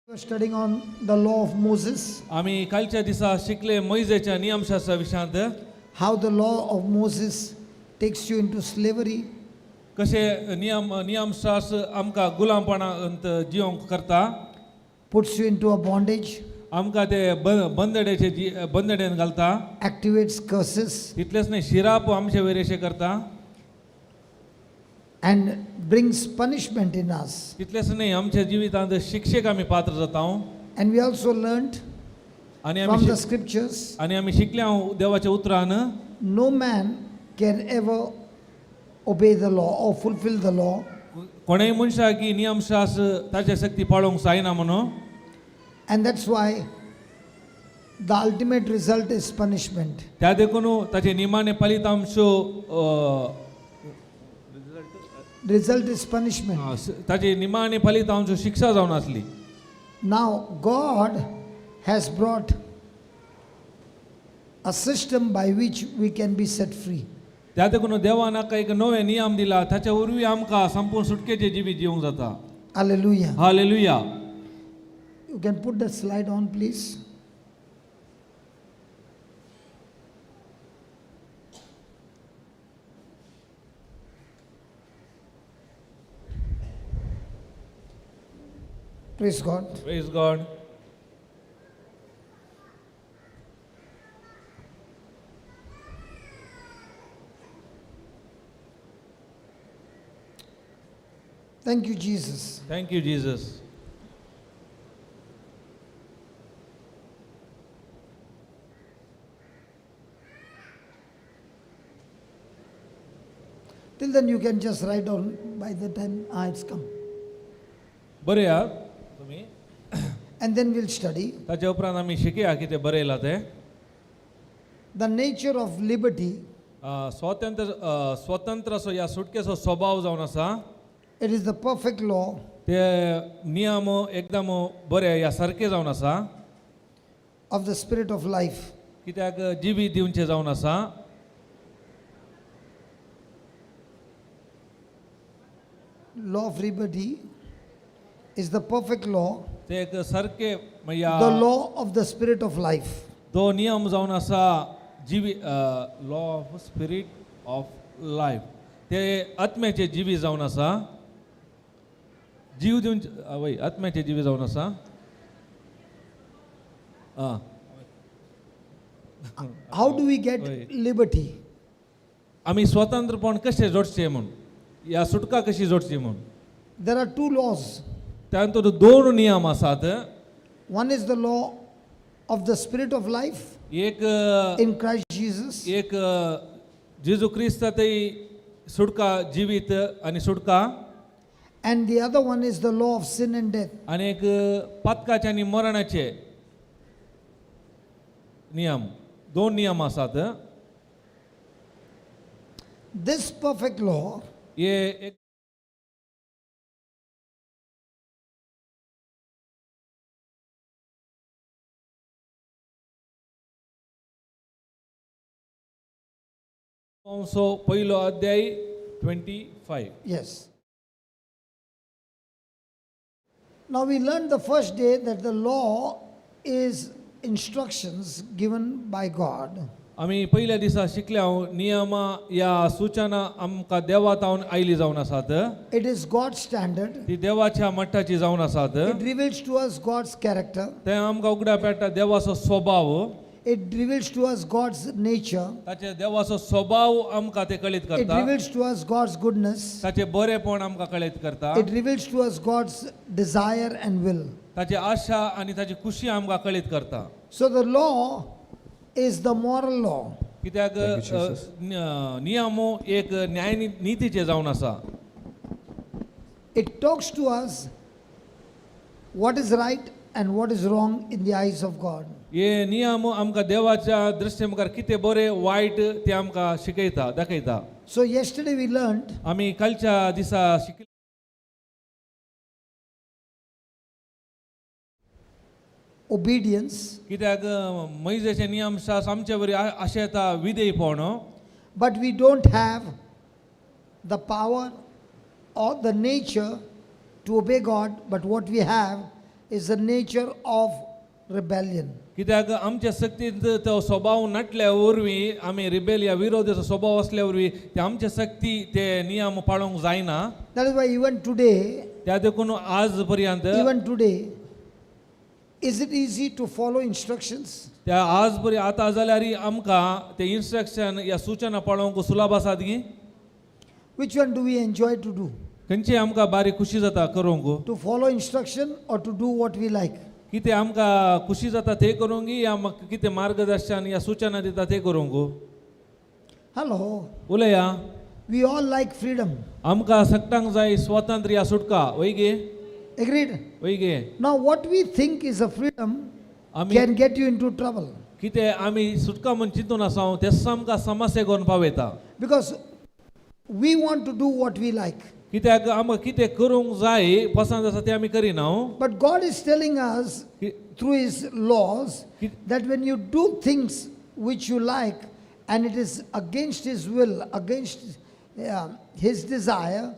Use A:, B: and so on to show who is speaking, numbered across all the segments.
A: We're studying on the law of Moses,
B: आमी कालच्या दिसा शिकले मोयजेच्या नियमशास्त्रा विशयांत
A: how the law of Moses takes you into slavery,
B: कशे नियम नियमशास्त्र आमकां गुलामपणांत जिवंक करता
A: puts you into a bondage,
B: आमकां ते बंदडेचे बंदडेन घालता
A: activates curses,
B: तितलेंच न्हय शिराप आमचे वयर अशें करता
A: and brings punishment in us.
B: तितलेंच न्हय आमच्या जिवितांत शिक्षेक आमी पात्र जाता
A: And we also learned
B: आनी
A: from
B: आमी
A: the scriptures
B: आनी आमी शिकले देवाच्या उतरान
A: no man can ever obey the law or fulfill the law
B: कोणेय मनशाक ही नियमशास्त्र ताच्या शक्ती पाळोवंक जायना म्हणून
A: and that's why the ultimate result is punishment.
B: त्या देखून ताचे निमाणे फलितांश
A: Result is punishment.
B: ताचे निमाणे फलितांश शिक्षा जावन आसली
A: Now, God has brought a system by which we can be set free.
B: त्या देखून देवान आमकां एक नवे नियम दिला ताच्या वरवीं आमकां संपूर्ण सुटकेचे जिवीत जिवंक जाता
A: Hallelujah.
B: Hallelujah
A: You can put that slide on, please. Praise God.
B: Praise God
A: Thank you, Jesus.
B: Thank you Jesus
A: Till then, you can just write down by the time it's come.
B: बरया तुमी
A: And then we'll study
B: ताच्या उपरांत आमी शिकया कितें बरयलां तें
A: the nature of liberty.
B: स्वतंत्र स्वतंत्र असो ह्या सुटकेचो स्वभाव जावन आसा
A: It is the perfect law
B: ते नियम एकदम बरे ह्या सारके जावन आसा
A: of the spirit of life.
B: कित्याक जिवीत दिवचें जावन आसा
A: Law of liberty is the perfect law,
B: ते एक सारके म्हणल्यार
A: the law of the spirit of life.
B: तो नियम जावन आसा जिवी law of spirit of life ते आत्म्याचे जिवी जावन आसा जीव दिवन वय आत्म्याचे जिवी जावन आसा आं
A: How do we get
B: Right.
A: liberty?
B: आमी स्वतंत्रपण कशें जोडचें म्हूण ह्या सुटका कशी जोडची म्हूण
A: There are two laws.
B: त्यानंतर दोन नियम आसात
A: One is the law of the spirit of life
B: एक
A: in Christ Jesus,
B: एक जेजू क्रिस्त ते सुटका जिवीत आनी सुटका
A: and the other one is the law of sin and death.
B: आनी एक पातकाचे आनी मरणाचे नियम दोन नियम आसात
A: This perfect law
B: हे एक पयलो अध्याय 25
A: Yes. Now we learned the first day that the law is instructions given by God.
B: आमी पयल्या दिसा शिकले हांव नियमां ह्या सुचना आमकां देवा तावन आयली जावन आसात
A: It is God's standard.
B: ती देवाच्या मट्टाची जावन आसात
A: It reveals to us God's character.
B: ते आमकां उगडा पेट्टा देवाचो स्वभाव
A: It reveals to us God's nature.
B: ताचे देवाचो स्वभाव आमकां ते कळीत
A: It
B: करता
A: reveals to us God's goodness.
B: ताचे बरेपण आमकां कळीत करता
A: It reveals to us God's desire and will.
B: ताची आशा आनी ताची खुशी आमकां कळीत करता
A: So the law is the moral law.
B: कित्याक
C: Thank you, Jesus.
B: नियम एक न्याय नितीचे जावन आसा
A: It talks to us what is right and what is wrong in the eyes of God.
B: हे नियम आमकां देवाच्या दृश्टी मुखार कितें बरें वायट ते आमकां शिकयता दाखयता
A: So yesterday we learned
B: आमी कालच्या दिसा शिकले
A: obedience,
B: कित्याक मैजेचे नियम शास आमचे वरी आशें येता विधेयपण
A: but we don't have the power or the nature to obey God, but what we have is the nature of rebellion.
B: कित्याक आमच्या शक्तींत तो स्वभाव नाटल्या वरवीं आमी रिबेल या विरोधाचो स्वभाव असल्या वरवीं ते आमच्या शक्ती ते नियम पाळोवंक जायना.
A: That is why even today,
B: त्या देखून आज पर्यंत
A: even today, is it easy to follow instructions?
B: त्या आज पर्यंत आतां जाल्यार आमकां ते इन्स्ट्रक्शन या सूचना पाळोवंक सुलभ आसात की?
A: Which one do we enjoy to do?
B: खंयची आमकां बारीक खुशी जाता करूंक?
A: To follow instruction or to do what we like?
B: कितें आमकां खुशी जाता ते करूंक या कितें मार्गदर्शन या सूचना दिता ते करूंक?
A: Hello.
B: उलया.
A: We all like freedom.
B: आमकां सगटांक जाय स्वातंत्र्य या सुटका, वय गे?
A: Agreed?
B: वय गे?
A: Now, what we think is a freedom
B: आमी
A: can get you into trouble
B: कितें आमी सुटका म्हूण चिंतून आसा तेच आमकां समस्या करून पावयता.
A: Because we want to do what we like.
B: कित्याक आमकां कितें करूंक जाय पसंत आसा तें आमी करिना.
A: But God is telling us through His laws that when you do things which you like and it is against His will, against His desire,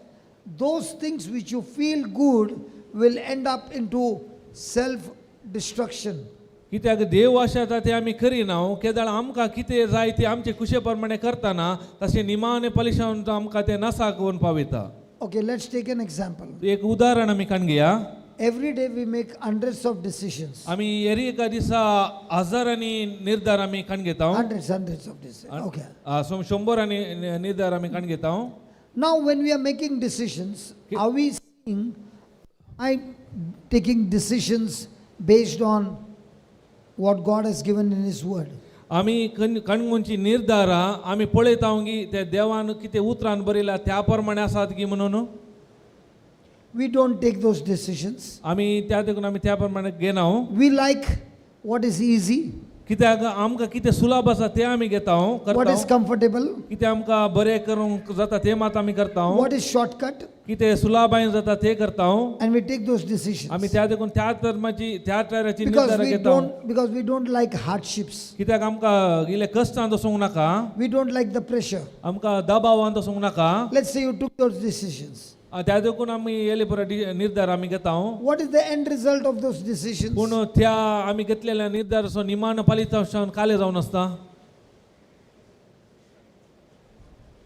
A: those things which you feel good will end up into self destruction.
B: कित्याक देव आशा ते आमी करिना केदळ आमकां कितें जाय तें आमचे खुशे प्रमाणे करतना तशें निमाणे पलिशान आमकां तें नासा करून पावयता.
A: Okay, let's take an example.
B: एक उदाहरण आमी काडून घेया.
A: Every day we make hundreds of decisions.
B: आमी एरी एका दिसा हजारांनी निर्धार आमी काडून घेता.
A: Hundreds, hundreds of decisions. Okay.
B: शंबरांनी निर्धार आमी काडून घेता.
A: Now, when we are making decisions, are we seeing, I taking decisions based on what God has given in His Word?
B: आमी कणगुंची निर्धारां आमी पळयता की ते देवान कितें उतरान बरयला त्या प्रमाणे आसात की म्हणून?
A: We don't take those decisions.
B: आमी त्या देखून आमी त्या प्रमाणे घेना.
A: We like what is easy,
B: कित्याक आमकां कितें सुलभ आसा तें आमी घेता.
A: what
B: करता.
A: is comfortable,
B: कितें आमकां बरें करूंक जाता तें मात आमी करता.
A: what is shortcut,
B: कितें सुलभायेन जाता तें करता.
A: And we take those
B: आमी
A: decisions.
B: त्या देखून त्या धर्माची त्या तराची
A: Because
B: निर्धारां
A: we
B: घेता.
A: don't, because we don't like hardships.
B: कित्याक आमकां इल्लें कश्टान वचूंक नाका.
A: We don't like the pressure.
B: आमकां दबावान वचूंक नाका.
A: Let's say you took those decisions.
B: त्या देखून आमी येले पुरो निर्धार आमी घेता.
A: What is the end result of those decisions?
B: पूण त्या आमी घेतलेल्या निर्धाराचो निमाण फलितांशान काले जावन आसता.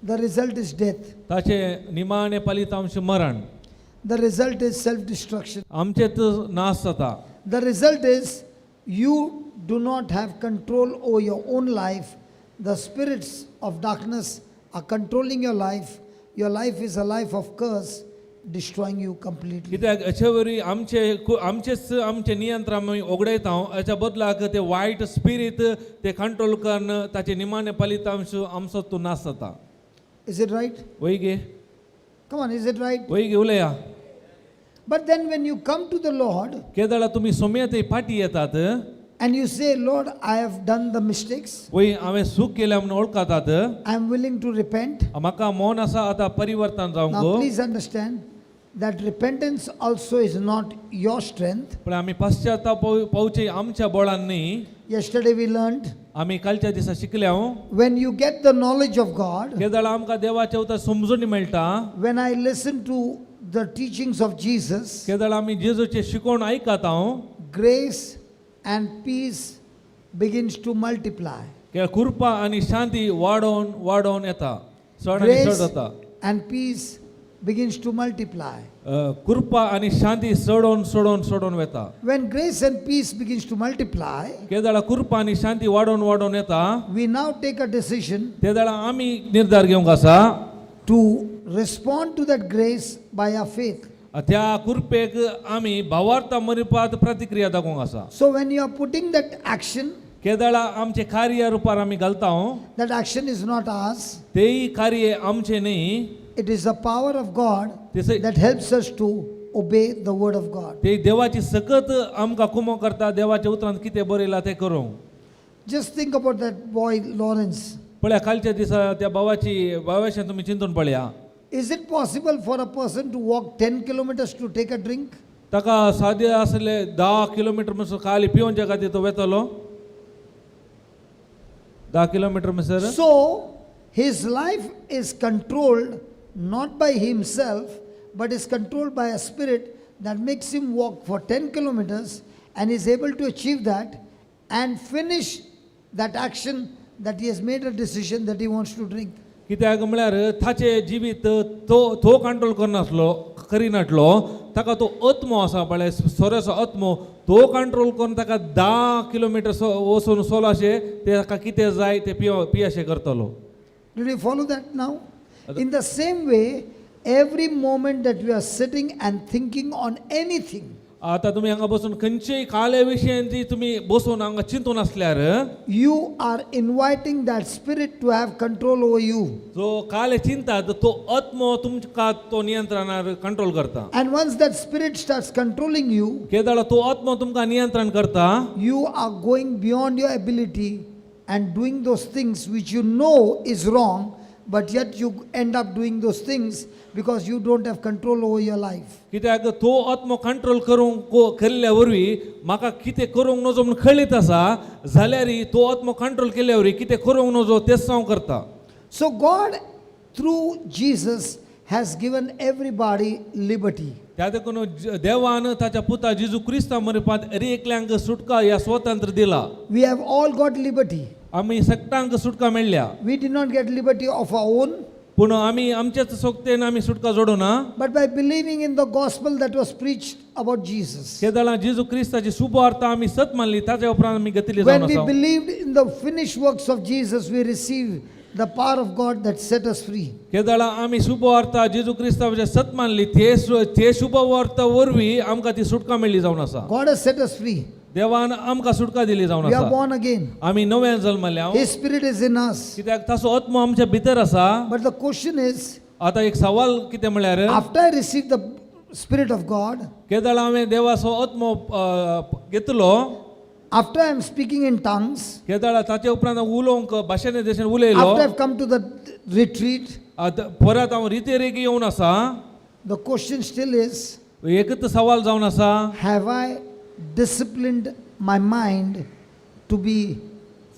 A: The result is death.
B: ताचे निमाणे फलितांश मरण.
A: The result is self destruction.
B: आमचेच नाश जाता.
A: The result is you do not have control over your own life. The spirits of darkness are controlling your life. Your life is a life of curse, destroying you completely.
B: कित्याक अशे वरी आमचे आमचेच आमचे नियंत्रण आमी ओगडयता, हाच्या बदलाक ते वायट स्पिरीत ते कंट्रोल करून ताचे निमाणे फलितांश आमचो तूं नाश जाता.
A: Is it right?
B: वय गे?
A: Come on, is it right?
B: वय गे, उलया.
A: But then when you come to the Lord
B: केदळा तुमी सोम्या ते फाटी येतात
A: and you say, "Lord, I have done the mistakes,
B: वय हांवें चूक केल्या म्हणून वळखतात,
A: I am willing to repent."
B: म्हाका मौन आसा आतां परिवर्तन
A: Now,
B: जावंक.
A: Please understand that repentance also is not your strength.
B: पण आमी पश्चाताप पावचे आमच्या बळान न्ही.
A: Yesterday we learned,
B: आमी कालच्या दिसा शिकल्या,
A: when you get the knowledge of God,
B: केदळा आमकां देवाचें उतर समजून मेळटा,
A: when I listen to the teachings of Jesus,
B: केदळा आमी जेजूचें शिकोवण आयकता,
A: grace and peace begins to multiply.
B: कृपा आनी शांती वाडोवन वाडोवन येता, चड आनी चड
A: Grace
B: जाता.
A: And peace begins to multiply.
B: कृपा आनी शांती चडोवन चडोवन चडोवन वता.
A: When grace and peace begins to multiply,
B: केदळा कृपा आनी शांती वाडोवन वाडोवन येता,
A: we now take a decision
B: तेदळा आमी निर्धार घेवंक आसा
A: to respond to that grace by our faith.
B: त्या कृपेक आमी भावार्था मरिपात प्रतिक्रिया दाखोवंक आसा.
A: So when you are putting that action,
B: केदळा आमचे कार्य रुपार आमी घालता,
A: that action is not ours.
B: तेय कार्य आमचें न्ही.
A: It is the power of God
B: तेसे
A: that helps us to obey the word of God.
B: ते देवाची सकत आमकां कुमो करता देवाच्या उतरांत कितें बरयलां तें करूंक.
A: Just think about that boy Lawrence.
B: पळया कालच्या दिसा त्या भावाची भावाचें तुमी चिंतून पळया.
A: Is it possible for a person to walk 10 kilometers to take a drink?
B: ताका सादे आसले 10 किलोमिटर म्हणसर खाली पिवच्या खातीर तो वेतलो 10 किलोमिटर म्हणसर?
A: So, his life is controlled not by himself, but is controlled by a spirit that makes him walk for 10 kilometers and is able to achieve that and finish that action that he has made a decision that he wants to drink.
B: कित्याक म्हळ्यार ताचें जिवीत तो तो control करनासलो करिनासलो, ताका तो आत्मो आसा पळय, सोऱ्याचो आत्मो, तो कंट्रोल करून ताका 10 किलोमिटर वचून सोलाशे ते ताका कितें जाय ते पियो पियाशें करतलो.
A: Did you follow that now? In the same way, every moment that we are sitting and thinking on anything,
B: आतां तुमी हांगा बसून खंयचेय काल्या विशयांची तुमी बसून हांगा चिंतून आसल्यार,
A: you are inviting that spirit to have control over you.
B: जो काले चिंतात तो आत्मो तुमकां तो नियंत्रणार कंट्रोल करता.
A: And once that spirit starts controlling you,
B: केदळा तो आत्मो तुमकां नियंत्रण करता,
A: you are going beyond your ability and doing those things which you know is wrong, but yet you end up doing those things because you don't have control over your life.
B: कित्याक तो आत्मो control करूंक केल्ल्या वरवीं म्हाका कितें करूंक नजो म्हूण कळीत आसा जाल्यार तो आत्मो कंट्रोल केल्ल्या वरवीं कितें करूंक नजो तेच हांव करता.
A: So, God, through Jesus, has given everybody liberty.
B: त्या देखून देवान ताच्या पुता जेजू क्रिस्ता मरपांत हर एकल्यांक सुटका या स्वतंत्र दिला.
A: We have all got liberty.
B: आमी सगळ्यांक सुटका मेळ्ळ्या.
A: We did not get liberty of our own,
B: पूण आमी आमच्याच सोगतेन आमी सुटका जोडूना,
A: but by believing in the gospel that was preached about Jesus.
B: केदळा जेजू क्रिस्ताची शुभ वार्ता आमी सत मानली, ताच्या उपरांत आमी गतिली जावन
A: When we
B: आसा.
A: Believed in the finished works of Jesus, we received the power of God that set us free.
B: केदळा आमी शुभ वार्ता जेजू क्रिस्ताचे सत मानली, ते ते शुभ वार्ता वरवीं आमकां ती सुटका मेळ्ळी जावन आसा.
A: God has set us free.
B: देवान आमकां सुटका दिली जावन
A: We are
B: आसा.
A: Born again.
B: आमी नव्यान जल्मल्या.
A: His Spirit is in us.
B: कित्याक ताचो आत्मो आमच्या भितर आसा.
A: But the question is,
B: आतां एक सवाल कितें म्हळ्यार,
A: after I received the Spirit of God,
B: केदळा हांवें देवाचो आत्मो घेतलो,
A: after I am speaking in tongues,
B: केदळा ताचे उपरांत हांव उलोवंक भाशेने देशेन उलयलो,
A: after I've come to the retreat,
B: आतां परत हांव रितेरेक येवन आसा,
A: the question still is,
B: एकच सवाल जावन आसा,
A: have I disciplined my mind to be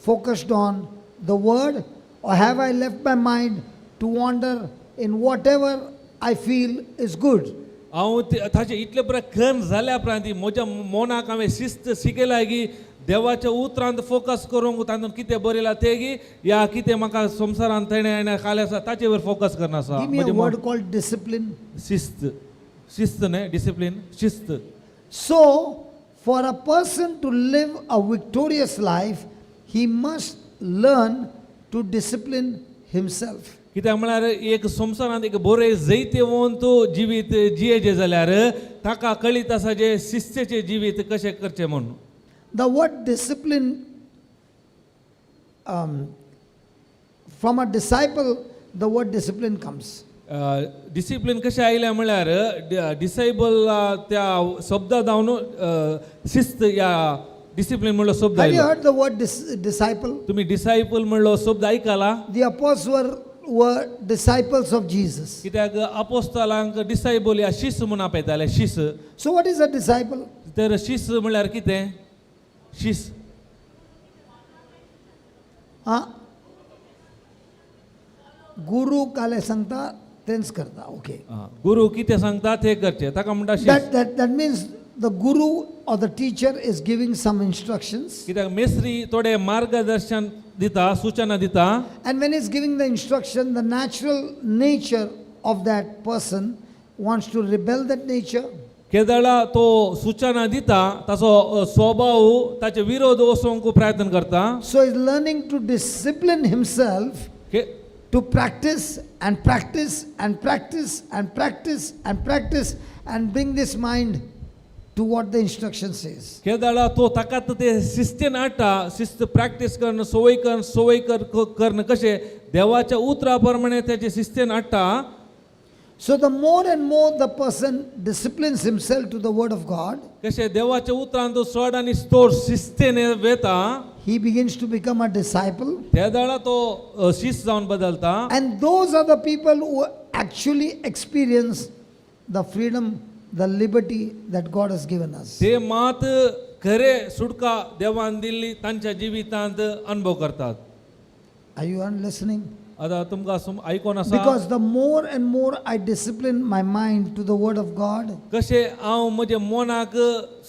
A: focused on the word, or have I left my mind to wander in whatever I feel is good?
B: हांव ताचें इतलें बरें खन जाल्या उपरांत म्हज्या मनाक हांवें शिस्त शिकयला की देवाच्या उतरांत फोकस करूंक, तातूंत कितें बरयलां तें की या कितें म्हाका संवसारांत तेणें खालें आसा ताचेर फोकस करना आसा.
A: Give me a
B: म्हजें
A: word called discipline.
B: शिस्त, शिस्त न्हय, डिसिप्लीन, शिस्त.
A: So, for a person to live a victorious life, he must learn to discipline himself.
B: कित्याक म्हळ्यार एक संवसारांत एक बरें जैतवंत जिवीत जियेचें जाल्यार ताका कळीत आसा जें शिस्तेचें जिवीत कशें करचें म्हूण.
A: The word discipline, from a disciple, the word discipline comes.
B: Discipline कशें आयलें म्हळ्यार डिसायबल त्या शब्दा जावन शिस्त या डिसिप्लीन म्हणलो शब्द
A: Have you
B: आयलो.
A: Heard the word disciple?
B: तुमी डिसायबल म्हणलो शब्द आयकला?
A: The apostles were disciples of Jesus.
B: कित्याक अपोस्तालांक डिसायबल या शिस म्हूण आपयताले, शिस.
A: So, what is a disciple?
B: तर शिस म्हळ्यार कितें? शिस.
A: Huh? गुरु काले सांगता तेंच करता. ओके.
B: आं, गुरू कितें सांगता तें करचें, ताका म्हणटा शिस.
A: That means the guru or the teacher is giving some instructions.
B: कित्याक मेस्त्री थोडे मार्गदर्शन दिता, सूचना दिता.
A: And when he's giving the instruction, the natural nature of that person wants to rebel that nature.
B: केदळा तो सूचना दिता, ताचो स्वभाव ताचे विरोध वचोंक प्रयत्न करता.
A: So he's learning to discipline himself
B: K
A: to practice and practice and practice and practice and practice and bring this mind to what the instruction says.
B: केदळा तो ताकात ते शिस्तीन हाडटा, शिस्त प्रॅक्टीस करून, संवय करून, संवय कर करून कशें देवाच्या उतरा प्रमाणे तेजे शिस्तीन हाडटा.
A: So the more and more the person disciplines himself to the word of God,
B: कशें देवाच्या उतरान तो चड आनी चड शिस्तीन वेता,
A: he begins to become a disciple.
B: तेदळा तो शिस्त जावन बदलता.
A: And those are the people who actually experience the freedom, the liberty that God has given us.
B: ते मात खरे सुटका देवान दिल्ली तांच्या जिवितांत अनुभव करतात.
A: Are you listening?
B: आतां तुमकां आयकोन आसा.
A: Because the more and more I discipline my mind to the Word of God,
B: कशें हांव म्हज्या मनाक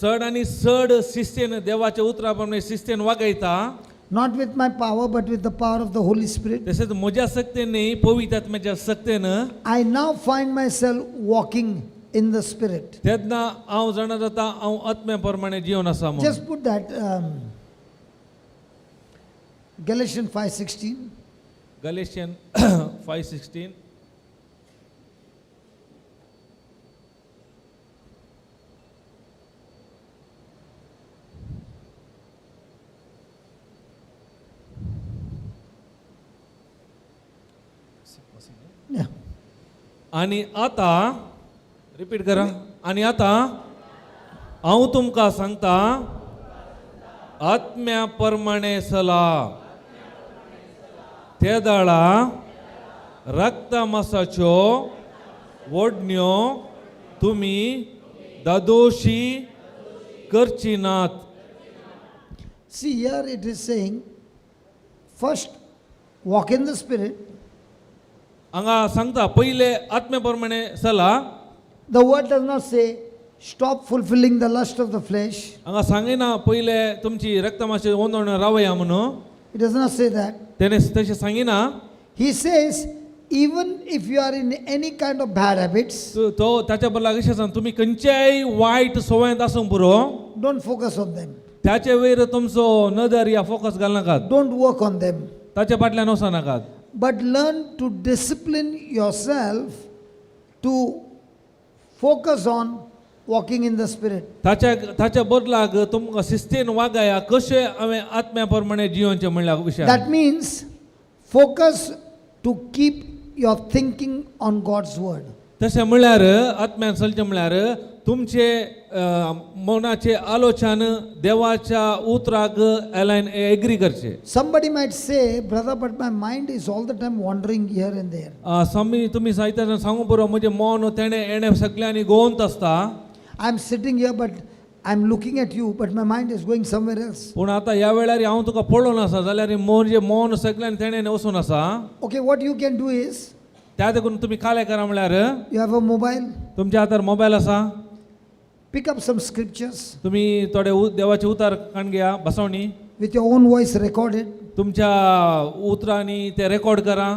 B: चड आनी चड शिस्तेन देवाच्या उतरा प्रमाणे शिस्तेन वागयता,
A: not with my power, but with the power of the Holy Spirit,
B: तशेंच म्हज्या सक्तेन न्ही पवित्र आत्म्याच्या सक्तेन,
A: I now find myself walking in the Spirit.
B: तेन्ना हांव जाणा जाता हांव आत्म्या प्रमाणे जिवन आसा म्हणून.
A: Just put that Galatians 5:16.
B: Galatian 5:16.
A: Yeah.
B: आनी आतां रिपीट करा. आनी आतां हांव तुमकां सांगता आत्म्या प्रमाणे चला, ते दाळा रक्ता मासाच्यो वडण्यो तुमी दादोशी करची नात.
A: See, here it is saying, first walk in the Spirit.
B: हांगा सांगता पयले आत्म्या प्रमाणे चला.
A: The word does not say stop fulfilling the lust of the flesh.
B: हांगा सांगिना पयले तुमची रक्तमाशी ओंदोण रावया म्हणून.
A: It does not say that.
B: तेणे तशें सांगिना.
A: He says, even if you are in any kind of bad habits,
B: तो ताच्या बदलाक अशें सांग तुमी खंयच्याय वायट सवयांत आसूंक पुरो,
A: don't focus on them.
B: त्याचे वयर तुमचो नदर या focus घालनाकात.
A: Don't work on them.
B: ताच्या फाटल्यान वचनाकात.
A: But learn to discipline yourself to focus on walking in the Spirit.
B: ताच्या ताच्या बदलाक तुमकां शिस्तीन वागाया कशें हांवें आत्म्या प्रमाणे जियोवचें म्हणल्या विशय.
A: That means focus to keep your thinking on God's word.
B: तशें म्हणल्यार आत्म्यान चलचें म्हणल्यार तुमचे मनाचे आलोचन देवाच्या उतराक एलायन एग्री करचें.
A: Somebody might say, "Brother, but my mind is all the time wandering here and there.
B: स्वामी तुमी साहित्यान सांगू पुरो म्हजें मन तेणें एणें सगल्यांनी गोवंत आसता.
A: I'm sitting here, but I'm looking at you, but my mind is going somewhere else."
B: पूण आतां ह्या वेळार हांव तुका पळोवन आसा जाल्यार म्हजें मन सगल्यान तेणें वचून आसा.
A: Okay, what you can do is
B: त्या देखून तुमी कालें करा म्हणल्यार
A: you have a mobile,
B: तुमच्या हातार मोबायल आसा,
A: pick up some scriptures
B: तुमी थोडे देवाचे उतार काण घेया बसवणी,
A: with your own voice recorded
B: तुमच्या उतरांनी ते रेकॉर्ड करा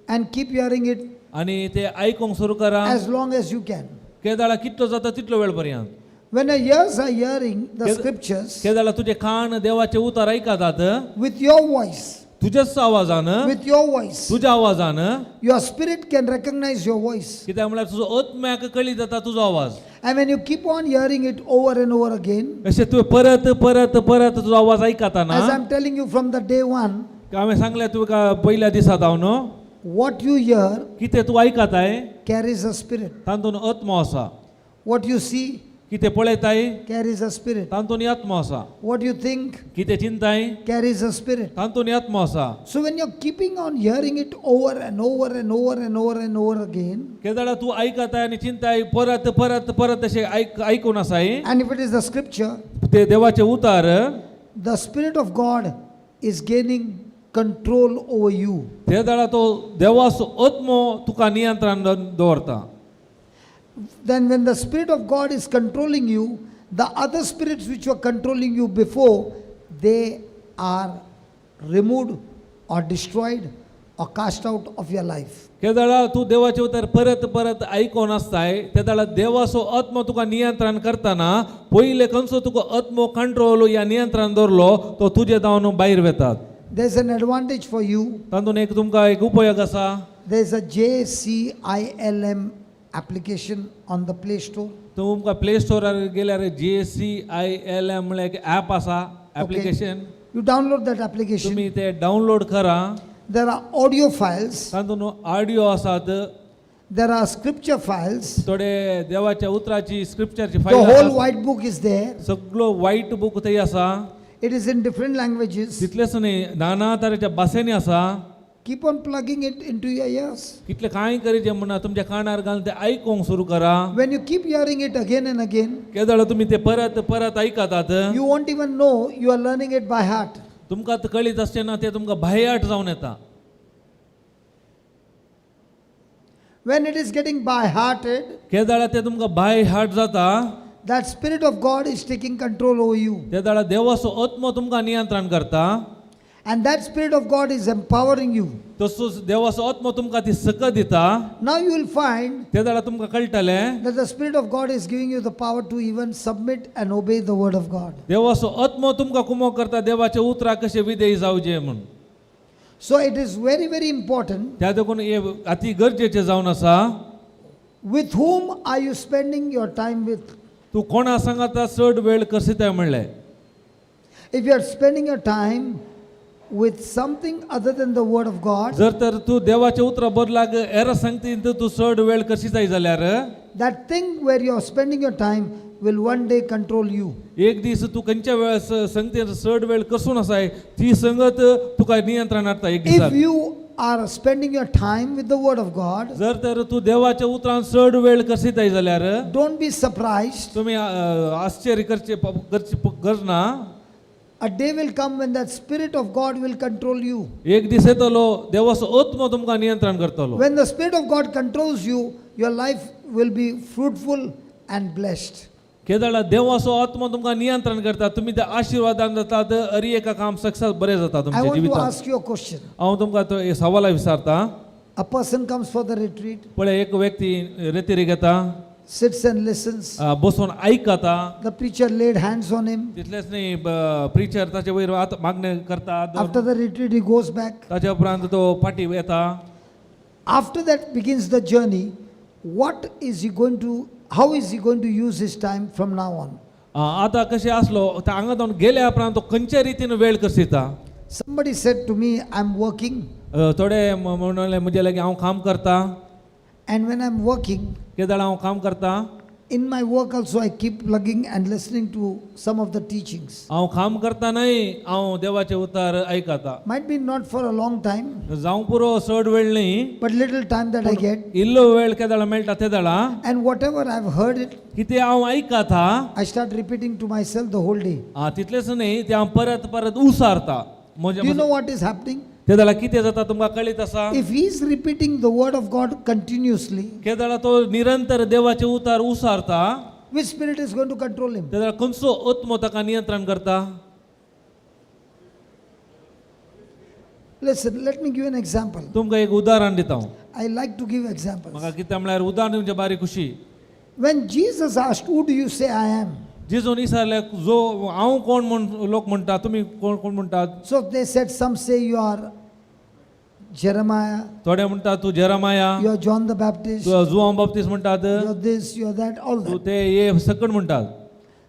A: and keep hearing it
B: आनी ते आयकूंक सुरू करा
A: as long as you can.
B: केदाळा कितलो जाता तितलो वेळ पर्यंत.
A: When your ears are hearing the scriptures
B: केदाळा तुजे कान देवाचे उतार आयकतात
A: with your voice,
B: तुज्याच आवाजान,
A: with your voice,
B: तुज्या आवाजान,
A: your spirit can recognize your voice.
B: कित्याक म्हणल्यार तुजो आत्म्याक कळीत जाता तुजो आवाज.
A: And when you keep on hearing it over and over again,
B: अशें तुवें परत परत परत तुजो आवाज आयकताना,
A: as I'm telling you from the day one,
B: हांवें सांगलें तुका पयल्या दिसा जावन,
A: what you hear
B: कितें तूं आयकताय
A: carries a spirit.
B: तातूंत आत्मो आसा.
A: What you see
B: कितें पळयताय
A: carries a spirit.
B: तातूंत आत्मो आसा.
A: What you think
B: कितें चिंताय
A: carries a spirit.
B: तातूंत आत्मो आसा.
A: So when you're keeping on hearing it over and over and over and over and over again,
B: केदाळा तूं आयकताय आनी चिंताय परत परत परत अशें आयक आयकून आसाय,
A: and if it is the scripture,
B: ते देवाचे उतार,
A: the Spirit of God is gaining control over you.
B: ते दाळा तो देवाचो आत्मो तुका नियंत्रण दवरता.
A: Then, when the Spirit of God is controlling you, the other spirits which were controlling you before, they are removed or destroyed or cast out of your life.
B: केदाळा तूं देवाचे उतर परत परत आयकोन आसताय तेदाळा देवाचो आत्मो तुका नियंत्रण करतना पयले खंयचो तुका आत्मो कंट्रोल या नियंत्रण दवरलो तो तुजे जावन भायर वेतात.
A: There's an advantage for you.
B: तातूंत एक तुमकां एक उपयोग आसा.
A: There's a JCILM application on the Play Store.
B: तुमकां प्ले स्टोरार गेल्यार JCILM म्हणल्यार एक ऍप आसा application.
A: You download that application.
B: तुमी ते डावनलोड करा.
A: There are audio files,
B: तातूंत ऑडियो आसात,
A: there are scripture files.
B: थोडे देवाच्या उतराची स्क्रिप्चरची
A: The
B: file
A: whole
B: आसा.
A: white book is there.
B: सगळो वायट बूक थंय आसा.
A: It is in different languages.
B: तितलेंच न्ही नाना तरेच्या भाशेंनी आसा.
A: Keep on plugging it into your ears.
B: कितले कांय करीचें म्हणना तुमच्या कानार घालून ते आयकूंक सुरू करा.
A: When you keep hearing it again and again,
B: केदळ तुमी ते परत परत आयकतात,
A: you won't even know you are learning it by heart.
B: तुमकां कळीत आसचें ना ते तुमकां बायाट जावन येता.
A: When it is getting by hearted,
B: केदाळा ते तुमकां बाय हार्ट जाता,
A: that Spirit of God is taking control over you.
B: तेदाळा देवाचो आत्मो तुमकां नियंत्रण करता.
A: And that Spirit of God is empowering you.
B: तसोच देवाचो आत्मो तुमकां ती सकत दिता.
A: Now you will find
B: तेदाळा तुमकां कळटलें
A: that the Spirit of God is giving you the power to even submit and obey the Word of God.
B: देवाचो आत्मो तुमकां कुमो करता देवाच्या उतराक कशें विधेयी जावचें म्हूण.
A: So it is very, very important,
B: त्या देखून हे अती गरजेचें जावन आसा.
A: with whom are you spending your time with?
B: तूं कोणा सांगाता चड वेळ करसिताय म्हणलें.
A: If you are spending your time with something other than the Word of God,
B: जर तर तूं देवाच्या उतरा बदलाक हेर सांगती तूं चड वेळ करसिताय जाल्यार,
A: that thing where you are spending your time will one day control you.
B: एक दीस तूं खंयच्या वेळ संगतीन चड वेळ कसून आसाय ती संगत तुका नियंत्रण हाडटा एक दिसाक.
A: If you are spending your time with the Word of God,
B: जर तर तूं देवाच्या उतरान चड वेळ करसिताय जाल्यार,
A: don't be surprised.
B: तुमी आश्चर्य करचे करचे गरज ना.
A: A day will come when that Spirit of God will control you.
B: एक दीस येतलो देवाचो आत्मो तुमकां नियंत्रण करतलो.
A: When the Spirit of God controls you, your life will be fruitful and blessed.
B: केदळा देवाचो आत्मो तुमकां नियंत्रण करता, तुमी त्या आशिर्वादान जातात, अरी एका काम सक्सेस बरें जाता
A: I
B: तुमच्या
A: want to
B: जिवितांत.
A: Ask you a question.
B: हांव तुमकां तो एक सवाला विचारता.
A: A person comes for the retreat,
B: पळय, एक व्यक्ती रेतीर येता,
A: sits and listens.
B: बसून आयकता.
A: The preacher laid hands on him.
B: तितलेंच न्ही, प्रिचर ताचे वयर हात मागणें करता.
A: After the retreat, he goes back.
B: ताच्या उपरांत तो फाटीं येता.
A: After that begins the journey. What is he going to, how is he going to use his time from now on?
B: आतां कशें आसलो ते हांगा जावन गेल्या उपरांत तो खंयच्या रितीन वेळ कसिता.
A: Somebody said to me, "I'm working,
B: थोडे म्हणलें म्हजे लागीं, हांव काम करता.
A: And when I'm working,
B: केदळ हांव काम करता,
A: in my work also I keep plugging and listening to some of the teachings."
B: हांव काम करता न्हय, हांव देवाचें उतार आयकता.
A: Might be not for a long time,
B: जावं पुरो चड वेळ न्ही,
A: but little time that I get.
B: इल्लो वेळ केदळ मेळटा तेदळा,
A: And whatever I've heard it,
B: कितें हांव आयकता,
A: I start repeating to myself the whole day.
B: तितलेंच न्ही, तें हांव परत परत उसारता
A: Do you
B: म्हजें.
A: Know what is happening?
B: तेदळा कितें जाता तुमकां कळीत आसा?
A: If he is repeating the word of God continuously,
B: केदळा तो निरंतर देवाचें उतार उसारता,
A: which spirit is going to control him?
B: तेदळा खंयचो आत्मो ताका नियंत्रण करता?
A: Listen, let me give you an example.
B: तुमकां एक उदाहरण दिता हांव.
A: I like to give examples.
B: म्हाका कितें म्हळ्यार उदाहरण दिवचें बारी खुशी.
A: When Jesus asked, "Who do you say I am?"
B: जेजून विचारलें, जो हांव कोण म्हूण लोक म्हणटा, तुमी कोण कोण म्हणटात?
A: So they said, some say you are Jeremiah,
B: थोडे म्हणटात तूं जेरामाया,
A: you are John the Baptist,
B: तूं जुवांव बाप्तीस म्हणटात,
A: you are this, you are that, all
B: तूं
A: that.
B: ते हे सकट म्हणटात.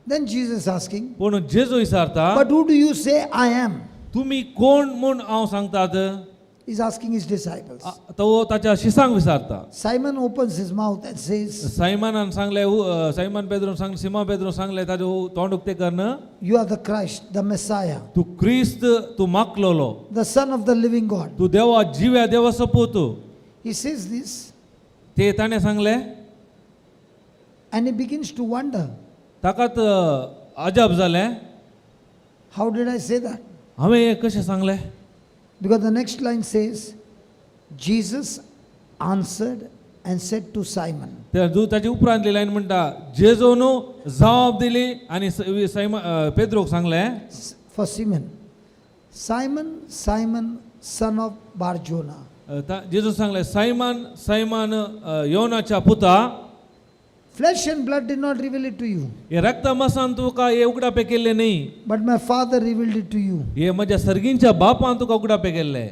A: Then Jesus asking,
B: पूण जेजू विचारता,
A: "But who do you say I am?"
B: तुमी कोण म्हूण हांव सांगतात?
A: He's asking his disciples.
B: तो ताच्या शिसांक विचारता.
A: Simon opens his mouth and says,
B: सायमनान सांगलें, सायमन पेद्रून सांग सिमा पेद्रून सांगलें, ताजें तोंड उक्तें करून,
A: "You are the Christ, the Messiah,
B: तूं क्रिस्त, तूं माकलोलो,
A: the Son of the living God."
B: तूं देवा जिव्या देवाचो पूत.
A: He says this
B: ते ताणें सांगलें,
A: and he begins to wonder,
B: ताकात अजाप जालें.
A: "How did I say that?"
B: हांवें हें कशें सांगलें?
A: Because the next line says, Jesus answered and said to Simon,
B: ते ताचे उपरांतली लायन म्हणटा, जेजून जबाब दिली आनी सायमन पेद्रोक सांगलें,
A: for Simon, "Simon, Simon, son of Barjona."
B: जेजून सांगलें, सायमान सायमान, योनाच्या पुता,
A: "Flesh and blood did not reveal it to you,
B: हे रक्ता मासान तुका हे उगडापे केल्ले न्ही,
A: but my Father revealed it to you.
B: हे म्हज्या सर्गींच्या बापान तुका उगडापे केल्ले.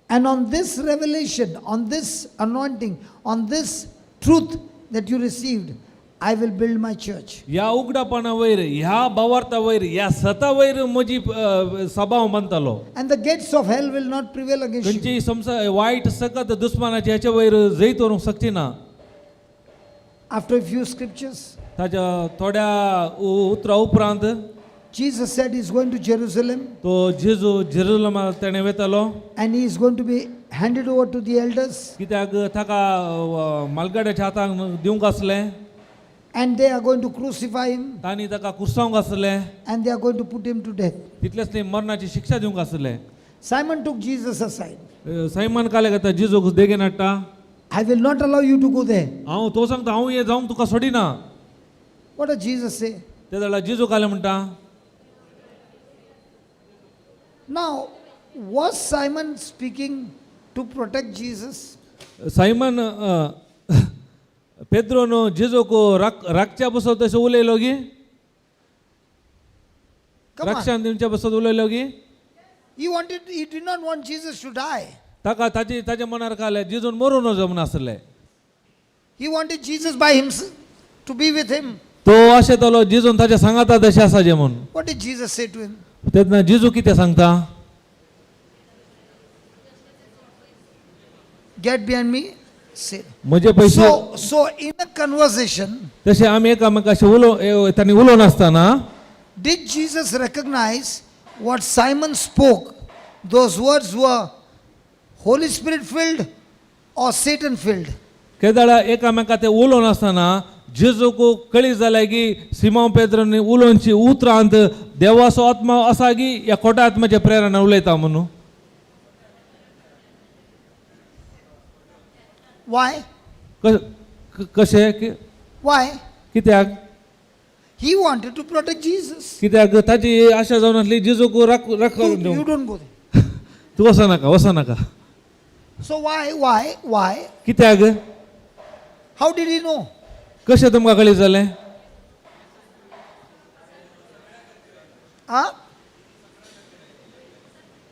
A: And on this revelation, on this anointing, on this truth that you received, I will build my church."
B: ह्या उगडापणा वयर, ह्या भावार्था वयर, ह्या सता वयर म्हजी सभा हांव बांदतलो.
A: And the gates of hell will not prevail against you."
B: खंयची संवसार वायट सकत दुस्मानाची ह्याच्या वयर जैत व्हरूंक शकची ना.
A: After a few scriptures,
B: ताच्या थोड्या उतरां उपरांत,
A: Jesus said he's going to Jerusalem
B: तो जेजू जेरुजलमा तेणें वेतालो,
A: and he is going to be handed over to the elders
B: कित्याक ताका मालगाड्याच्या हातांक दिवंक आसलें,
A: and they are going to crucify him
B: तांणी ताका कुर्सावंक आसलें,
A: and they are going to put him to death.
B: तितलेंच न्ही, मरणाची शिक्षा दिवंक आसलें.
A: Simon took Jesus aside
B: Simon काले घेता जेजूक देगेन हाडटा.
A: I will not allow you to go there.
B: हांव तो सांगता हांव हे जावंक तुका सोडिना.
A: What does Jesus say?
B: ते जाल्यार जेजू कालें म्हणटा.
A: Now, was Simon speaking to protect Jesus?
B: Simon पेद्रोन जेजूक राखच्या बसत तशें उलयलो गी?
A: Come on.
B: रक्षण दिवच्या बसत उलयलो गी?
A: He did not want Jesus to die.
B: ताका ताजी ताच्या मनार कालें जेजून मरूं नजो म्हूण आसलें.
A: He wanted Jesus by himself to be with him.
B: तो आशेतालो जेजून ताच्या सांगाता तशें आसाचें म्हूण.
A: What did Jesus say to him?
B: तेन्ना जेजू कितें सांगता?
A: Get behind me, Satan.
B: म्हजे पयशे.
A: So in a conversation,
B: तशें आमी एकामेकाशी उलो तांणी उलोवन आसतना
A: did Jesus recognize what Simon spoke? Those words were Holy Spirit filled or Satan filled?
B: केदाळा एकामेका ते उलोवन आसतना जेजूक कळी जालें की सिमांव पेद्रोनी उलोवची उतरांत देवाचो आत्मा आसा की ह्या खोट्या आत्म्याच्या प्रेरणा उलयता म्हणून.
A: Why?
B: कशें
A: Why?
B: कित्याक?
A: He wanted to protect Jesus.
B: कित्याक ताची आशा जावन आसली जेजूक राख राख
A: You don't go there.
B: तूं वचनाका वचनाका.
A: So why?
B: कित्याक?
A: How did he know?
B: कशें तुमकां कळी जालें?
A: आ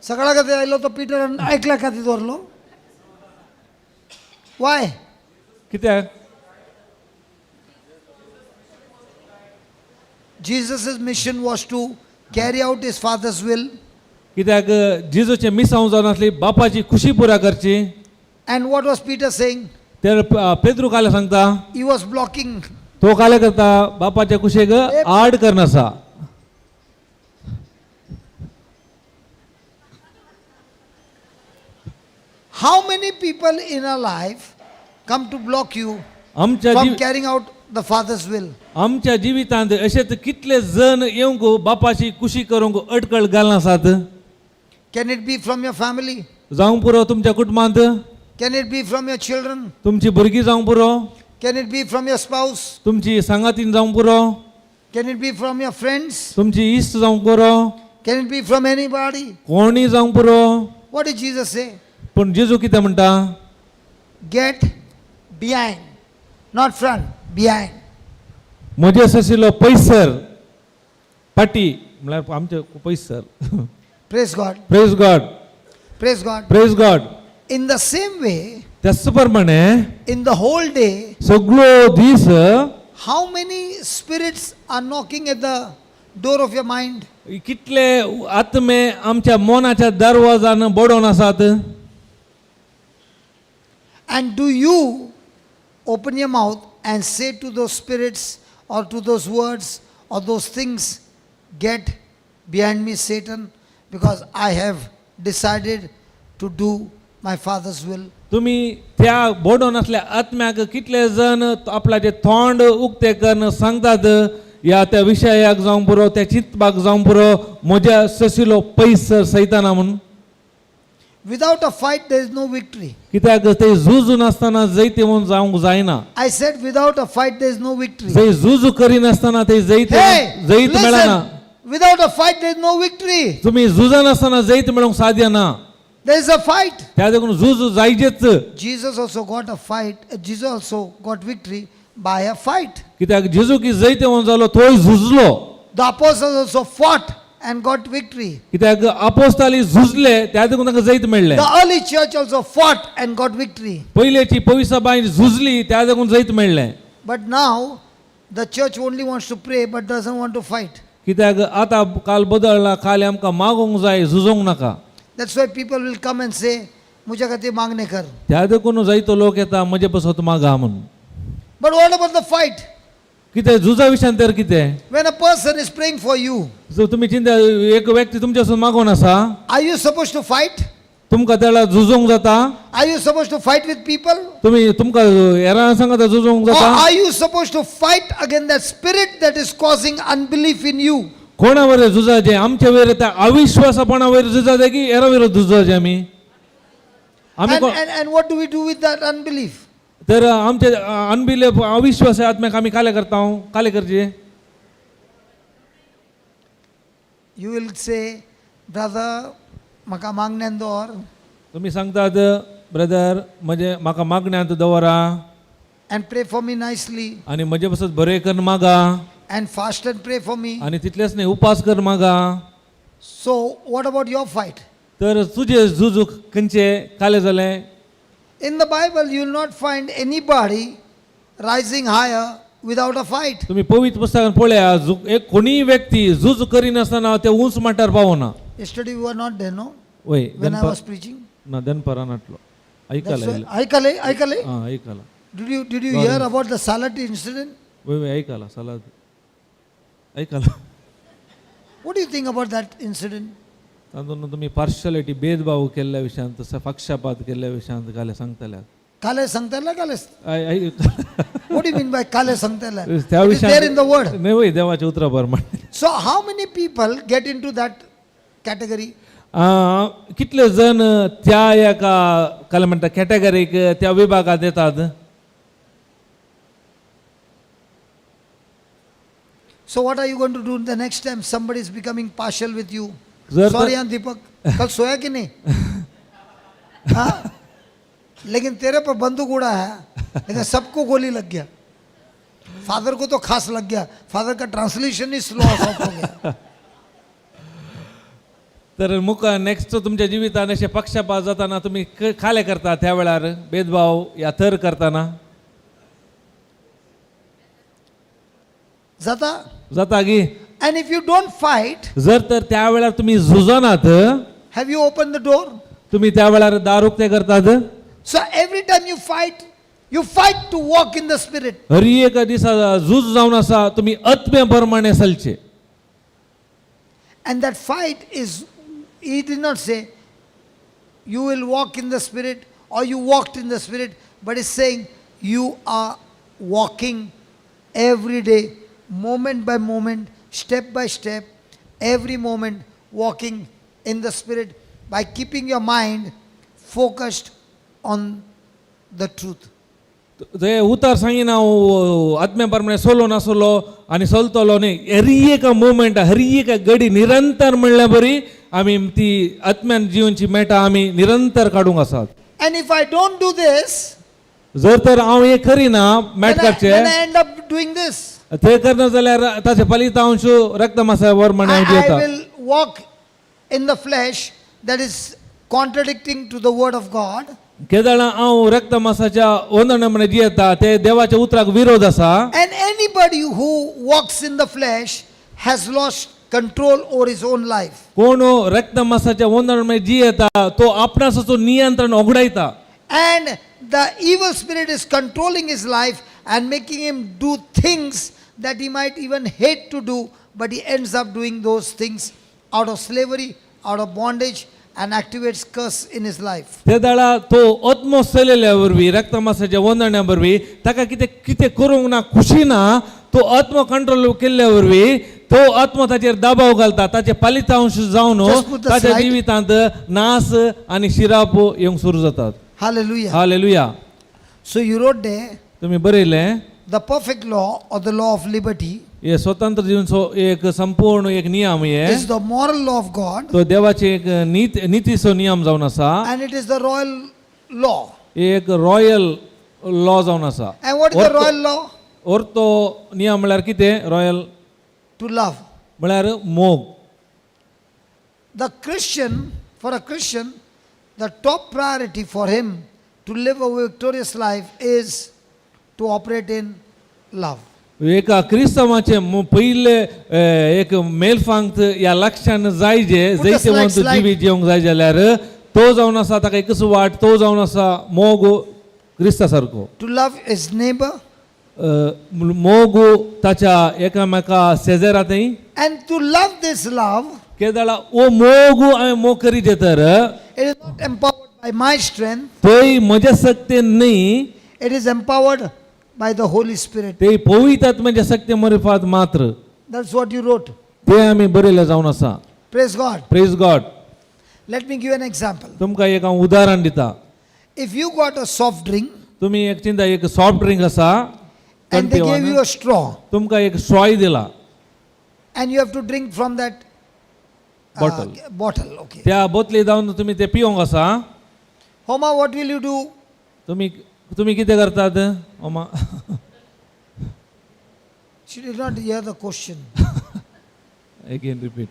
A: सगळा खातीर आयलो तो पिटरान ऐकल्या खातीर दवरलो. वाय?
B: कित्याक?
A: Jesus' mission was to carry out his Father's will.
B: कित्याक जेजूचें मिसांव जावन आसली बापाची खुशी पुरा करची.
A: And what was Peter saying?
B: तर पेद्रू काले सांगता?
A: He was blocking.
B: तो काले करता बापाच्या कुशेक आड करनासा.
A: How many people in our life come to block you
B: आमच्या
A: from
B: जीव
A: carrying out the Father's will?
B: आमच्या जिवितांत अशेच कितले जण येवंक बापाची कुशी करूंक अडकळ घालनासात.
A: Can it be from your family?
B: जावंक पुरो तुमच्या कुटुंबांत.
A: Can it be from your children?
B: तुमची भुरगीं जावंक पुरो.
A: Can it be from your spouse?
B: तुमची सांगातीन जावंक पुरो.
A: Can it be from your friends?
B: तुमची इश्ट जावंक पुरो.
A: Can it be from anybody?
B: कोणीय जावंक पुरो.
A: What did Jesus say?
B: पूण जेजू कितें म्हणटा?
A: Get behind, not front, behind.
B: म्हजे सशिल्लो पयसर पाटी म्हळ्यार आमचे पयसर.
A: Praise God.
B: Praise God.
A: Praise God.
B: Praise God.
A: In the same way,
B: त्याच प्रमाणे
A: in the whole day,
B: सगळो दीस
A: how many spirits are knocking at the door of your mind?
B: कितले आत्मे आमच्या मनाच्या दरवाजान बडोवन आसात.
A: And do you open your mouth and say to those spirits or to those words or those things, "Get behind me, Satan, because I have decided to do my Father's will"?
B: तुम्ही त्या बडोवन आसल्या आत्म्याक कितले जण आपल्याचे तोंड उक्ते करून सांगतात ह्या त्या विशयाक जावंक पुरो त्या चिंतपाक जावंक पुरो म्हज्या सशिलो पयस सैताना म्हणून.
A: Without a fight, there is no victory.
B: कित्याक ते झुजून आसतना जैते म्हणून जावंक जायना.
A: I said, without a fight, there is no victory.
B: जंय झुजू करिनासतना ते जैत
A: Hey,
B: जैत मेळना.
A: listen, without a fight, there is no victory.
B: तुम्ही झुजनासतना जैत मेळोवंक साध्य ना.
A: There is a fight.
B: त्या देखून झूज जायजेच.
A: Jesus also got a fight. Jesus also got victory by a fight.
B: कित्याक जेजू की जैत म्हणून जालो तोय झुजलो.
A: The apostles also fought and got victory.
B: कित्याक आपोस्ताली झुजले त्या देखून तांकां जैत मेळ्ळें.
A: The early church also fought and got victory.
B: पयलेची पविसबाय झुजली त्या देखून जैत मेळ्ळें.
A: But now the church only wants to pray but doesn't want to fight.
B: कित्याक आतां काल बदलला काल आमकां मागोवंक जाय झुजोवंक नाका.
A: That's why people will come and say, "मुझे खातीर मागणें कर."
B: त्या देखून जायतो लोक येता म्हजे पसत मागा म्हणून.
A: But what about the fight?
B: कितें झुजा विशयान तर कितें?
A: When a person is praying for you,
B: जो तुमी चिंता एक व्यक्ती तुमच्यासून मागोवन आसा.
A: are you supposed to fight?
B: तुमकां तेळा झुजोवंक जाता?
A: Are you supposed to fight with people?
B: तुमी तुमकां हेरां सांगता झुजोवंक
A: Or
B: जाता?
A: are you supposed to fight against that spirit that is causing unbelief in you?
B: कोणा वयर झुजाचें आमच्या वयर त्या अविश्वासपणा वयर झुजाचें की हेरां वयर झुजाचें आमी आमी
A: And what do we do with that unbelief?
B: तर आमचे अनबिलीफ अविश्वास आत्म्याक आमी काले करता, काले करचे.
A: You will say, "Brother, म्हाका मागण्यान दवर."
B: तुमी सांगतात, ब्रदर, म्हजे म्हाका मागण्यांत दवरा.
A: "And pray for me nicely."
B: आनी म्हजे पासत बरें करून मागा.
A: "And fast and pray for me."
B: आनी तितलेंच न्ही, उपास कर मागा.
A: So, what about your fight?
B: तर तुजे झुजू खंयचे काले जालें?
A: In the Bible, you will not find anybody rising higher without a fight.
B: तुम्ही पवित्र पुस्तकान पळया, एक कोणीय व्यक्ती झूज करिनासतना ते उंच माठार पावना.
A: Yesterday you were not there, no?
B: वय.
A: When I
B: दनपार
A: was preaching.
B: ना, दनपारान नाटलो.
A: That's
B: ऐकायला
A: why-
B: येयलें.
A: ऐकले ऐकले.
B: आं, ऐकायला.
A: Did you hear about the salad incident?
B: वय वय, ऐकायला, सलाद ऐकायला.
A: What do you think about that incident?
B: तातूंत तुमी पार्शलिटी, भेदभाव केल्ल्या विशयांत, पक्षपात केल्ल्या विशयांत काले सांगतले.
A: काले सांगताले काले.
B: I-
A: What do you mean by काले सांगताले?
B: त्या
A: It is there in the word.
B: न्हय वय, देवाच्या उतरा प्रमाणे.
A: So how many people get into that category?
B: कितले जण त्या एका काय म्हणटा कॅटेगरीक, त्या विभागात येतात?
A: So what are you going to do the next time somebody is becoming partial with you?
B: जर
A: सॉरी हाँ दीपक, कल सोया कि नहीं? हाँ, लेकिन तेरे पर बंदूक उड़ा है, लेकिन सबको गोली लग गया. फादर को तो खास लग गया, फादर का ट्रांसलेशन ही स्लो ऑफ हो गया.
B: तर मुका नेक्स्ट तुमच्या जिवितान अशे पक्षपात जाताना तुमी खाले करता त्या वेळार, भेदभाव या थर करताना?
A: जाता.
B: जाता गी?
A: And if you don't fight,
B: जर तर त्या वेळार तुमी झुजनात,
A: have you opened the door?
B: तुमी त्या वेळार दार उक्ते करतात?
A: So every time you fight, you fight to walk in the Spirit.
B: हर एका दिसा झूज जावन आसा, तुमी आत्म्या प्रमाणे चलचे.
A: And that fight is, he did not say, you will walk in the Spirit or you walked in the Spirit, but he's saying, you are walking every day, moment by moment, step by step, every moment walking in the Spirit by keeping your mind focused on the truth.
B: ते उतार सांगिना हांव आत्म्या प्रमाणे solo नासलो आनी चलतलो न्ही. हर एका movement, हर एका घडी निरंतर म्हणल्या बरी आमी ती आत्म्यान जिवनची मेटां आमी निरंतर काडूंक आसात.
A: And if I don't do this,
B: जर तर हांव हें करिना, मेट
A: then I,
B: काडचें,
A: then I end up doing this.
B: थंय करना जाल्यार ताचें फलितांश रक्तमासा प्रमाणे हांव
A: I
B: जियेता.
A: will walk in the flesh that is contradicting to the word of God.
B: केदळा हांव रक्तमासाच्या वंदना म्हणे जियेता, ते देवाच्या उतराक विरोध आसा.
A: And anybody who walks in the flesh has lost control over his own life.
B: कोण रक्तमासाच्या वंदना म्हणे जियेता, तो आपणाचो नियंत्रण ओगडायता.
A: And the evil spirit is controlling his life and making him do things that he might even hate to do, but he ends up doing those things out of slavery, out of bondage, and activates curse in his life.
B: ते दाळा तो आत्मो चलयल्या वरवीं, रक्तमासाच्या वंदण्या वरवीं, ताका कितें कितें करूंक ना खुशी ना, तो आत्मो कंट्रोल केल्ल्या वरवीं तो आत्मो ताचेर दबाव घालता, ताचे फलितांश जावन
A: Just put the
B: ताच्या
A: slide.
B: जिवितांत नास आनी शिराप येवंक सुरू जातात.
A: Hallelujah.
B: Hallelujah.
A: So you wrote there,
B: तुमी बरयलें,
A: the perfect law or the law of liberty
B: हे स्वतंत्र जीवनचो एक संपूर्ण एक नियम हे
A: is the moral law of God
B: तो देवाची एक नीत नितीचो नियम जावन आसा.
A: And it is the royal law.
B: एक रॉयल लॉ जावन आसा.
A: And what is the royal law?
B: और तो नियम म्हळ्यार कितें रॉयल?
A: To love.
B: म्हळ्यार मोग.
A: The Christian, for a Christian, the top priority for him to live a victorious life is to operate in love.
B: एका क्रिस्तांवाचें पयले एक मेलफांत ह्या लक्षान जाय जे
A: Put the
B: जैतवंत
A: slide, slide.
B: जिवीत जिवंक जाय जाल्यार तो जावन आसा ताका एकच वाट, तो जावन आसा मोग क्रिस्ता सारको.
A: To love his neighbor
B: मोग ताच्या एकामेका शेजरा थंय.
A: And to love this love,
B: केदळा ओ मोग हांवें मोग करीत तर,
A: it is not empowered by my strength,
B: थंय म्हज्या शक्तेन न्ही,
A: it is empowered by the Holy Spirit.
B: ते पवित्र आत्म्याच्या शक्ती मार्फत मात्र.
A: That's what you wrote.
B: ते आमी बरयलें जावन आसा.
A: Praise God.
B: Praise God.
A: Let me give an example.
B: तुमकां एक हांव उदाहरण दिता.
A: If you got a soft drink,
B: तुमी एक चिंता एक सॉफ्ट ड्रिंक आसा
A: and they gave you a straw,
B: तुमकां एक स्ट्रॉय दिला
A: and you have to drink from that
B: Bottle.
A: Bottle, okay.
B: त्या बोतली जावन तुमी ते पिवंक आसा.
A: Homa, what will you do?
B: तुमी तुमी कितें करतात ओमा?
A: She did not hear the question.
B: Again repeat.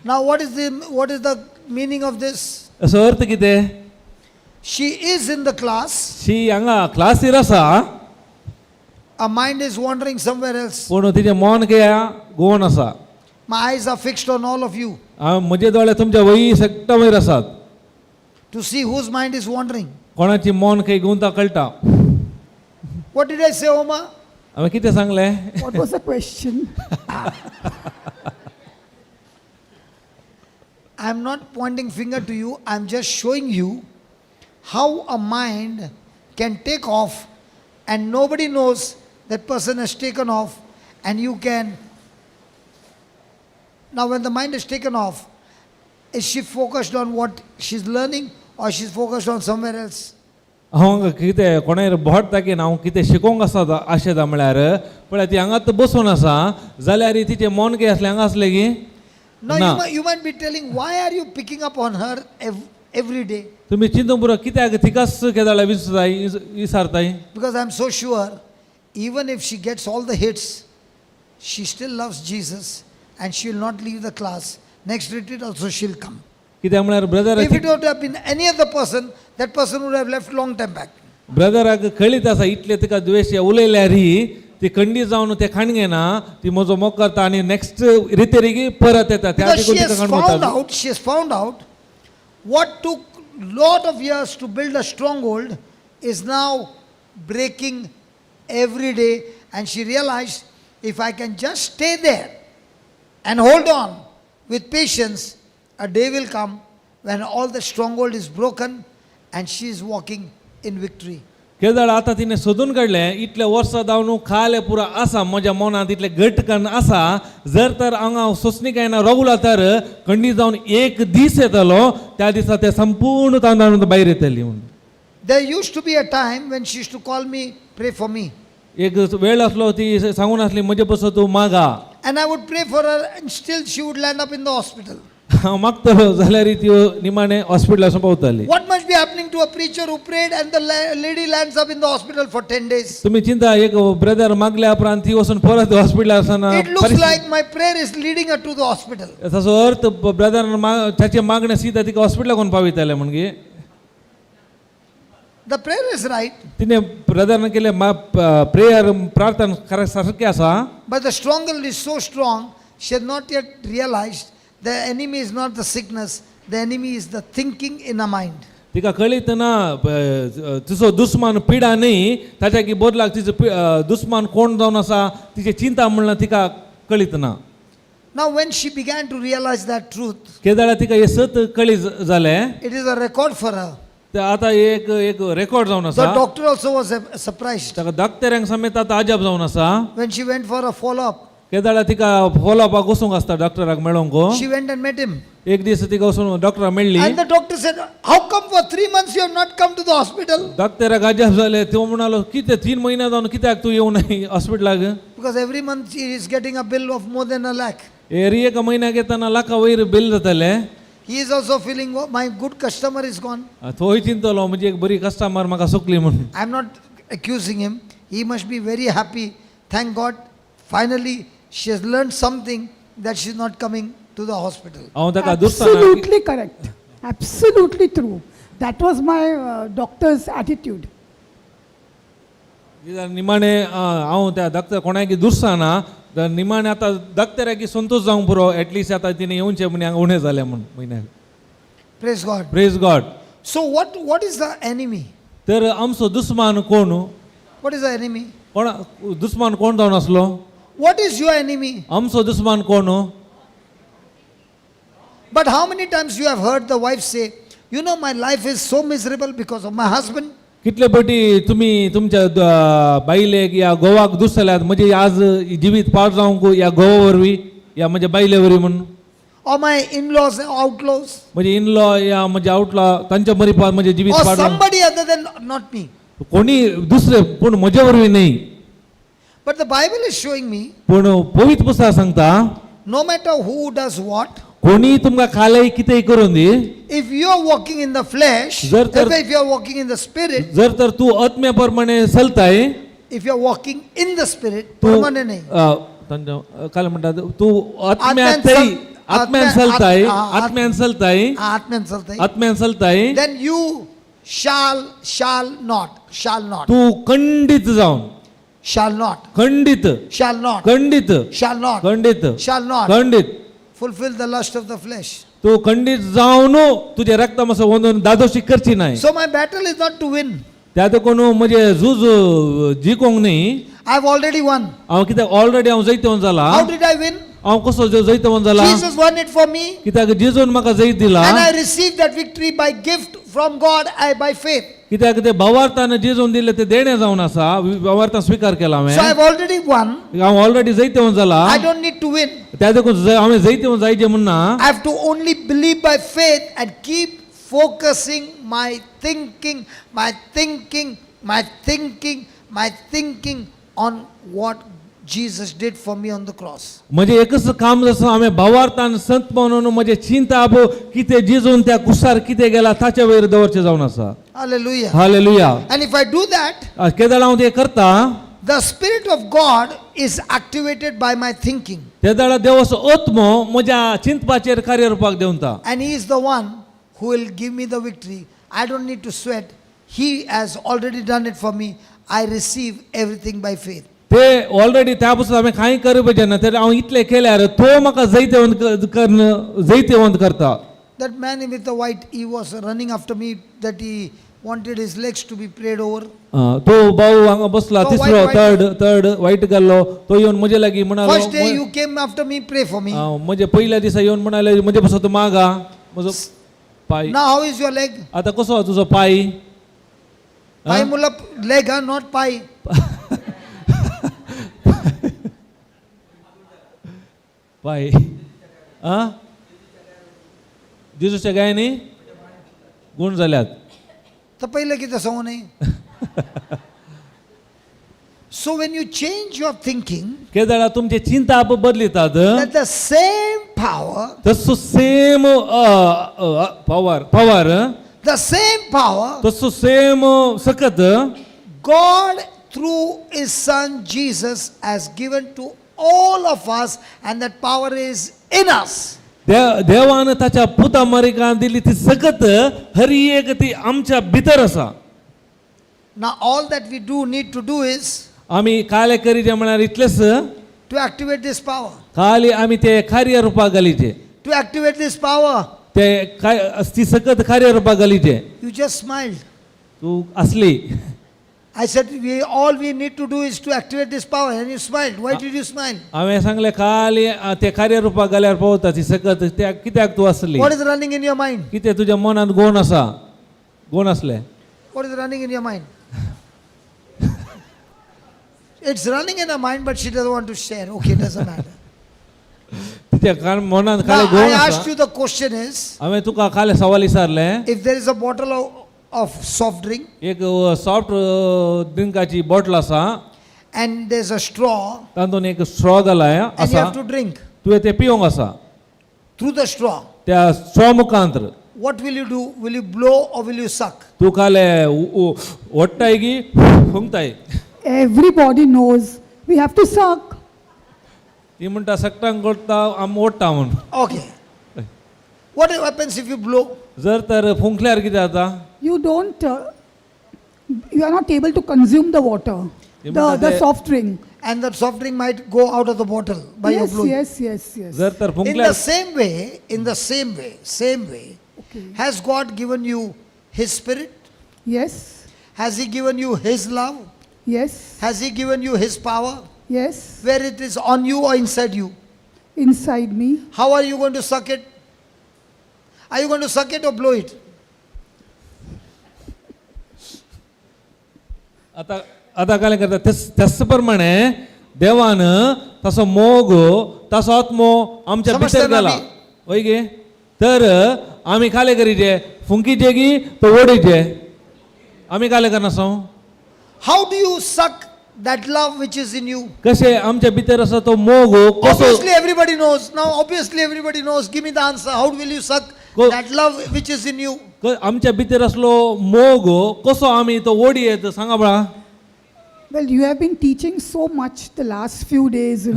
A: Now, what is the meaning of this?
B: असो अर्थ कितें?
A: She is in the class.
B: शी हांगा क्लासीर आसा.
A: Her mind is wandering somewhere else.
B: पूण तिचें मन कितें गोवन आसा.
A: My eyes are fixed on all of you
B: हांव म्हजे दोळे तुमच्या वयी सगटा वयर आसात
A: to see whose mind is wandering.
B: कोणाची मन खंय गुंता कळटा.
A: What did I say, Oma?
B: हांवें कितें सांगलें?
C: What was the question?
A: I am not pointing finger to you. I am just showing you how a mind can take off and nobody knows that person has taken off, and you can. Now, when the mind is taken off, is she focused on what she's learning or she's focused on somewhere else?
B: हांव कितें कोणाय बोट दाखयना हांव कितें शिकोवंक आसा आशेता म्हळ्यार पळय ती हांगात बसून आसा जाल्यार तिचें मन कितें आसलें हांगा आसलें की
A: Now,
B: ना.
A: you might be telling, why are you picking up on her every day?
B: तुमी चिंतूंक पुरो कित्याक तिकाच केदाळा विसरताय विसारताय.
A: Because I'm so sure, even if she gets all the hits, she still loves Jesus and she will not leave the class. Next retreat also she'll come.
B: कित्याक म्हळ्यार brother
A: If it would have been any other person, that person would have left long time back.
B: ब्रदराक कळीत आसा इतले तिका द्वेश उलयल्यार ती खंडी जावन ते खाणगेना ती म्हजो मोग करता आनी नेक्स्ट रितेरीगी परत येता त्या
A: Because
B: देखून
A: she
B: तिका
A: has
B: खाण
A: found
B: वता.
A: out, she has found out what took lot of years to build a stronghold is now breaking every day. And she realized, if I can just stay there and hold on with patience, a day will come when all the stronghold is broken and she is walking in victory.
B: केदळ आतां तिणें सोदून काडलें इतले वर्सां जावन खाले पुरो आसा म्हज्या मनांत इतलें घटकन आसा जर तर हांगा सोंसणीकायेन रोगला तर खंडीत जावन एक दीस येतलो त्या दिसा ते संपूर्ण तांदळान भायर येतली म्हणून.
A: There used to be a time when she used to call me, "Pray for me."
B: एक वेळ आसलो ती सांगून आसली म्हजे पसो तूं मागा.
A: And I would pray for her, and still she would land up in the hospital.
B: हांव मागतलो जाल्यार ती निमाणें हॉस्पिटलासून पावताली.
A: What must be happening to a preacher who prayed and the lady lands up in the hospital for 10 days?
B: तुमी चिंता एक brother मागल्या उपरांत ती वचून परत हॉस्पिटलार आसतना.
A: It looks like my prayer is leading her to the hospital.
B: ताचो अर्थ ब्रदरान ताचें मागणें सीधा तिका हॉस्पिटलाक वचून पावयतालें म्हणगे.
A: The prayer is right,
B: तिणें ब्रदरान केलें प्रेयर प्रार्थना खरें सारकें आसा.
A: but the stronghold is so strong, she has not yet realized the enemy is not the sickness, the enemy is the thinking in her mind.
B: तिका कळीत ना तिचो दुस्मान पिडा न्ही ताच्या की बदलाक तिचो दुस्मान कोण जावन आसा तिचें चिंता म्हणल्यार तिका कळीत ना.
A: Now, when she began to realize that truth,
B: केदाळा तिका हें सत कळी जालें.
A: It is a record for her.
B: ते आतां एक एक रेकॉर्ड जावन
A: The
B: आसा.
A: Doctor also was surprised
B: ताका डॉक्टरांक समेत आतां अजाप जावन आसा.
A: When she went for a follow up.
B: केदाळा तिका फॉलोअपाक वचूंक आसता डॉक्टराक मेळोंक.
A: She went and met him.
B: एक दीस तिका वचून डॉक्टराक मेळ्ळी.
A: And the doctor said, "How come for 3 months you have not come to the hospital?"
B: डॉक्टराक अजाप जालें तो म्हणालो कितें 3 म्हयने जावन कित्याक तूं येवनाय हॉस्पिटलाक?
A: Because every month he is getting a bill of more than a lakh.
B: एरी एका म्हयन्याक येतना लाखा वयर बील जातालें.
A: He is also feeling, "Oh, my good customer is gone."
B: थंय चिंतलो म्हणजे एक बरी कस्टमर म्हाका सुकली म्हणून.
A: I am not accusing him. He must be very happy. Thank God, finally she has learned something, that she is not coming to the hospital.
B: हांव ताका दुसरो
C: Absolutely correct. Absolutely true. That was my doctor's attitude.
B: निमाणें हांव त्या doctor कोणाक दुसराना तर निमाणें आतां डॉक्टराक संतोश जावंक पुरो एटलिस्ट आतां तिणें येवचें म्हण हांगा उणें जालें म्हूण म्हयन्याक.
A: Praise God.
B: Praise God.
A: So, what is the enemy?
B: तर आमचो दुस्मान कोण?
A: What is the enemy?
B: कोण दुस्मान कोण जावन आसलो?
A: What is your enemy?
B: आमचो दुस्मान कोण?
A: But how many times you have heard the wife say, "My life is so miserable because of my husband"?
B: कितले पटी तुमी तुमच्या बायलेक या घोवाक दुसल्यात म्हणजे आज जिवीत पाड जावंक या घोवा वरवीं या म्हज्या बायले वरवीं म्हणून.
A: Or my in-laws outlaws?
B: म्हणजे इनलॉ या म्हणजे आउटलॉ तांच्या मरीपार म्हणजे जिवीत
A: Or
B: पाडलां.
A: Somebody other than not me.
B: कोणी दुसरे पूण म्हजे वरवीं न्ही.
A: But the Bible is showing me,
B: पूण पवित्र पुस्तक सांगता,
A: no matter who does what,
B: कोणी तुमकां खालें कितेंय करून दी,
A: if you are walking in the flesh,
B: जर तर-
A: if you are walking in the spirit,
B: जर तर तूं आत्म्या प्रमाणे चलताय,
A: if you are walking in the spirit,
B: तूं
A: प्रमाणे नाही.
B: तांच्या काय म्हणटात तूं आत्म्या
A: आत्म्यान
B: तरी
A: चल-
B: आत्म्यान
A: आत्म्या-
B: चलताय,
A: आत्म्यान
B: आत्म्यान चलताय,
A: आत्म्यान चलताय,
B: आत्म्यान चलताय,
A: then you shall not, shall not,
B: तूं खंडीत जावन,
A: shall not,
B: खंडीत,
A: shall not,
B: खंडीत,
A: shall not,
B: खंडीत,
A: shall not
B: खंडीत
A: fulfill the lust of the flesh.
B: तूं खंडीत जावन तुजें रक्ता मातसो वचून दादोशी करची नाय.
A: So my battle is not to win.
B: त्या देखून म्हणजे झूज जिकोंक न्ही.
A: I've already won.
B: हांव कित्याक ऑलरेडी हांव जैतवंत जाला.
A: How did I win?
B: हांव कसो जैतवंत जाला?
A: Jesus won it for me,
B: कित्याक जेजून म्हाका जैत दिला.
A: and I received that victory by gift from God, I by faith.
B: कित्याक ते भावार्थान जेजून दिले ते देणे जावन आसा, भावार्थान स्विकार केला
A: So
B: हांवें.
A: I've already won.
B: हांव ऑलरेडी जैतवंत जाला.
A: I don't need to win.
B: त्या देखून हांवें जैतवंत जायचें म्हण ना.
A: I have to only believe by faith and keep focusing my thinking, my thinking, my thinking, my thinking on what Jesus did for me on the cross.
B: म्हणजे एकच काम जसं हांवें भावार्थान संत म्हणून म्हजें चिंताप कितें जेजून त्या कुसार कितें गेला ताच्या वयर दवरचें जावन आसा.
A: Hallelujah.
B: Hallelujah.
A: And if I do that,
B: केदळ हांव तें करता,
A: the Spirit of God is activated by my thinking.
B: तेदळा देवाचो आत्मो म्हज्या चिंतपाचेर कार्यरुपाक देंवता.
A: And He is the one who will give me the victory. I don't need to sweat. He has already done it for me. I receive everything by faith.
B: ते already त्या पसून हांवें कांय करपाचें ना, तर हांव इतलें केल्यार तो म्हाका जैतवंत कर्ण जैतवंत करता.
A: That man with the white, he was running after me, that he wanted his legs to be prayed over.
B: तो भाऊ हांगा बसला,
A: तो
B: तिसरो,
A: white-
B: third third white घाल्लो तो येवन म्हजे लागीं म्हणालो,
A: First day you came after me, pray for me.
B: म्हजे पयल्या दिसा येवन म्हणाले म्हजे पासत मागा म्हजो पाय.
A: Now how is your leg?
B: आतां कसो आसा तुजो पाय?
A: Pie mulap leg, huh? Not pie.
B: पाय आ जेजूच्या गायनी गुण जाल्यात.
A: तर पहिले कितें सांगू न्ही. So when you change your thinking,
B: केदळा तुमचे चिंता बदलितात,
A: that the same power,
B: तसो same power power
A: the same power,
B: तसो सेम सकत
A: God through His Son Jesus has given to all of us, and that power is in us.
B: देवान ताच्या पुता मारिकान दिली ती सकत हर एक ती आमच्या भितर आसा.
A: Now all that we do need to do is
B: आमी काले करीचे म्हळ्यार इतलेच,
A: to activate this power.
B: खाली आमी ते कार्य रुपाक घालीचे.
A: To activate this power,
B: ते काय ती सकत कार्य रुपाक घालीचे.
A: You just smiled.
B: तूं आसली.
A: I said, we all we need to do is to activate this power, and you smiled. Why did you smile?
B: हांवें सांगलें खाली ते कार्य रुपाक घाल्यार पावता ती सकत, त्या कित्याक तूं आसली?
A: What is running in your mind?
B: कितें तुज्या मनांत गोण आसा, गोण आसलें?
A: What is running in your mind? It's running in her mind, but she doesn't want to share. Okay, doesn't matter.
B: तिच्या कारण मनांत खाली
A: Now,
B: गोण
A: I
B: आसा.
A: Asked you the question is,
B: हांवें तुका खाले सवाल विचारलें,
A: if there is a bottle of soft drink
B: एक सॉफ्ट ड्रिंकाची बॉटल आसा
A: and there's a straw,
B: तातूंत एक स्ट्रॉ घालाय
A: and you
B: आसा,
A: have to drink
B: तुवें तें पिवंक आसा
A: through the straw,
B: त्या straw मुखांत,
A: what will you do? Will you blow or will you suck?
B: तूं खाले ओडटाय की फुंकताय?
C: Everybody knows we have to suck.
B: ती म्हणटा सगटांक ओडटा आमी ओडटा म्हूण.
A: Okay. What happens if you blow?
B: जर तर फुंकल्यार कितें जाता?
C: You don't, you are not able to consume the water,
B: You
C: the,
B: mean
C: the
B: that
C: soft drink.
A: And that soft drink might go out of the bottle by your
C: Yes,
A: blowing.
C: yes.
B: जर तर
A: In
B: फुंकल्यार
A: the same way, in the same way, same way,
C: Okay.
A: has God given you His Spirit?
C: Yes,
A: Has He given you His love?
C: Yes,
A: Has He given you His power?
C: Yes.
A: Where it is on you or inside you?
C: Inside me.
A: How are you going to suck it? Are you going to suck it or blow it?
B: आता आता काय करता त्याच प्रमाणे देवान ताचो मोग ताचो आत्मो आमच्या
A: समजता
B: भितर
A: ना
B: घाला.
A: मी?
B: वय गे तर आमी काले करीचे फुंकीचे की तो ओडीचे आमी काले करनासो.
A: How do you suck that love which is in you?
B: कशें आमच्या भितर आसा तो मोग कसो?
A: Obviously, everybody knows. Now, obviously, everybody knows. Give me the answer. How will you suck that love which is in you?
B: आमच्या भितर असलो मोग कसो आमी तो ओडी येत सांगा बळा.
C: Well, you have been teaching so much the last few days.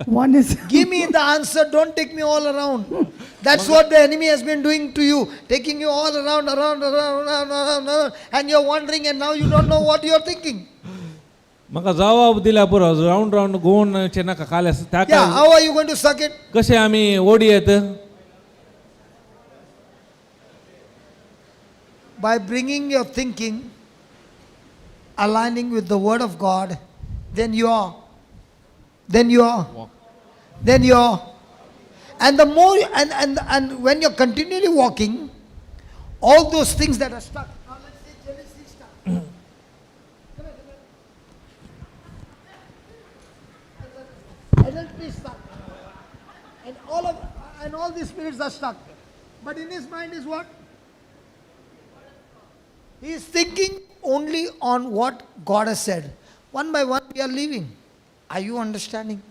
C: One is.
A: Give me the answer. Don't take me all around. That's what the enemy has been doing to you, taking you all around, around, around, around, around, around, and you're wandering, and now you don't know what you're thinking.
B: म्हाका जबाब दिल्या पुरो round round Goan नाका काले
A: Yeah,
B: ताका.
A: How are you going to suck it?
B: कशें आमी OD येत?
A: By bringing your thinking, aligning with the Word of God, then you are, then you are, then you are. And the more, and when you're continually walking, all those things that are stuck. Now let's say jealousy stuck. Come here, come here. Adultery stuck. And all these spirits are stuck. But in his mind is what? He is thinking only on what God has said. One by one we are leaving. Are you understanding?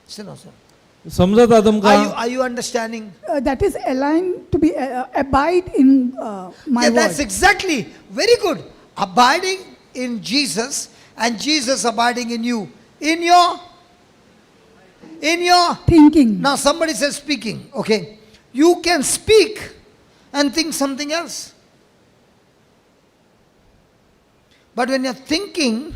A: Sit down, sir.
B: समजता तुमकां?
A: Are you understanding?
C: That is aligned to be abide in my
A: Yeah, that's
C: word.
A: Exactly. Very good. Abiding in Jesus and Jesus abiding in you. In your
C: Thinking.
A: Now somebody says speaking. Okay. You can speak and think something else. But when you're thinking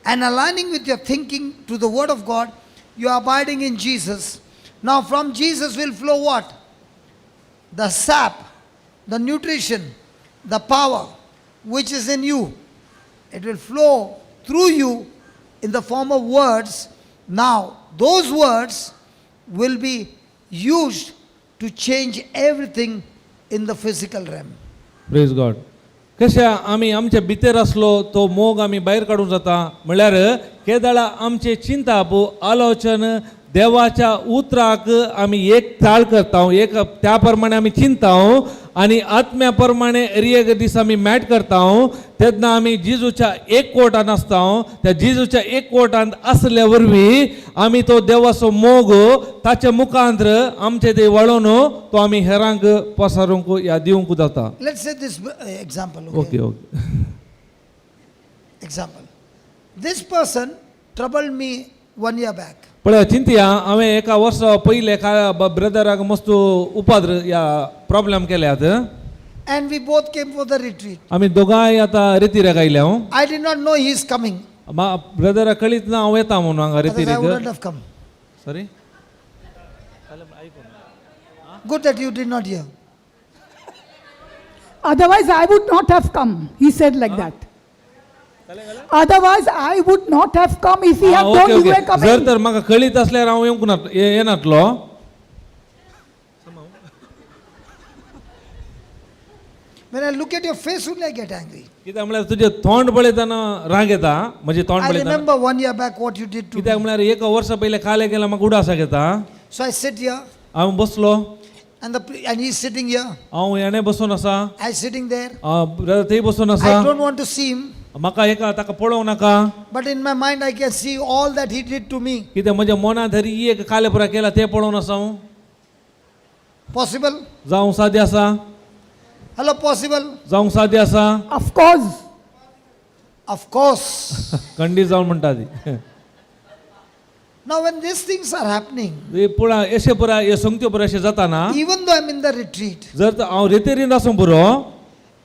A: and aligning with your thinking to the Word of God, you are abiding in Jesus. Now from Jesus will flow what? The sap, the nutrition, the power which is in you. It will flow through you in the form of words. Now, those words will be used to change everything in the physical realm.
B: Praise God. कशें आमी आमच्या भितर आसलो तो मोग आमी भायर काडूंक जाता म्हणल्यार केदळा आमचें चिंताप आलोचन देवाच्या उतराक आमी एक ताळ करता एक त्या प्रमाणे आमी चिंता आनी आत्म्या प्रमाणे एक दीस आमी मॅट करता तेन्ना आमी जिजूच्या एक कोटान आसता. त्या जिजूच्या एक कोटांत आसल्या वरवीं आमी तो देवाचो मोग ताच्या मुखांत आमचे ते वळोवन तो आमी हेरांक पसारूंक या दिवंक जाता.
A: Let's say this example. Okay?
B: Okay okay.
A: Example. This person troubled me one year back.
B: पळय चिंतया हांवें एका वर्सा पयलें एका ब्रदराक मस्त उपाद्र या प्रॉब्लेम केल्यात.
A: And we both came for the retreat.
B: आमी दोगांय आतां रेतिराक आयल्या हांव.
A: I did not know he is coming.
B: मा ब्रदराक कळीत ना हांव येता म्हणून हांगा
A: Otherwise, I
B: रेतिरीक.
A: Wouldn't have come.
B: Sorry.
A: Good that you did not hear.
C: Otherwise, I would not have come. He said like that. Otherwise, I would not have come if he had
B: okay
C: known you
B: okay
C: were
B: जर
C: coming.
B: तर म्हाका कळीत आसल्यार हांव येवंक ना येनातलो.
A: When I look at your face, only I get angry.
B: कित्याक म्हळ्यार तुजें तोंड पळयतना राग येता म्हजें तोंड
A: I
B: पळयतना.
A: Remember one year back what you did to me.
B: कित्याक म्हळ्यार एका वर्सा पयलें कालें केलें म्हाका उडासाक येता.
A: So I sit here,
B: हांव बसलो
A: and he's sitting here.
B: हांव हेणें बसून आसा.
A: I sitting there.
B: Brother थंय बसून आसा.
A: I don't want to see him,
B: म्हाका एका ताका पळोवंक नाका.
A: But in my mind I can see all that he did to me.
B: कित्याक म्हज्या मनांत तरी एक कालें पुरा केला तें पळोवन आसा हांव.
A: Possible?
B: जावंक सादें आसा.
A: Hello, possible?
B: जावंक सादें आसा.
C: Of course.
A: Of course.
B: खंडीत जावन म्हणटा ती.
A: Now, when these things are happening,
B: हे पुरा अशें पुरा हे संगत्यो पुरा अशें जाता ना
A: even though I'm in the retreat,
B: जर तर हांव रेतेरीन आसूं पुरो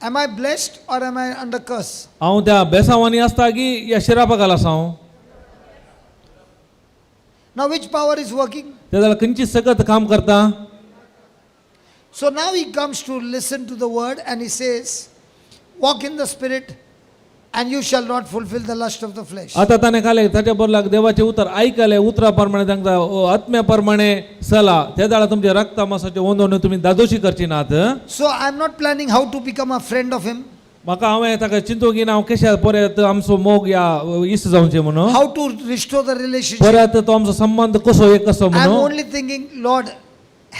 A: am I blessed or am I under curse?
B: हांव त्या बेसांवांनी आसता की ह्या शिरापा आसा हांव?
A: Now, which power is working?
B: ते जाल्यार खंयची सकत काम करता?
A: So now he comes to listen to the word and he says, "Walk in the spirit and you shall not fulfill the lust of the flesh."
B: आतां ताणें कालें ताच्या बदलाक देवाचें उतर आयकलें उतरा प्रमाणे तांकां आत्म्या प्रमाणे चला ते जाल्यार तुमच्या रक्ता मासाचे ओंदोवन तुमी दादोशी करची नात.
A: So I'm not planning how to become a friend of him,
B: म्हाका हांवें ताका चिंतूंक ना हांव कशें परत आमचो मोग या इश्ट जावचें म्हणून.
A: How to restore the relationship.
B: परत तो आमचो संबंद कसो एक कसो
A: I'm
B: म्हणून.
A: only thinking, Lord,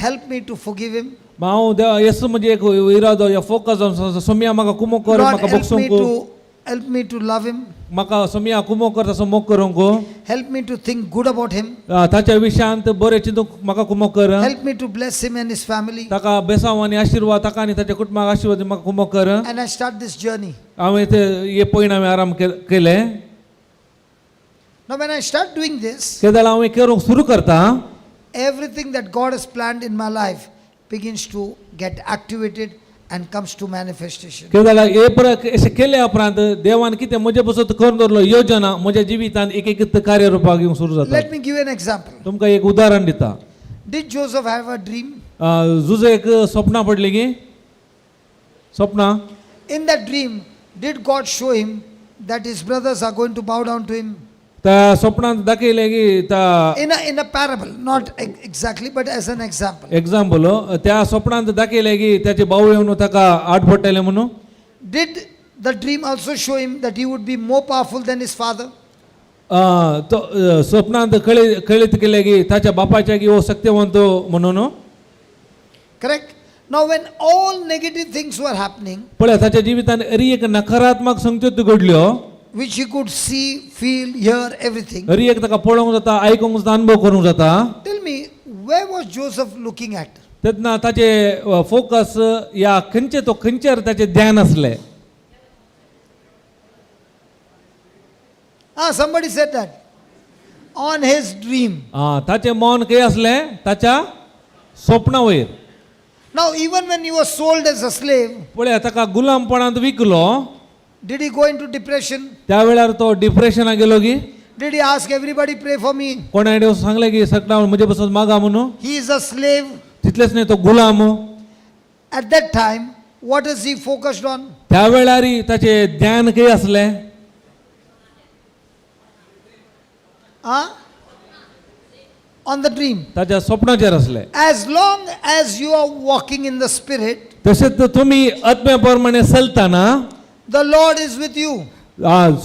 A: help me to forgive him.
B: हांव देवा येसू म्हजे एक इरादो या फोकस जावन सोमिया म्हाका कुमो कर
A: Lord,
B: म्हाका
A: help me
B: बगसूंक
A: to help me to love him.
B: म्हाका सोमिया कुमो कर तसो मोग करूंक.
A: Help me to think good about him.
B: ताच्या विशयांत बरें चिंतूंक म्हाका कुमो कर.
A: Help me to bless him and his family.
B: ताका बेसांव आनी आशिर्वाद ताका आनी ताच्या कुटुंबाक आशिर्वाद म्हाका कुमो कर.
A: And I start this journey.
B: हांवें ते हे पयण हांवें आराम केलें.
A: Now, when I start doing this,
B: तेदळ हांव हें करूंक सुरू करता
A: everything that God has planned in my life begins to get activated and comes to manifestation.
B: कितें जाल्यार हे परत अशें केल्या उपरांत देवान कितें म्हजे पसत करून दवरलो योजना म्हज्या जिवितांत एक एक कार्य रुपाक येवंक सुरू जाता.
A: Let me give you an example.
B: तुमकां एक उदाहरण दिता.
A: Did Joseph have a dream?
B: जुजेक सपनां पडली की सपनां.
A: In that dream, did God show him that his brothers are going to bow down to him?
B: त्या सपनांत दाखयलें की त्या
A: In a parable, not exactly, but as an example.
B: Example त्या सपनांत दाखयलें की त्याचे भाऊ येवन ताका आट पडटले म्हणून.
A: Did the dream also show him that he would be more powerful than his father?
B: तो सपनांत कळीत कळीत केलें की ताच्या बापाच्या की हो शक्तिवंत म्हणून.
A: Correct? Now, when all negative things were happening,
B: पळय ताच्या जिवितांत अरी एक नकारात्मक संगत्यो घडल्यो
A: which he could see, feel, hear, everything,
B: अरी एक ताका पळोवंक जाता आयकूंक जाता अनुभव करूंक जाता.
A: tell me, where was Joseph looking at?
B: तेन्ना ताचे फोकस या खंयचे तो खंयचेर ताचें ध्यान आसलें.
A: Ah, somebody said that. On his dream.
B: आं ताचें मन खंय आसलें ताच्या स्वप्ना वयर.
A: Now, even when he was sold as a slave,
B: पळय ताका गुलामपणांत विकलो
A: did he go into depression?
B: त्या वेळार तो डिप्रेशनाक गेलो की.
A: Did he ask everybody pray for me?
B: कोणा येवन सांगलें की सगळ्या म्हजे पसून मागा म्हणून.
A: He is a slave.
B: तितलेंच न्हय तो गुलाम.
A: At that time, what is he focused on?
B: त्या वेळार ताचें ध्यान खंय आसलें?
A: Huh? On the dream.
B: ताच्या स्वप्नाचेर आसलें.
A: As long as you are walking in the spirit,
B: तशेंच तुमी आत्म्या प्रमाणे चलतना
A: the Lord is with you.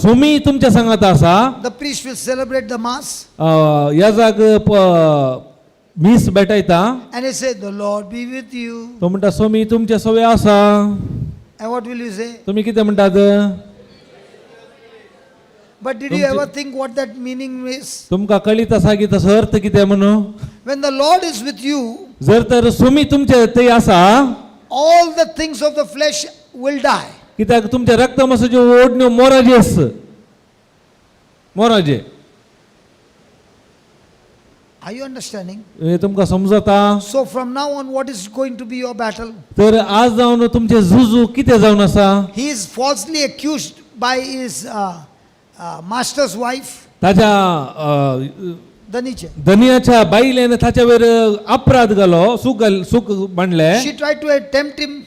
B: Sumi तुमच्या सांगात आसा.
A: The priest will celebrate the mass
B: ह्या जाग मीस भेटयता
A: and he say, "The Lord be with you."
B: तो म्हणटा सोमी तुमचे सवय आसा.
A: And what will you say?
B: तुमी कितें म्हणटात?
A: But did you ever think what that meaning is?
B: तुमकां कळीत आसा की तसो अर्थ कितें म्हणून?
A: When the Lord is with you,
B: जर तर सुमी तुमचे थंय आसा
A: all the things of the flesh will die.
B: कित्याक तुमच्या रक्तमासाच्यो ओडण्यो मोराजे आस मोराजे.
A: Are you understanding?
B: हे तुमकां समजता?
A: So from now on, what is going to be your battle?
B: तर आज जावन तुमचें झुजू कितें जावन आसा?
A: He is falsely accused by his master's wife,
B: ताच्या
A: Daniche.
B: धनयाच्या बायलेन ताच्या वयर अपराध घालो सूक घाल सूक मांडलें.
A: She tried to tempt him.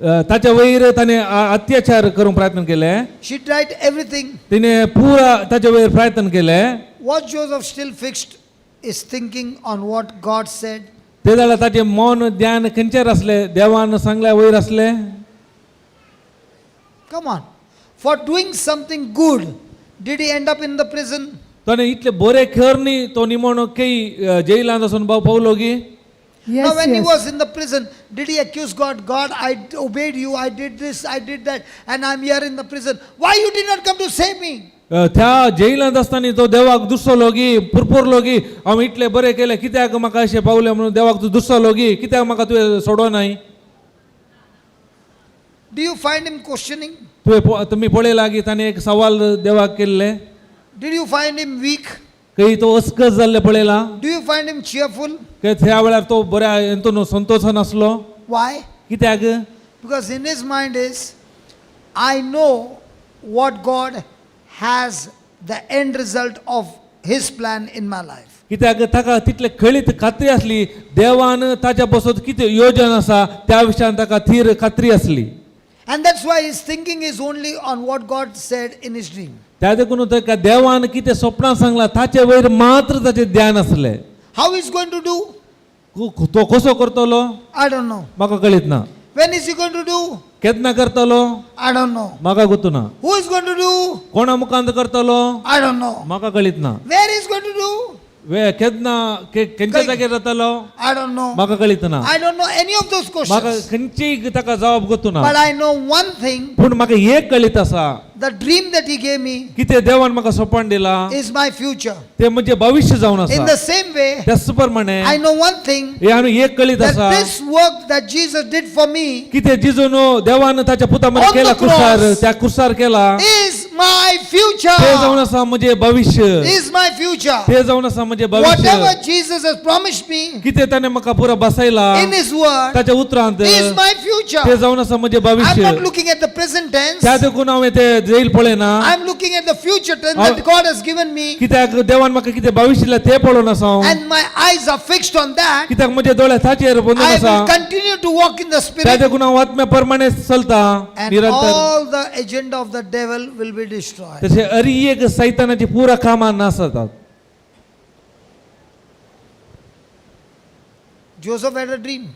B: ताच्या वयर ताणें अत्याचार करूंक प्रयत्न केले.
A: She tried everything.
B: तिणें पुरा ताच्या वयर प्रयत्न केले.
A: Was Joseph still fixed his thinking on what God said?
B: ते जाल्यार ताचें मन ध्यान खंयचेर आसलें? देवान सांगल्या वयर आसलें?
A: Come on. For doing something good, did he end up in the prison?
B: ताणें इतले बरें कर न्ही तो निमणो केई जेलांत वचून पावलो की.
A: Now,
C: Yes,
A: when he
C: yes.
A: was in the prison, did he accuse God? God, I obeyed you, I did this, I did that, and I'm here in the prison. Why you did not come to save me?
B: त्या जेलांत आसतना तो देवाक दुसलो की पुरपुरलो की हांव इतलें बरें केलें कित्याक म्हाका अशें पावलें म्हणून देवाक तूं दुसलो की कित्याक म्हाका तुवें सोडो नाय.
A: Do you find him questioning?
B: तुवें तुमी पळयलां की ताणें एक सवाल देवाक केल्लें.
A: Did you find him weak?
B: खंय तो अस्कस जाल्लें पळयलां?
A: Do you find him cheerful?
B: खंय त्या वेळार तो बऱ्या हेतून संतोशान आसलो?
A: Why?
B: कित्याक?
A: Because in his mind is, I know what God has the end result of his plan in my life.
B: कित्याक ताका तितले कळीत खात्री आसली देवान ताच्या बसत कितें योजन आसा त्या विशयान ताका थीर खात्री आसली.
A: And that's why his thinking is only on what God said in his dream.
B: त्या देखून ताका देवान कितें स्वप्नां सांगलां ताचे वयर मात्र ताचें ध्यान आसलें.
A: How he's going to do?
B: तो कसो करतलो?
A: I don't know.
B: म्हाका कळीत ना.
A: When is he going to do?
B: केन्ना करतलो?
A: I don't know.
B: म्हाका गोतू ना.
A: Who is going to do?
B: कोणा मुखांत करतलो?
A: I don't know.
B: म्हाका कळीत ना.
A: Where is going to do?
B: वे केन्ना खंयच्या जाग्यार जातालो
A: I don't know.
B: म्हाका कळीत ना.
A: I don't know any of those
B: म्हाका
A: questions.
B: खंयचीय ताका जबाब गोतू ना.
A: But I know one thing,
B: पूण म्हाका एक कळीत आसा,
A: the dream that he gave me
B: कितें देवान म्हाका सोपण दिला
A: is my future.
B: ते म्हणजे भविश्य जावन
A: In
B: आसा.
A: the same way,
B: त्याच प्रमाणे
A: I know one thing,
B: हे आनी एक कळीत
A: that
B: आसा
A: this work that Jesus did for me
B: कितें जिजून देवान ताच्या पुता
A: On
B: मरे
A: the
B: केला कुसार,
A: cross.
B: त्या कुसार केला
A: is my
B: ते जावन
A: future.
B: आसा म्हणजे भविश्य.
A: Is my future.
B: ते जावन आसा म्हणजे भविश्य.
A: Whatever Jesus has promised me
B: कितें ताणें म्हाका पुरो बसयला
A: in His word
B: ताच्या उतरांत
A: is my
B: ते
A: future.
B: जावन आसा म्हणजे
A: I'm
B: भविश्य.
A: not looking at the present tense.
B: त्या देखून हांवें ते जेल पळयना.
A: I'm looking at the future tense that God has given me,
B: कित्याक देवान म्हाका कितें भविश्य दिलां तें पळोवन आसा हांव.
A: and my eyes are fixed on that.
B: कित्याक म्हजे दोळे ताचेर बंदून
A: I
B: आसा.
A: will continue to walk in the
B: त्या
A: Spirit,
B: देखून हांव आत्म्या प्रमाणे चलता
A: and
B: निरंतर.
A: all the agenda of the devil will be destroyed.
B: तशें अरी एक सैतानाची पुरा कामां नास जातात.
A: Joseph had a dream.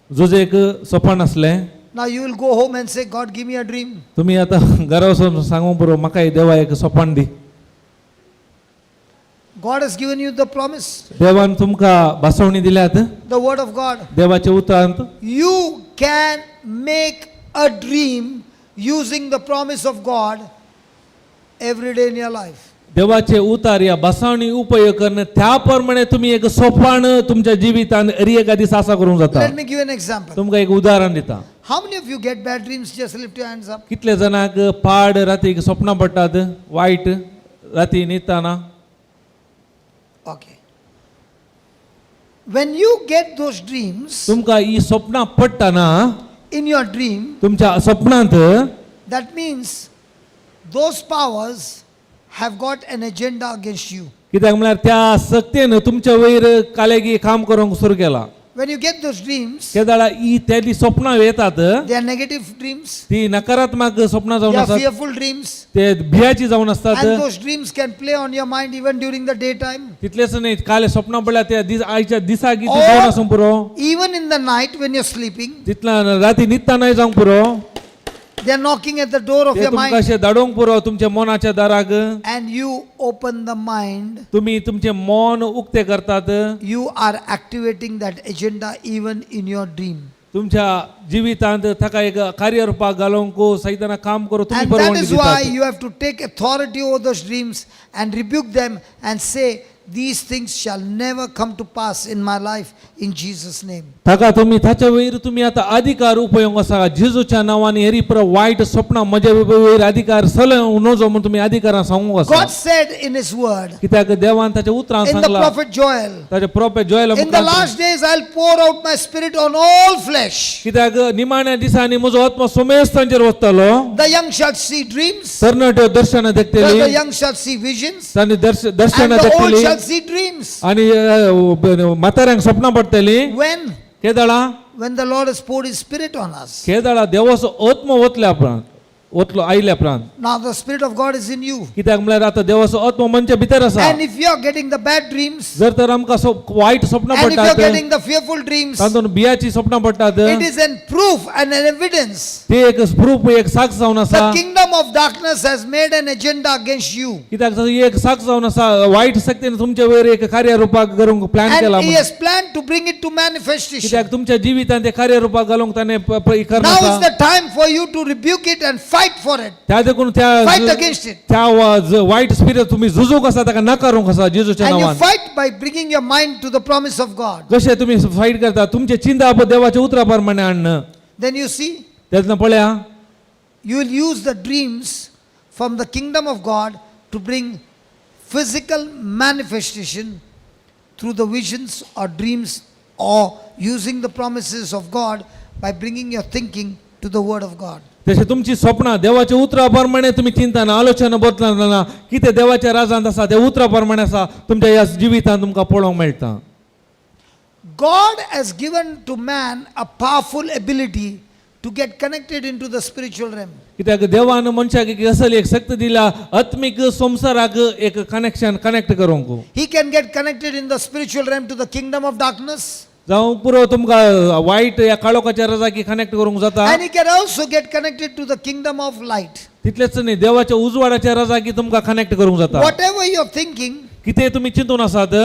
B: Jose एक सपन आसलें.
A: Now you will go home and say, God, give me a dream.
B: तुमी आतां घरा वचून सांगूंक पुरो म्हाका देवा एक सपन दी.
A: God has given you the promise,
B: देवान तुमकां भासवणी दिल्यात
A: the word of God.
B: देवाच्या उतरांत.
A: You can make a dream using the promise of God every day in your life.
B: देवाचे उतार या भासावणी उपयोग करून त्या प्रमाणे तुमी एक सोपान तुमच्या जिवितान अरी एका दीस आसा करूंक जाता.
A: Let me give you an example.
B: तुमकां एक उदाहरण दिता.
A: How many of you get bad dreams? Just lift your hands up.
B: कितले जाणांक पाड रातीक सपनां पडटात वायट राती न्हिदतना?
A: Okay. When you get those dreams
B: तुमकां ही सपनां पडटना
A: in your dream,
B: तुमच्या सपनांत
A: that means those powers have got an agenda against you.
B: कित्याक म्हळ्यार त्या सक्तेन तुमच्या वयर कालेगी काम करूंक सुरू केला.
A: When you get those dreams,
B: केदाळा ही तेली सपनां येतात
A: they are negative dreams,
B: ती नकारात्मक सपनां
A: they
B: जावन
A: are
B: आसात,
A: fearful dreams,
B: ते भियाची जावन आसतात.
A: and those dreams can play on your mind even during the daytime.
B: तितलेच न्हय काल सपनां पडल्या त्या दीस आयच्या दिसा ती
A: Or-
B: जावन आसूंक पुरो.
A: Even in the night when you're sleeping,
B: तितला राती न्हिदतनाय जावंक पुरो.
A: they are knocking at the door of
B: ते
A: your
B: तुमकां
A: mind,
B: अशें धाडोवंक पुरो तुमच्या मनाच्या दाराक.
A: and you open the mind.
B: तुमी तुमचें मन उक्तें करतात.
A: You are activating that agenda even in your dream.
B: तुमच्या जिवितांत ताका एक कार्यरुपाक घालूंक सैताना काम करूं तुमी
A: And that
B: परवानगी
A: is why
B: दितात.
A: you have to take authority over those dreams and rebuke them and say, these things shall never come to pass in my life in Jesus' name.
B: ताका तुमी ताच्या वयर तुमी आतां अधिकार उपयोग आसा जेजूच्या नांवान हेरी पुरो वायट सपनां म्हज्या वयर अधिकार सल नजो म्हूण तुमी अधिकारां सांगूंक आसा.
A: God said in His word,
B: कित्याक देवान ताच्या उतरान
A: in the
B: सांगला
A: prophet Joel,
B: ताच्या prophet जोयला
A: in the last days I'll pour out my spirit on all flesh.
B: कित्याक निमाण्या दिसांनी म्हजो आत्मा सोमेस्तांचेर वतलो.
A: The young shall see dreams,
B: तरणाट्यो दर्शनां
A: the
B: देखतली,
A: young shall see visions,
B: तांणी
A: and
B: दर्शनां
A: the old
B: देखतली
A: shall see dreams.
B: आनी म्हाताऱ्यांक सपनां पडटली.
A: When?
B: केदळा?
A: When the Lord has poured His spirit on us.
B: केदळा देवाचो आत्मो वतल्या उपरांत, वतलो आयल्या उपरांत.
A: Now the Spirit of God is in you.
B: कित्याक म्हणल्यार आतां देवाचो आत्मो मनच्या भितर आसा.
A: And if you are getting the bad dreams,
B: जर तर आमकां वायट सपनां
A: and if you are
B: पडटात,
A: getting the fearful dreams,
B: तातूंत बियाची सपनां पडटात,
A: it is an proof and an evidence.
B: ते एक प्रूफ एक साक्ष जावन आसा.
A: The kingdom of darkness has made an agenda against you.
B: कित्याक ही एक साक्ष जावन आसा वायट शक्तीन तुमच्या वयर एक कार्यरुपाक करूंक प्लॅन
A: And
B: केला
A: he
B: म्हणून.
A: has planned to bring it to manifestation.
B: कित्याक तुमच्या जिवितांत ते कार्यरुपाक घालूंक ताणें करना
A: Now is
B: आसा.
A: the time for you to rebuke it and fight for it.
B: त्या देखून त्या
A: Fight against it.
B: त्या वायट स्पिरिट तुम्ही झुजूंक आसा ताका नाकारूंक आसा जेजूच्या
A: And you
B: नांवान.
A: fight by bringing your mind to the promise of God.
B: कशें तुम्ही फायट करता तुमचे चिंता देवाच्या उतरा प्रमाणे हाडणं.
A: Then you see,
B: तेन्ना पळया
A: you will use the dreams from the kingdom of God to bring physical manifestation through the visions or dreams or using the promises of God by bringing your thinking to the word of God.
B: तशें तुमची स्वप्नां देवाच्या उतरा प्रमाणे तुमी चिंतना आलोचना बदलना कितें देवाच्या राजांत आसा ते उतरा प्रमाणे आसा तुमच्या ह्या जिवितांत तुमकां पळोवंक मेळटा.
A: God has given to man a powerful ability to get connected into the spiritual realm.
B: कित्याक देवान मनशाक एक असली एक शक्त दिल्या आत्मीक संवसाराक एक कनेक्शन कनेक्ट करूंक.
A: He can get connected in the spiritual realm to the kingdom of darkness,
B: जावं पुरो तुमकां वायट ह्या काळोखाच्या रजाकी कनेक्ट करूंक जाता.
A: and he can also get connected to the kingdom of light.
B: तितलेच न्ही देवाच्या उजवाडाच्या रजाकी तुमकां कनेक्ट करूंक जाता.
A: Whatever you're thinking,
B: कितें तुमी चिंतून आसात,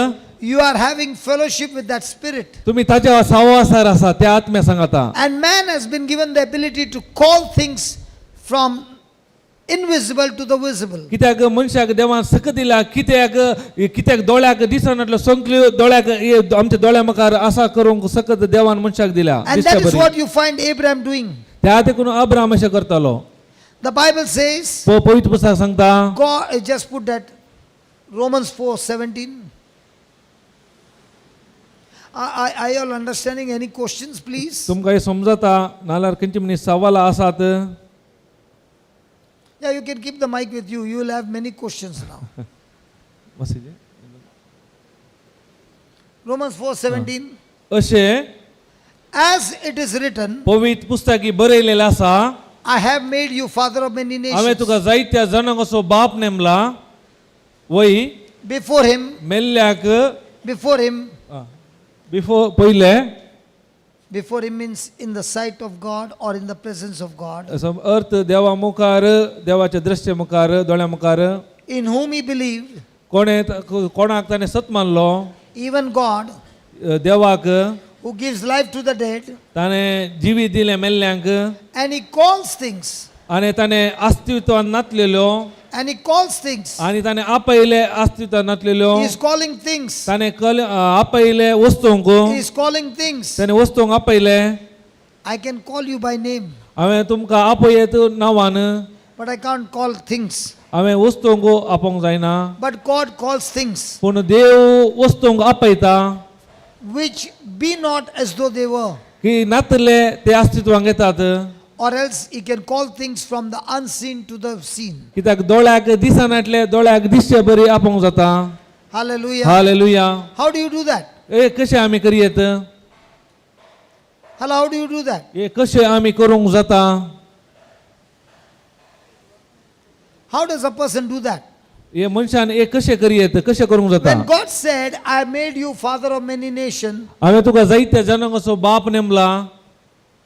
A: You are having fellowship with that spirit.
B: तुमी ताच्या सावासार आसा त्या आत्म्या सांगाता.
A: And man has been given the ability to call things from invisible to the visible.
B: कित्याक मनशाक देवान सक दिला कित्याक कित्याक दोळ्याक दिसनातलो संकल्यो दोळ्याक हे आमच्या दोळ्या मुखार आसा करूंक सकत देवान मनशाक दिल्या
A: And
B: दिसच्या
A: that is
B: बरी.
A: what you find Abraham doing.
B: त्या देखून अब्राम अशें करतालो.
A: The Bible says,
B: पवित्र पुस्तक सांगता,
A: God, just put that Romans 4:17. Are you all understanding? Any questions, please?
B: तुमकां हें समजता नाल्यार खंयची मनीस सवालां आसात.
A: Yeah, you can keep the mic with you. You will have many questions now.
B: Masses.
A: Romans 4:17.
B: अशें
A: As it is written,
B: पवित्र पुस्तकी बरयलेलें आसा,
A: I have made you father of many
B: हांवें
A: nations.
B: तुका जायत्या जाणांक असो बाप नेमला वय
A: Before him,
B: मेल्ल्याक
A: before him,
B: before पयले
A: before him means in the sight of God or in the presence of God,
B: असो अर्थ देवा मुखार देवाच्या दृश्य मुखार दोळ्या मुखार
A: in whom he believed,
B: कोणे कोणाक ताणें सत मानलो
A: even God,
B: देवाक
A: who gives life to the dead,
B: ताणें जिवीत दिलें मेल्ल्यांक
A: and he calls things,
B: आनी ताणें अस्तित्वान नातलेल्यो
A: and he calls things.
B: आनी ताणें आपयले अस्तित्वान नातलेल्यो.
A: He is calling things.
B: ताणें कल आपयले वस्तूंक.
A: He is calling things.
B: ताणें वस्तूंक आपयले.
A: I can call you by name,
B: हांवें तुमकां आपयत नांवान,
A: but I can't call things.
B: हांवें वस्तूंक आपोवंक जायना.
A: But God calls things
B: पूण देव वस्तूंक आपयता
A: which be not as though they were,
B: की नातले ते अस्तित्वांक येतात,
A: or else He can call things from the unseen to the seen.
B: कित्याक दोळ्याक दिसनातले दोळ्याक दिसचे बरी आपोवंक जाता.
A: Hallelujah.
B: Hallelujah.
A: How do you do that?
B: ए कशें आमी करयेत?
A: Hello, how do you do that?
B: ए कशें आमी करूंक जाता?
A: How does a person do that?
B: हे मनशान हे कशें करयेत, कशें करूंक जाता?
A: When God said, I made you father of many nations,
B: हांवें तुका जायत्या जाणांक असो बाप नेमला.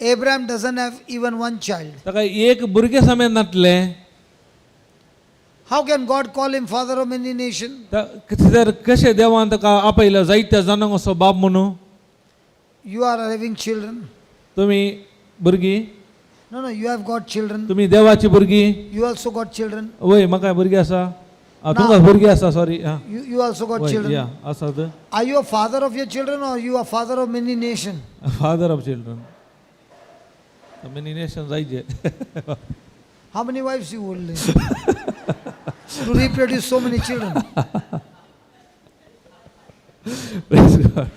A: Abraham doesn't have even one child.
B: ताका एक भुरगें समेत नातलें.
A: How can God call him father of many nations?
B: तर कशें देवान ताका आपयलो जायत्या जाणांक असो बाप म्हणून?
A: You are having children.
B: तुमी भुरगीं.
A: No, you have got children.
B: तुमी देवाची भुरगीं.
A: You also got children.
B: वय म्हाका भुरगीं आसा. आ, तुमकां भुरगीं आसा, सॉरी. आं.
A: You also got
B: वय
A: children.
B: या आसात.
A: Are you a father of your children or you are father of many nations?
B: Father of children, many nation जायचे.
A: How many wives you will need to reproduce so many children?
B: Praise God.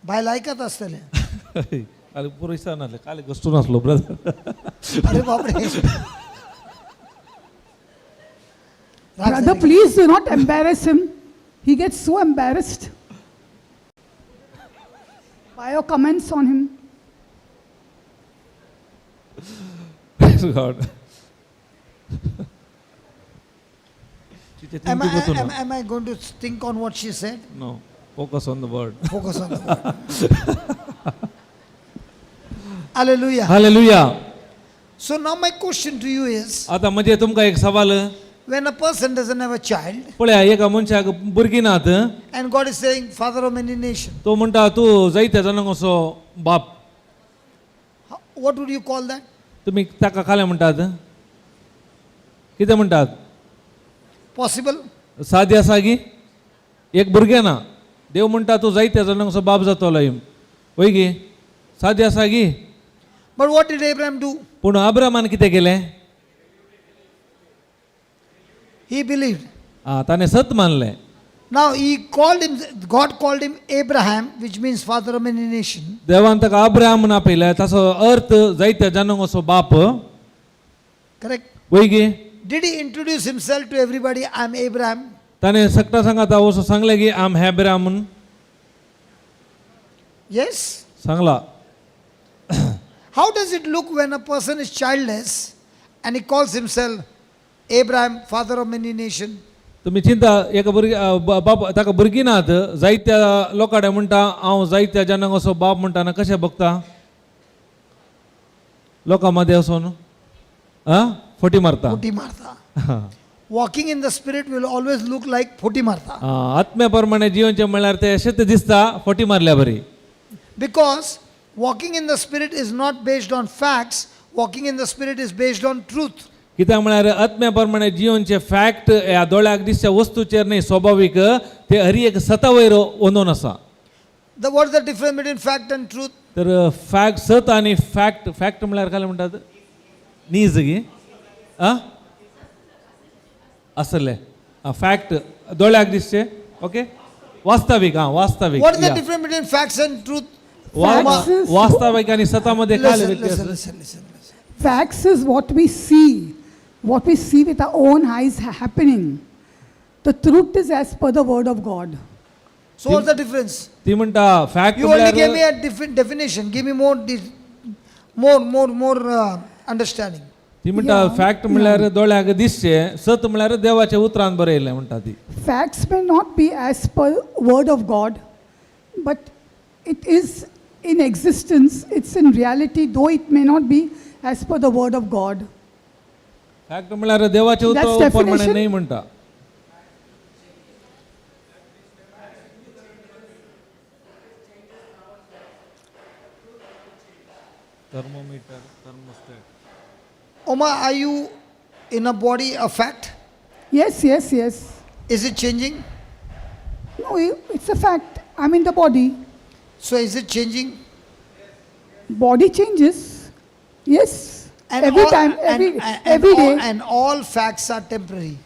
A: बायल आयकत आसतले.
B: काल पुरो नासले, काल कश्टू नासलो brother.
A: अरे बापरे. राग
C: Brother,
A: जाली.
C: Please do not embarrass him. He gets so embarrassed by your comments on him.
B: Praise God.
A: Am I, am I going to think on what she said?
B: No, focus on the word.
A: Focus on the word. Hallelujah.
B: Hallelujah.
A: So now my question to you is,
B: आता म्हणजे तुमकां एक सवाल.
A: when a person doesn't have a child
B: पळया एका मनशाक भुरगीं नात
A: and God is saying, father of many nations,
B: तो म्हणटा तूं जायत्या जाणांक असो बाप.
A: What would you call that?
B: तुमी ताका कालें म्हणटात, कितें म्हणटात?
A: Possible?
B: सादी आसा गी एक भुरगें ना, देव म्हणटा तूं जायत्या जाणांक असो बाप जातलो हिम वय गी, सादी आसा गी?
A: But what did Abraham do?
B: पूण अब्रामान कितें केलें?
A: He believed.
B: आं, ताणें सत मानलें.
A: Now he called him, God called him Abraham, which means father of many nations.
B: देवान ताका अब्राहम म्हूण आपयलें, ताचो अर्थ जायत्या जाणांक असो बाप.
A: Correct?
B: वय गी?
A: Did he introduce himself to everybody? I'm Abraham.
B: ताणें सगळ्या सांगाता वचून सांगलें की आम हॅब्राम म्हूण?
A: Yes.
B: सांगला.
A: How does it look when a person is childless and he calls himself Abraham, father of many nations?
B: तुमी चिंता एका भुरगे बाप ताका भुरगीं नात, जायत्या लोकां कडेन म्हणटा हांव जायत्या जाणांक असो बाप म्हणटा ना, कशें बगता लोकां मदें वचोन? आं. फटी मारता.
A: फटी मारता. Walking in the spirit will always look like फटी मारता.
B: आत्म्या प्रमाणे जिवनचें म्हणल्यार ते अशें तें दिसता फटी मारल्या बरी.
A: Because walking in the spirit is not based on facts, walking in the spirit is based on truth.
B: कित्याक म्हळ्यार आत्म्या प्रमाणे जिवनचे फॅक्ट ह्या दोळ्याक दिसच्या वस्तूचेर न्ही स्वाभावीक ते हरी एक सता वयर वंदोन आसा.
A: What is the difference between fact and truth?
B: तर फॅक्ट सत आनी फॅक्ट फॅक्ट म्हळ्यार काय म्हणटात नीज गी आ आसले फॅक्ट दोळ्याक दिसचे ओके वास्तवीक हा वास्तवीक
A: What is the
B: या.
A: Difference between facts and truth?
C: Facts is-
B: वास्तवीक आनी सतामध्ये काय
A: Listen,
B: व्यत्यास?
A: listen, listen, listen, listen.
C: Facts is what we see, what we see with our own eyes happening. The truth is as per the word of God.
A: So what's the difference?
B: ती म्हणटा fact
A: You only gave me
B: म्हळ्यार
A: a different definition. Give me more, more, more, more understanding.
B: ती म्हणटा
C: Yeah.
B: Fact म्हळ्यार दोळ्याक दिसचे सत म्हळ्यार देवाच्या उतरान बरयलें म्हणटा ती.
C: Facts may not be as per word of God, but it is in existence, it's in reality, though it may not be as per the word of God.
B: Fact म्हळ्यार देवाच्या
C: That's
B: उतरा प्रमाणे
C: definition.
B: न्ही म्हणटा. Thermometer thermostat.
A: Oma, are you in a body a fact?
C: Yes, yes, yes.
A: Is it changing?
C: No, it's a fact. I'm in the body.
A: So is it changing?
C: Body changes. Yes. Every
A: all-
C: time, every,
A: and
C: every
A: all,
C: day.
A: And all facts are temporary.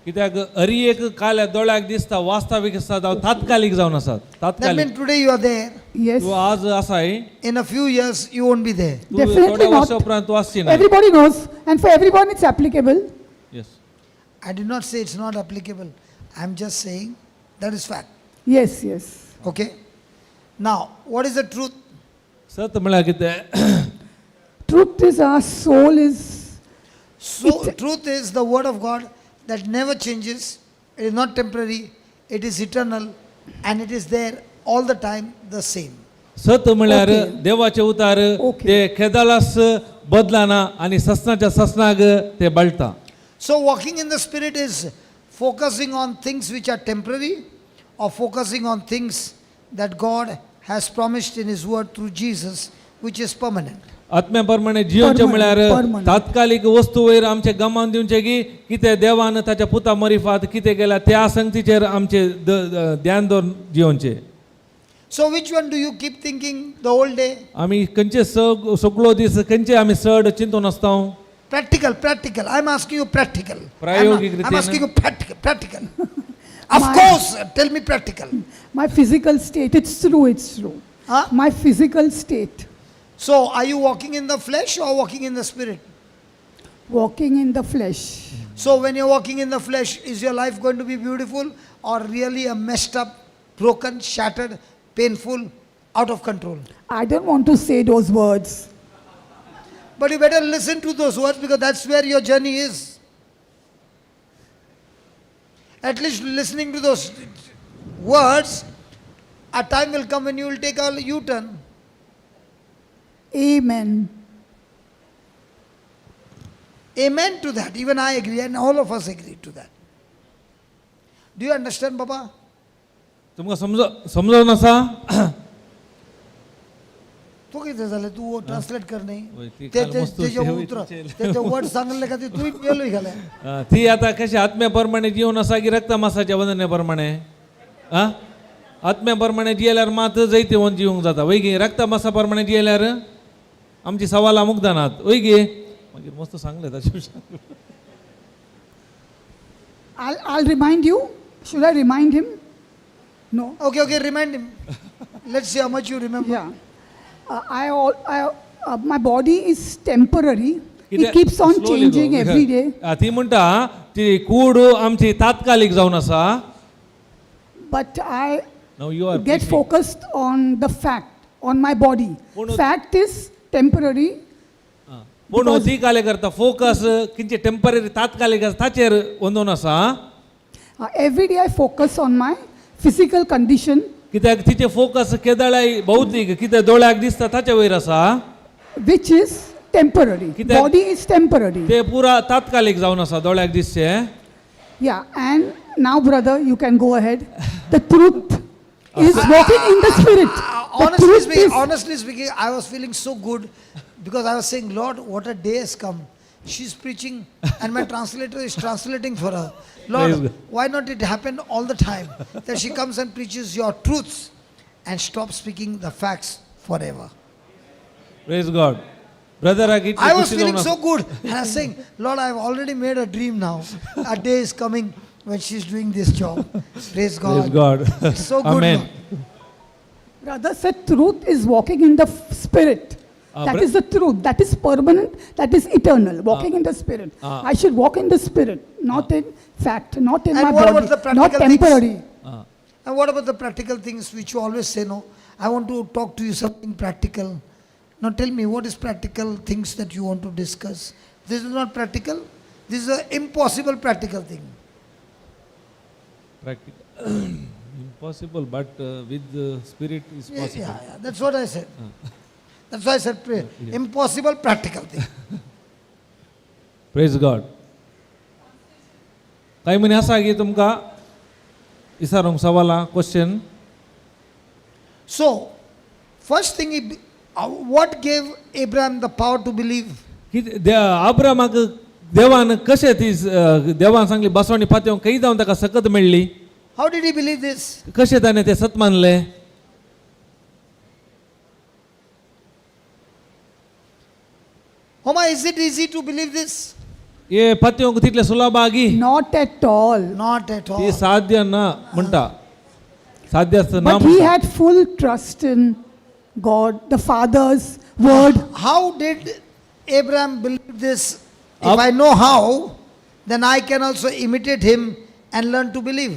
B: कित्याक हरी एक काल्या दोळ्याक दिसता वास्तवीक आसा जावं तात्कालीक जावन आसात
A: That
B: तात्कालीक.
A: means today you are there.
C: Yes.
B: तूं आज आसाय.
A: In a few years you won't be there.
B: तूं
C: Definitely
B: थोड्या
C: not.
B: वर्सां उपरांत तूं आसची ना.
C: Everybody knows, and for everyone it's applicable.
B: Yes.
A: I did not say it's not applicable. I'm just saying that is fact.
C: Yes, yes.
A: Okay? Now, what is the truth?
B: सत म्हळ्यार कितें?
C: Truth is our soul is
A: So, truth is the word of God that never changes. It is not temporary, it is eternal, and it is there all the time the same.
B: सत म्हळ्यार
C: Okay.
B: देवाचे उतार
C: Okay.
B: ते केदाळास बदलाना आनी ससनाच्या ससनाक ते बळटा.
A: So, walking in the Spirit is focusing on things which are temporary or focusing on things that God has promised in His word through Jesus, which is permanent.
B: आत्म्या प्रमाणे जिवनचें
C: Permanent,
B: म्हळ्यार
C: permanent.
B: तात्कालीक वस्तू वयर आमचे गमान दिवचें की कितें देवान ताच्या पुता मरिफात कितें केल्या त्या संगतीचेर आमचें ध्यान दवरून जिवनचें.
A: So, which one do you keep thinking the whole day?
B: आमी खंयचे सगळो दीस खंयचे आमी चड चिंतून आसता?
A: Practical, practical. I'm asking you practical. I'm,
B: प्रायोगिक
A: I'm
B: रीतीने.
A: Asking you practical, practical. Of course, tell me practical.
C: My physical state. It's true, it's true.
A: Huh?
C: My physical state,
A: So, are you walking in the flesh or walking in the spirit?
C: Walking in the flesh.
A: So, when you're walking in the flesh, is your life going to be beautiful or really a messed up, broken, shattered, painful, out of control?
C: I don't want to say those words.
A: But you better listen to those words because that's where your journey is. At least listening to those words, a time will come when you will take a U turn.
C: Amen.
A: Amen to that. Even I agree, and all of us agree to that. Do you understand, Baba?
B: तुमकां समजोन आसा?
A: तो कितें जालें तूं translate कर
B: वय,
A: न्ही
B: ती
A: ते
B: काल
A: ते
B: मस्त
A: तेजे
B: होती,
A: उतर
B: तिचे.
A: ते वर्ड सांगले का ते तूं गेलो घाले.
B: ती आता कशी आत्म्या प्रमाणे जीवन आसा की रक्त मासाच्या वंदने प्रमाणे? आ आत्म्या प्रमाणे जियेल्यार मात जैतिवंत जिवंक जाता वय गी? रक्त मासा प्रमाणे जियेल्यार आमची सवालां मुगदानात वय गी? मागीर मस्त सांगलें ताचे.
C: I'll remind you. Should I remind him? No.
A: Okay, remind him. Let's see how much you remember.
C: Yeah. My body is temporary. It keeps on
B: Slowly
C: changing
B: go.
C: Every day.
B: ती म्हणटा ती कूड आमची तात्कालीक जावन आसा.
C: But I
B: Now you are
C: get focused on the fact, on my body.
B: पूण
C: Fact is temporary.
B: पूण ती काले करता फोकस किंचे टेंपररी तात्कालीक आसा ताचेर वंदोवन आसा.
C: Every day I focus on my physical condition,
B: कित्याक तिचे फोकस केदळाय भौतीक कितें दोळ्याक दिसता ताचे वयर आसा.
C: Which is temporary.
B: कित्याक-
C: Body is temporary.
B: ते पुरा तात्कालीक जावन आसा दोळ्याक दिसचे.
C: Yeah, and now, brother, you can go ahead. The truth is walking in the spirit. The
A: Honestly
C: truth
A: speaking,
C: is
A: honestly speaking, I was feeling so good because I was saying, "Lord, what a day has come." She's preaching and my translator is translating for her.
B: Praise
A: Lord,
B: God.
A: why not it happen all the time that she comes and preaches your truths and stops speaking the facts forever?
B: Praise God. ब्रदराक इतली
A: I was
B: खुशी
A: feeling
B: जावन
A: so
B: आसा.
A: Good and I was saying, "Lord, I've already made a dream now. A day is coming when she's doing this job." Praise God.
B: Praise God.
A: It's so good.
B: Amen.
A: Lord.
C: Brother said, truth is walking in the spirit. That is the truth. That is permanent. That is eternal. Walking in the spirit. I should walk in the spirit, not in fact, not in
A: And
C: my
A: what about
C: body,
A: the
C: not
A: practical things?
C: temporary.
B: Ah.
A: And what about the practical things which you always say, "No, I want to talk to you something practical"? Now tell me, what is practical things that you want to discuss? This is not practical. This is an impossible practical thing.
B: Practical. Impossible, but with the spirit is possible.
A: Yeah. That's what I said. That's why I said pray. Impossible practical thing.
B: Praise God. कांय म्हणी आसा की तुमकां विचारूंक सवालां question?
A: So, first thing, what gave Abraham the power to believe?
B: कितें आब्रामाक देवान कशें ती देवान सांगली बसवणी पातयेवंक खंय जावन ताका सकत मेळ्ळी?
A: How did he believe this?
B: कशें ताणें तें सत मानलें?
A: Homa, is it easy to believe this?
B: हे पातयेवंक तितलें सुलभ आगी?
C: Not at all.
A: Not at all.
B: ती साध्य ना म्हणटा, साध्य आसता ना
C: But he
B: म्हणटा.
C: Had full trust in God, the Father's word.
A: How did Abraham believe this? If
B: Ab-
A: I know how, then I can also imitate him and learn to believe.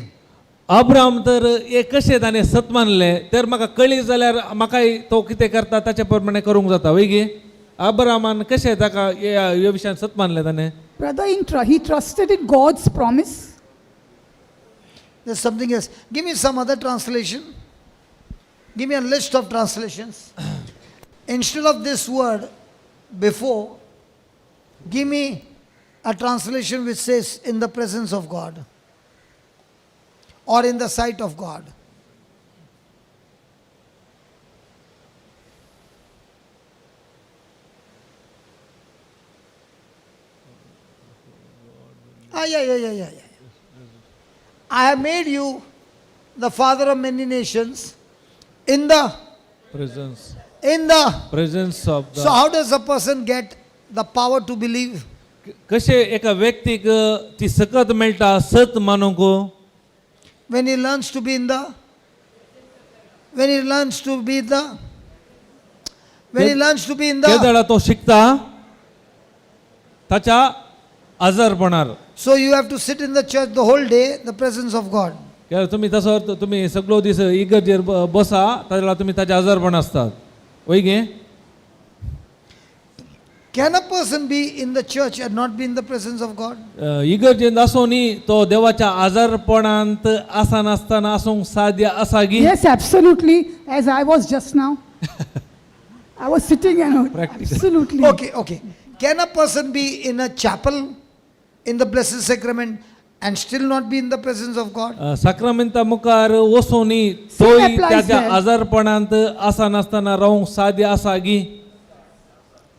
B: Abram तर हे कशें ताणें सत मानलें तर म्हाका कळ्ळी जाल्यार म्हाकाय तो कितें करता ताचे प्रमाणे करूंक जाता वय गे. आब्रामान कशें ताका ह्या विशयान सत मानलें ताणें?
C: Brother, he trusted in God's promise.
A: There's something else. Give me some other translation. Give me a list of translations. Instead of this word "before", give me a translation which says "in the presence of God" or "in the sight of God". Ah, yeah. "I have made you the father of many nations in the
B: presence
A: in the
B: presence of
A: So how does a person get the power to believe?
B: कशें एका व्यक्तीक ती सकत मेळटा सत मानूंक?
A: When he learns to be in the when he learns to be the when he learns to be in the
B: केदळा तो शिकता ताच्या आजारपणार.
A: So you have to sit in the church the whole day, the presence of God.
B: कित्याक तुमी तसो अर्थ तुमी सगळो दीस इगर्जेर बसा ताच्या तुमी ताच्या आजारपण आसतात वय गे.
A: Can a person be in the church and not be in the presence of God?
B: इगर्जेंत आसूनय तो देवाच्या आजारपणांत आसनासतना आसूंक साध्य आसा गी?
C: Yes, absolutely. As I was just now. I was sitting and
B: Practical.
C: Absolutely.
A: Okay. Can a person be in a chapel in the Blessed Sacrament and still not be in the presence of God?
B: साक्रामेंता मुखार वचूनय तोय
C: applies
B: ताच्या
C: there.
B: आजारपणांत आसनासतना रावंक साध्य आसा गी?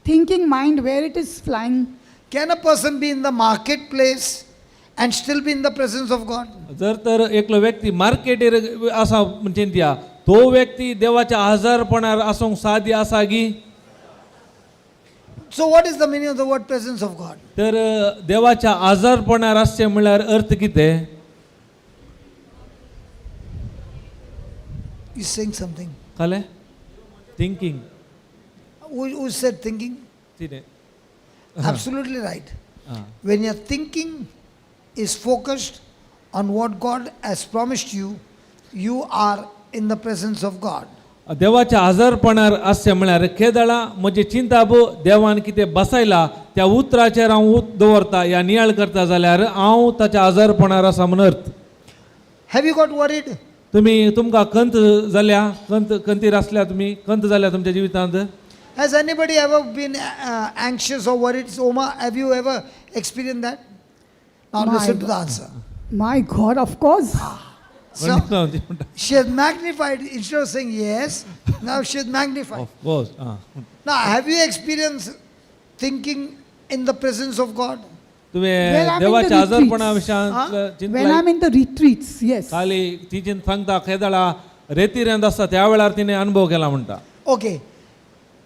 C: Thinking mind, where it is flying.
A: Can a person be in the marketplace and still be in the presence of God?
B: जर तर एकलो व्यक्ती मार्केटीर आसा म्हणजे त्या तो व्यक्ती देवाच्या आजारपणार आसूंक साध्य आसा गी?
A: So, what is the meaning of the word "presence of God"?
B: तर देवाच्या आजारपणार आसचें म्हणल्यार अर्थ कितें?
A: He's saying something.
B: कळ्ळें thinking.
A: Who said "thinking"?
B: तिणें.
A: Absolutely right.
B: आं.
A: When your thinking is focused on what God has promised you, you are in the presence of God.
B: देवाच्या आजारपणार आसचें म्हणल्यार केदळा म्हजी चिंता देवान कितें बसयला त्या उतराचेर हांव उत दवरता या नियाळ करता जाल्यार हांव ताच्या आजारपणार आसा म्हूण अर्थ.
A: Have you got worried?
B: तुमी तुमकां खंत जाल्या, खंत खंतीर आसल्या, तुमी खंत जाल्या तुमच्या जिवितांत?
A: Has anybody ever been anxious or worried? Oma, have you ever experienced that? Now
C: My
A: listen to the answer.
C: My God, of course.
A: So she has magnified, instead of saying yes, now she has magnified.
B: Of course ah.
A: Now, have you experienced thinking in the presence of God?
B: तुवें
C: Well, I'm in the
B: देवाच्या आजारपणा
C: retreats.
B: विशयांत
C: When
B: चिंतलाय
C: I'm in the retreats, yes.
B: खाली ती चिंत सांगता केदळा रेतिरेंत आसता त्या वेळार तिणे अनुभव केला म्हणटा.
A: Okay.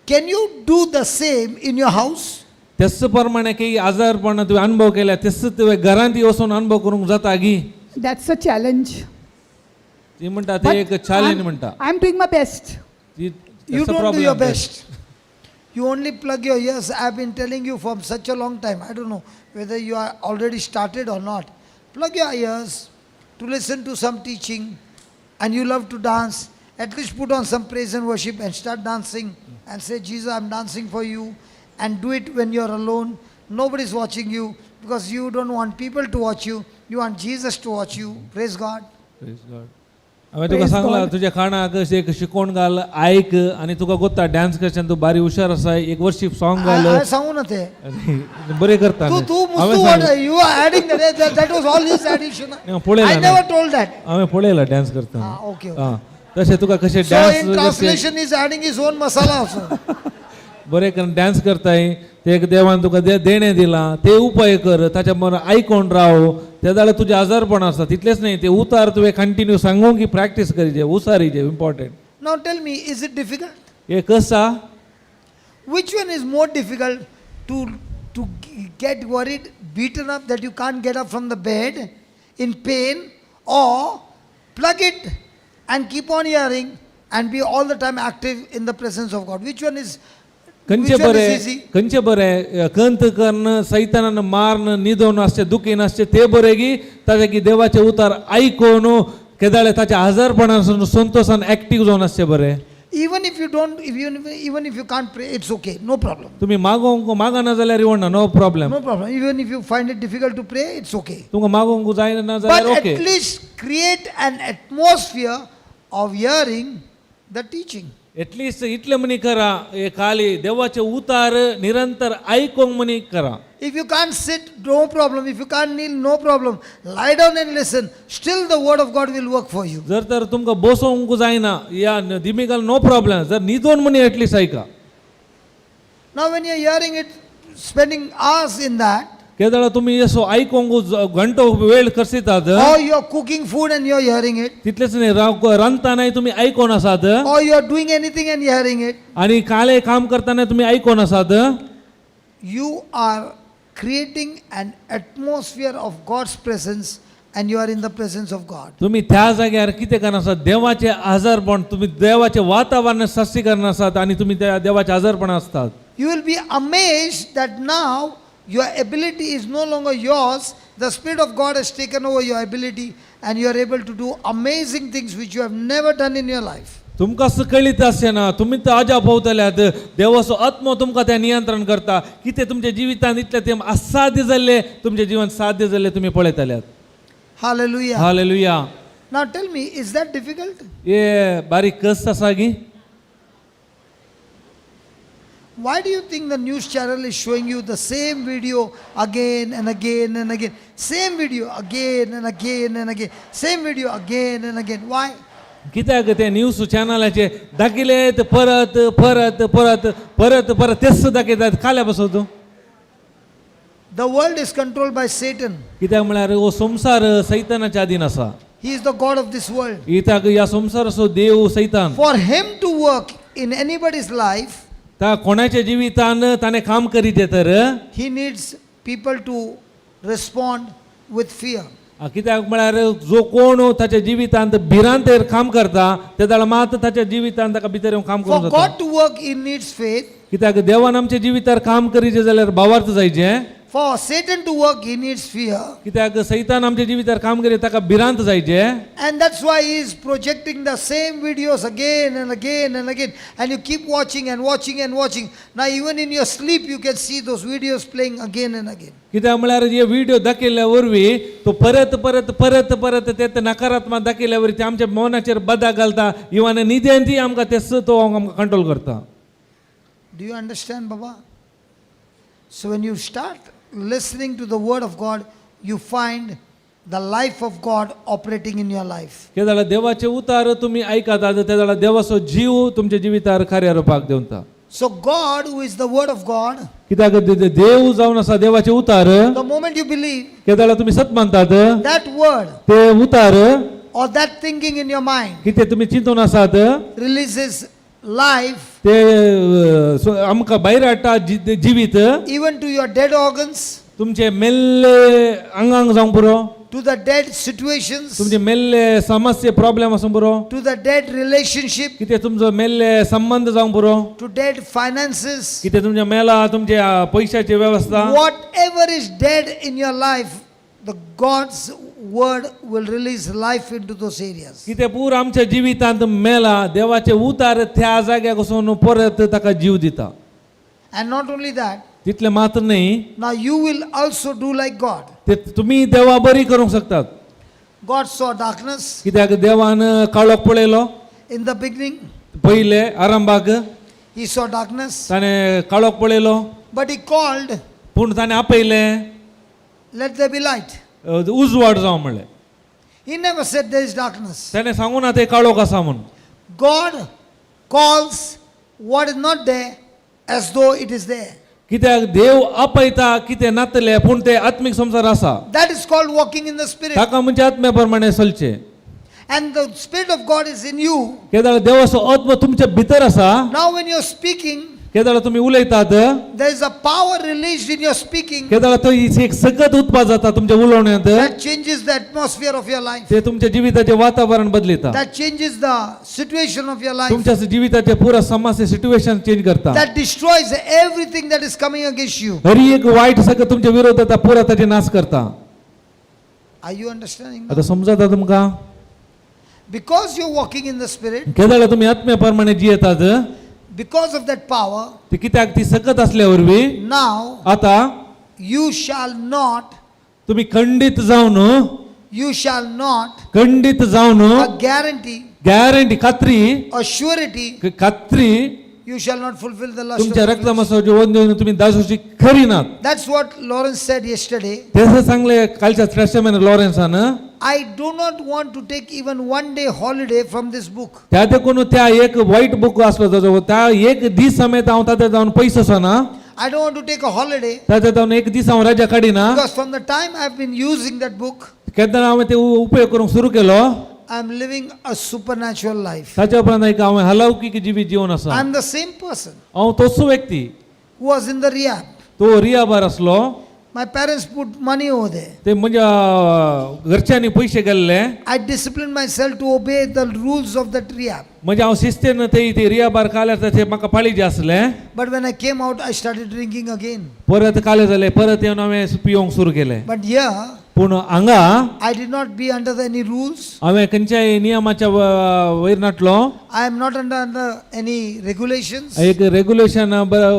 A: Can you do the same in your house?
B: तेच प्रमाणे की आजारपण तुवें अनुभव केल्या तेच तुवें घरांत वचून अनुभव करूंक जाता गी?
C: That's a challenge.
B: ती म्हणटा ते
C: But
B: एक चॅलेंज म्हणटा.
C: I'm doing my best.
B: ती
A: You
B: that's a
A: don't do your
B: problem.
A: Best. You only plug your ears. I've been telling you from such a long time. I don't know whether you are already started or not. Plug your ears to listen to some teaching, and you love to dance. At least put on some praise and worship and start dancing and say, "Jesus, I'm dancing for you." And do it when you're alone. Nobody's watching you because you don't want people to watch you. You want Jesus to watch you. Praise God.
B: Praise God. हांवें तुका
C: Praise
B: सांगलां
C: God.
B: तुज्या कानाक अशें एक शिकोवन घाल आयक आनी तुका गोत्ता डान्स करच्यान तूं बारी हुशार आसा एक वर्शीप सॉंग घाल.
A: I सांगू ना ते.
B: आनी बरें करता
A: तू
B: न्ही.
A: तू
B: हांवें
A: मुस्तू
B: सांगलें.
A: You are adding that. That was all his addition.
B: ना, पळयला
A: I
B: ना.
A: never told that.
B: हांवें पळयला डान्स करतना.
A: Ah, okay.
B: आं तशें तुका कशें
A: So in
B: dance
A: translation, he's adding his own masala also.
B: बरें करून डान्स करताय ते एक देवान तुका देणें दिलां ते उपाय कर ताच्या बरोबर आयकोन राव ते जाल्यार तुजें आजारपण आसा तितलेंच न्ही ते उतार तुवें कंटिन्यू सांगूंक की practice करीजे उसारीजे important.
A: Now tell me, is it difficult?
B: हे कसं आसा?
A: Which one is more difficult to get worried, beaten up that you can't get up from the bed in pain, or plug it and keep on hearing and be all the time active in the presence of God? Which one is
B: खंयचें
A: which one is
B: बरें
A: easy?
B: खंयचें बरें कंत कन्न सैतानान मारन न्हिदोवन आसचें दुखीन आसचें तें बरें की ताचें की देवाचें उतार आयकोन केदाळे ताच्या आजारपणासून संतोशान एक्टीव जावन आसचें बरें?
A: Even if you don't, if you, even if you can't pray, it's okay, no problem.
B: तुमी मागोवंक मागना जाल्यार इवण no problem.
A: No problem. Even if you find it difficult to pray, it's okay.
B: तुमकां मागोवंक जायना जाल्यार
A: But
B: okay.
A: at least create an atmosphere of hearing the teaching.
B: At least इतलें म्हणी करा हे खाली देवाचे उतार निरंतर आयकोंक म्हणी करा.
A: If you can't sit, no problem. If you can't kneel, no problem. Lie down and listen. Still, the word of God will work for you.
B: जर तर तुमकां बसोवंक जायना या दिमी घाल नो प्रॉब्लेम जर न्हिदोन म्हणी एटलिस्ट आयका.
A: Now, when you're hearing it, spending hours in that,
B: केदळा तुमी असो आयकोंक घंटो वेळ करसितात
A: or you're cooking food and you're hearing it,
B: तितलेच न्ही रांदतानाय तुमी आयकोन आसात
A: or you're doing anything and hearing it,
B: आनी काले काम करतना तुमी आयकोन आसात,
A: you are creating an atmosphere of God's presence and you are in the presence of God.
B: तुमी त्या जाग्यार कितें करना आसात देवाचें आजारपण तुमी देवाचें वातावरण साक्षीकरण आसात आनी तुमी त्या देवाचें आजारपण आसतात.
A: You will be amazed that now your ability is no longer yours. The Spirit of God has taken over your ability and you are able to do amazing things which you have never done in your life.
B: तुमकां कळीत आसना तुमी तर अजाप पावतल्यात देवाचो आत्मो तुमकां तें नियंत्रण करता कितें तुमच्या जिवितांत इतलें तें असाध्य जाल्लें तुमचें जिवन साध्य जाल्लें तुमी पळयतल्यात.
A: Hallelujah.
B: Hallelujah.
A: Now tell me, is that difficult?
B: हे बारीक कश्ट आसा गी?
A: Why do you think the news channel is showing you the same video again and again and again? Same video again and again and again. Same video again and again. Why?
B: कित्याक ते news चॅनलाचे दाखयले ते परत परत परत परत परत तेच दाखयतात काल्या पासून तूं.
A: The world is controlled by Satan.
B: कित्याक म्हळ्यार हो संवसार सैतानाच्या अधीन आसा.
A: He is the God of this world.
B: कित्याक ह्या संवसाराचो देव सैतान.
A: For him to work in anybody's life,
B: ता कोणाच्या जिवितान ताणें काम करीत तर
A: he needs people to respond with fear.
B: कित्याक म्हळ्यार जो कोण ताच्या जिवितांत भिरांतेर काम करता ते जाल्यार मात ताच्या जिवितांत ताका भितर येवन काम
A: For
B: करूंक जाता.
A: God to work, he needs faith.
B: कित्याक देवान आमच्या जिवितार काम करीचे जाल्यार भावार्थ जायचें.
A: For Satan to work, he needs fear.
B: कित्याक सैतान आमच्या जिवितार काम करीत ताका भिरांत जायचें.
A: And that's why he is projecting the same videos again and again and again. And you keep watching and watching and watching. Now, even in your sleep, you can see those videos playing again and again.
B: कित्याक म्हळ्यार हे video दाखयल्ल्या वरवीं तो परत परत परत परत ते ते नकारात्मक दाखयल्ल्या वरवीं ते आमच्या मनाचेर बदा घालता इवन निदेंत आमकां तेच तो आमकां कंट्रोल करता.
A: Do Do you understand, Baba? So when you start listening to the word of God, you find the life of God operating in your life.
B: केदाळा देवाचे उतार तुम्ही ऐकतात तेदाळा देवाचो जीव तुमच्या जिवितार कार्य रूपाक देवता.
A: So God, who is the word of God,
B: कित्याक देव जावन आसा देवाचे उतार.
A: The moment you believe
B: केदाळा तुम्ही सत मानतात
A: that word
B: ते उतार
A: or that thinking in your mind
B: कितें तुम्ही चिंतून आसात
A: releases life
B: ते आमकां भायर हाडटा जिवीत
A: even to your dead organs,
B: तुमचे मेल्ले आंगांक जावंक पुरो,
A: to the dead situations,
B: तुमचे मेल्ले समस्ये प्रॉब्लेम आसूंक पुरो,
A: to the dead relationship,
B: कितें तुमचो मेल्ले संबंद जावंक पुरो,
A: to dead finances.
B: कितें तुमच्या मेला तुमच्या पयशाची वेवस्था.
A: Whatever is dead in your life, the God's word will release life into those areas.
B: कितें पूर आमच्या जिवितांत मेला देवाचे उतार त्या जाग्याक वचून परत ताका जीव दिता.
A: And not only that,
B: तितलें मात्र न्ही,
A: now you will also do like God.
B: ते तुमी देवा बरी करूंक शकतात.
A: God saw darkness
B: कित्याक देवान काळोख पळयलो
A: in the beginning,
B: पयले आरंभाक.
A: He saw darkness,
B: ताणें काळोख पळयलो,
A: but He called,
B: पूण ताणें आपयलें,
A: "Let there be light."
B: उजवाड जावं म्हणलें.
A: He never said there is darkness.
B: ताणें सांगू ना ते काळोख आसा म्हूण.
A: God calls what is not there as though it is there.
B: कित्याक देव आपयता कितें नातलें पूण ते आत्मीक संवसार आसा.
A: That is called walking in the Spirit.
B: ताका म्हणजे आत्म्या प्रमाणे चलचें.
A: And the Spirit of God is in you.
B: केदाळ देवाचो आत्मो तुमच्या भितर आसा.
A: Now, when you're speaking,
B: केदाळ तुमी उलयतात,
A: there is a power released in your speaking
B: केदाळ तो एक सकत उत्पाद जाता तुमच्या उलोवण्यांत.
A: That changes the atmosphere of your life,
B: ते तुमच्या जिविताचें वातावरण बदलिता,
A: that changes the situation of your life,
B: तुमच्या जिविताचे पुरा समस्या सिट्युएशन चेंज करता,
A: that destroys everything that is coming against you.
B: Hari एक वायट सगळं तुमच्या विरोधात पुरा ताचे नाश करता.
A: Are you understanding now?
B: आता समजता तुमकां?
A: Because you're walking in the Spirit,
B: केदाळ तुम्ही आत्म्या प्रमाणे जियेतात,
A: because of that power,
B: ते कित्याक ती सकत असल्या वरवीं
A: now
B: आता
A: you shall not,
B: तुम्ही खंडीत जावन,
A: you shall not,
B: खंडीत जावन,
A: a guarantee,
B: guarantee खात्री,
A: a surety,
B: खात्री,
A: you shall not fulfill the lust of
B: तुमच्या
A: the flesh.
B: रक्तमासाची वंद तुम्ही दासूची खरी नात.
A: That's what Lawrence said yesterday.
B: तेच सांगले कालच्या ट्रेस्टमेन लॉरेन्सान.
A: I do not want to take even one day holiday from this book.
B: त्या देखून त्या एक वायट बुक आसलो ताजो त्या एक दीस समेत हांव ताच्या जावन पयस वचना.
A: I don't want to take a holiday
B: ताच्या जावन एक दीस हांव रजा काडिना
A: because from the time I've been using that book,
B: केन्ना हांवें ते उपयोग करूंक सुरू केलो,
A: I'm living a supernatural life.
B: ताच्या उपरांत एक हांवें हलौकीक जिवीत जीवन आसा.
A: I'm the same person
B: हांव तोच व्यक्ती
A: who was in the rehab.
B: तो रियाबार आसलो.
A: My parents put money over there.
B: ते म्हणजे घरच्यांनी पयशे गेल्ले.
A: I disciplined myself to obey the rules of that rehab.
B: म्हणजे हांव शिस्तेन ते ते रियाबार काल्यार ते म्हाका पाळीजे आसले.
A: But when I came out, I started drinking again.
B: परत काले जाले परत येवन हांवें पिवंक सुरू केलें.
A: But here,
B: पूण हांगा
A: I did not be under any rules.
B: हांवें खंयच्याय नियमाच्या वयर नाटलो.
A: I am not under any regulations.
B: एक रेग्युलेशन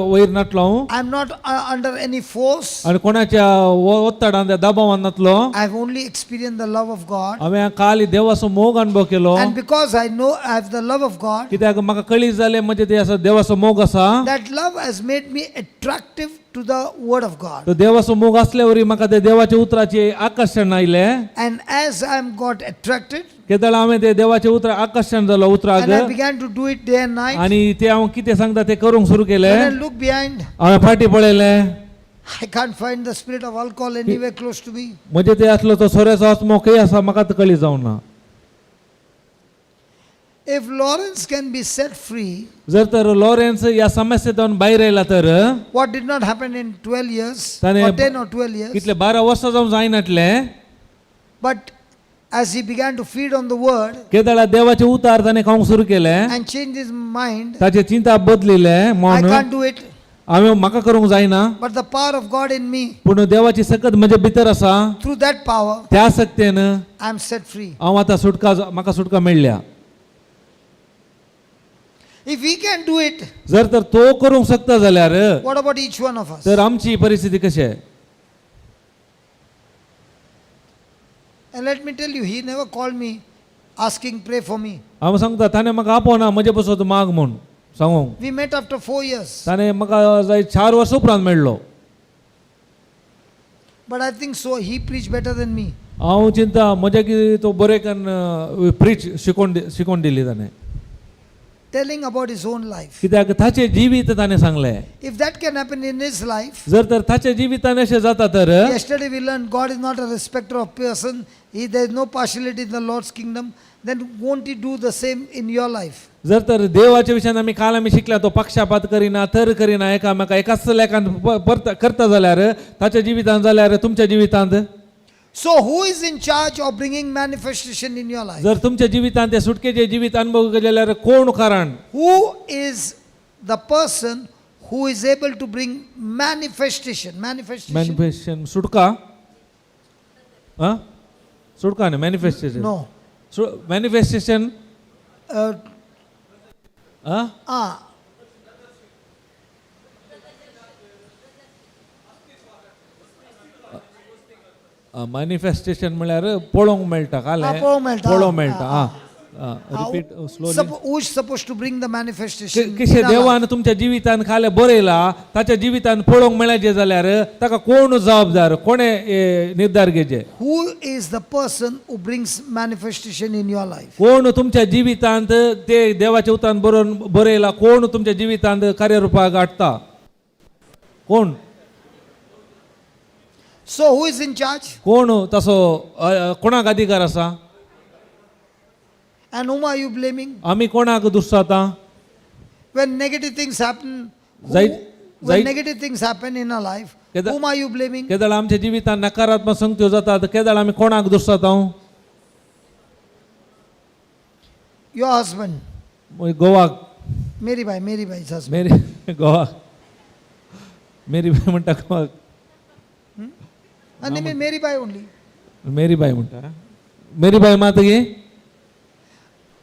B: वयर नाटलो हांव.
A: I am not under any force.
B: आनी कोणाच्या ओत्ताडान त्या दबावान नातलो.
A: I have only experienced the love of God.
B: हांवें काल देवाचो मोग अनुभव केलो.
A: And because I know I have the love of God,
B: कित्याक म्हाका कळी जालें म्हणजे ते आसा देवाचो मोग आसा,
A: that love has made me attractive to the Word of God.
B: तो देवाचो मोग असल्या वरी म्हाका ते देवाच्या उतराचे आकर्शण आयलें.
A: And as I am got attracted,
B: केदळ हांवें ते देवाचे उतर आकर्शण जालो उतराक
A: and I began to do it day and night,
B: आनी ते हांव कितें सांगता ते करूंक सुरू केलें.
A: when I look behind,
B: हांवें फाटीं पळयलें,
A: I can't find the spirit of alcohol anywhere close to me.
B: म्हणजे ते आसलो तो सोऱ्याचो आत्मो खंय आसा म्हाका तर कळी जावं ना.
A: If Lawrence can be set free,
B: जर तर लॉरेन्स ह्या समस्येंतल्यान भायर आयला तर
A: what did not happen in 12 years,
B: ताणें
A: or 10 or 12 years,
B: कितले 12 वर्सां जावन जायनाटलें,
A: but as he began to feed on the word
B: केदळा देवाचे उतार ताणें खावंक सुरू केलें
A: and change his mind,
B: ताचें चिंता बदलिलें
A: I
B: म्हूण
A: can't do it,
B: हांवें म्हाका करूंक जायना,
A: but the power of God in me,
B: पूण देवाची सकत म्हज्या भितर आसा,
A: through that power,
B: त्या सक्तेन
A: I am set free.
B: हांव आतां सुटका म्हाका सुटका मेळ्ळ्या.
A: If he can do it,
B: जर तर तो करूंक शकता जाल्यार
A: what about each one of us?
B: तर आमची परिस्थिती कशी आहे?
A: And let me tell you, he never called me asking, "Pray for me."
B: हांव सांगता ताणें म्हाका आपोवना म्हजे पसत माग म्हूण. सांगूंक.
A: We met after 4 years.
B: ताणें म्हाका जाय 4 वर्सां उपरांत मेळ्ळो.
A: But I think so, he preached better than me.
B: हांव चिंता म्हज्या कितें तो बरें कन्न प्रीच शिकोवन दिली ताणें.
A: Telling about his own life.
B: कित्याक ताचें जिवीत ताणें सांगलें.
A: If that can happen in his life,
B: जर तर ताच्या जिवितान अशें जाता तर,
A: yesterday we learned God is not a respecter of person, there is no partiality in the Lord's kingdom, then won't he do the same in your life?
B: जर तर देवाच्या विशयान आमी काल आमी शिकल्या, तो पक्षपात करिना, तर करिना, एकामेका एकाच लेखान करता जाल्यार ताच्या जिवितांत जाल्यार तुमच्या जिवितांत.
A: So who is in charge of bringing manifestation in your life?
B: जर तुमच्या जिवितांत ते सुटकेचे जिवीत अनुभव जाल्यार कोण कारण?
A: Who is the person who is able to bring manifestation? Manifestation?
B: Manifestation सुटका, आं, सुटका न्ही, मॅनिफेस्टेशन.
A: No.
B: मॅनिफेस्टेशन. आं.
A: Ah.
B: मॅनिफेस्टेशन म्हळ्यार पळोवंक मेळटा काल.
A: आं, पळोवंक मेळटा.
B: पळोवंक मेळटा. आं, repeat slowly.
A: Who is supposed to bring the manifestation
B: कशें
A: in our life?
B: देवान तुमच्या जिवितान खाले बरयला, ताच्या जिवितान पळोवंक मेळचें जाल्यार ताका कोण जबाबदार, कोणें निर्धार घेवचे?
A: Who is the person who brings manifestation in your life?
B: कोण तुमच्या जिवितांत ते देवाच्या उतान बरोवन बरयला, कोण तुमच्या जिवितांत कार्यरुपाक हाडटा, कोण?
A: So who is in charge?
B: कोण तसो कोणाक अधिकार आसा?
A: And whom are you blaming?
B: आमी कोणाक दुस्साता?
A: When negative things happen, when negative things happen in our life, whom are you blaming?
B: केदळ आमच्या जिवितांत नकारात्मक संगत्यो जातात, केदळ आमी कोणाक दुस्साता?
A: Your husband.
B: गोवाक.
A: Mary Bhai, Mary Bhai's husband.
B: Mary गोवाक, मेरी बाय म्हणटा गोवाक.
A: Her name is Mary Bhai only.
B: Mary बाय म्हणटा, मेरी बाय मात गे.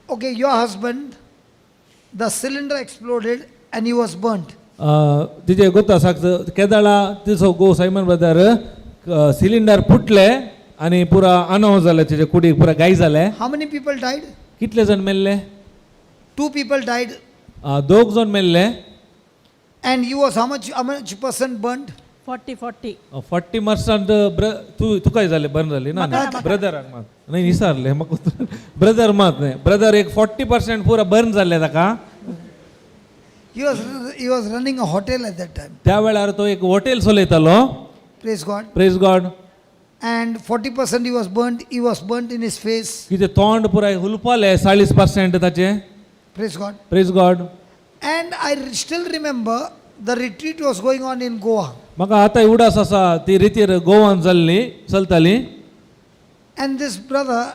A: Okay, your husband, the cylinder exploded and he was burnt.
B: तिचे गोता साक केदळा तिचो गो सायमन ब्रदर सिलिंडर फुटले आनी पुरा अनाव जाले, तिचे कुडीक पुरा गाय जाले.
A: How many people died?
B: कितले जण मेल्ले?
A: 2 people died.
B: दोग जण मेल्ले.
A: And he was how much percent burnt?
D: 40, 40.
B: 40 percent. तूं तुकाय जाले, बर्न जाली ना? ब्रदराक मात न्हय, विसारले म्हाका. ब्रदर मात न्हय, ब्रदर एक 40% पुरा बर्न जाल्ले ताका.
A: He was running a hotel at that time.
B: त्या वेळार तो एक hotel चलयतालो.
A: Praise God.
B: Praise God.
A: And 40% he was burnt. He was burnt in his face.
B: कितें तोंड पुराय हुलपालें 40% ताचें.
A: Praise God.
B: Praise God.
A: And I still remember the retreat was going on in Goa.
B: म्हाका आतां उडास आसा, ती रितीर गोवान जाल्ली चलताली.
A: And this brother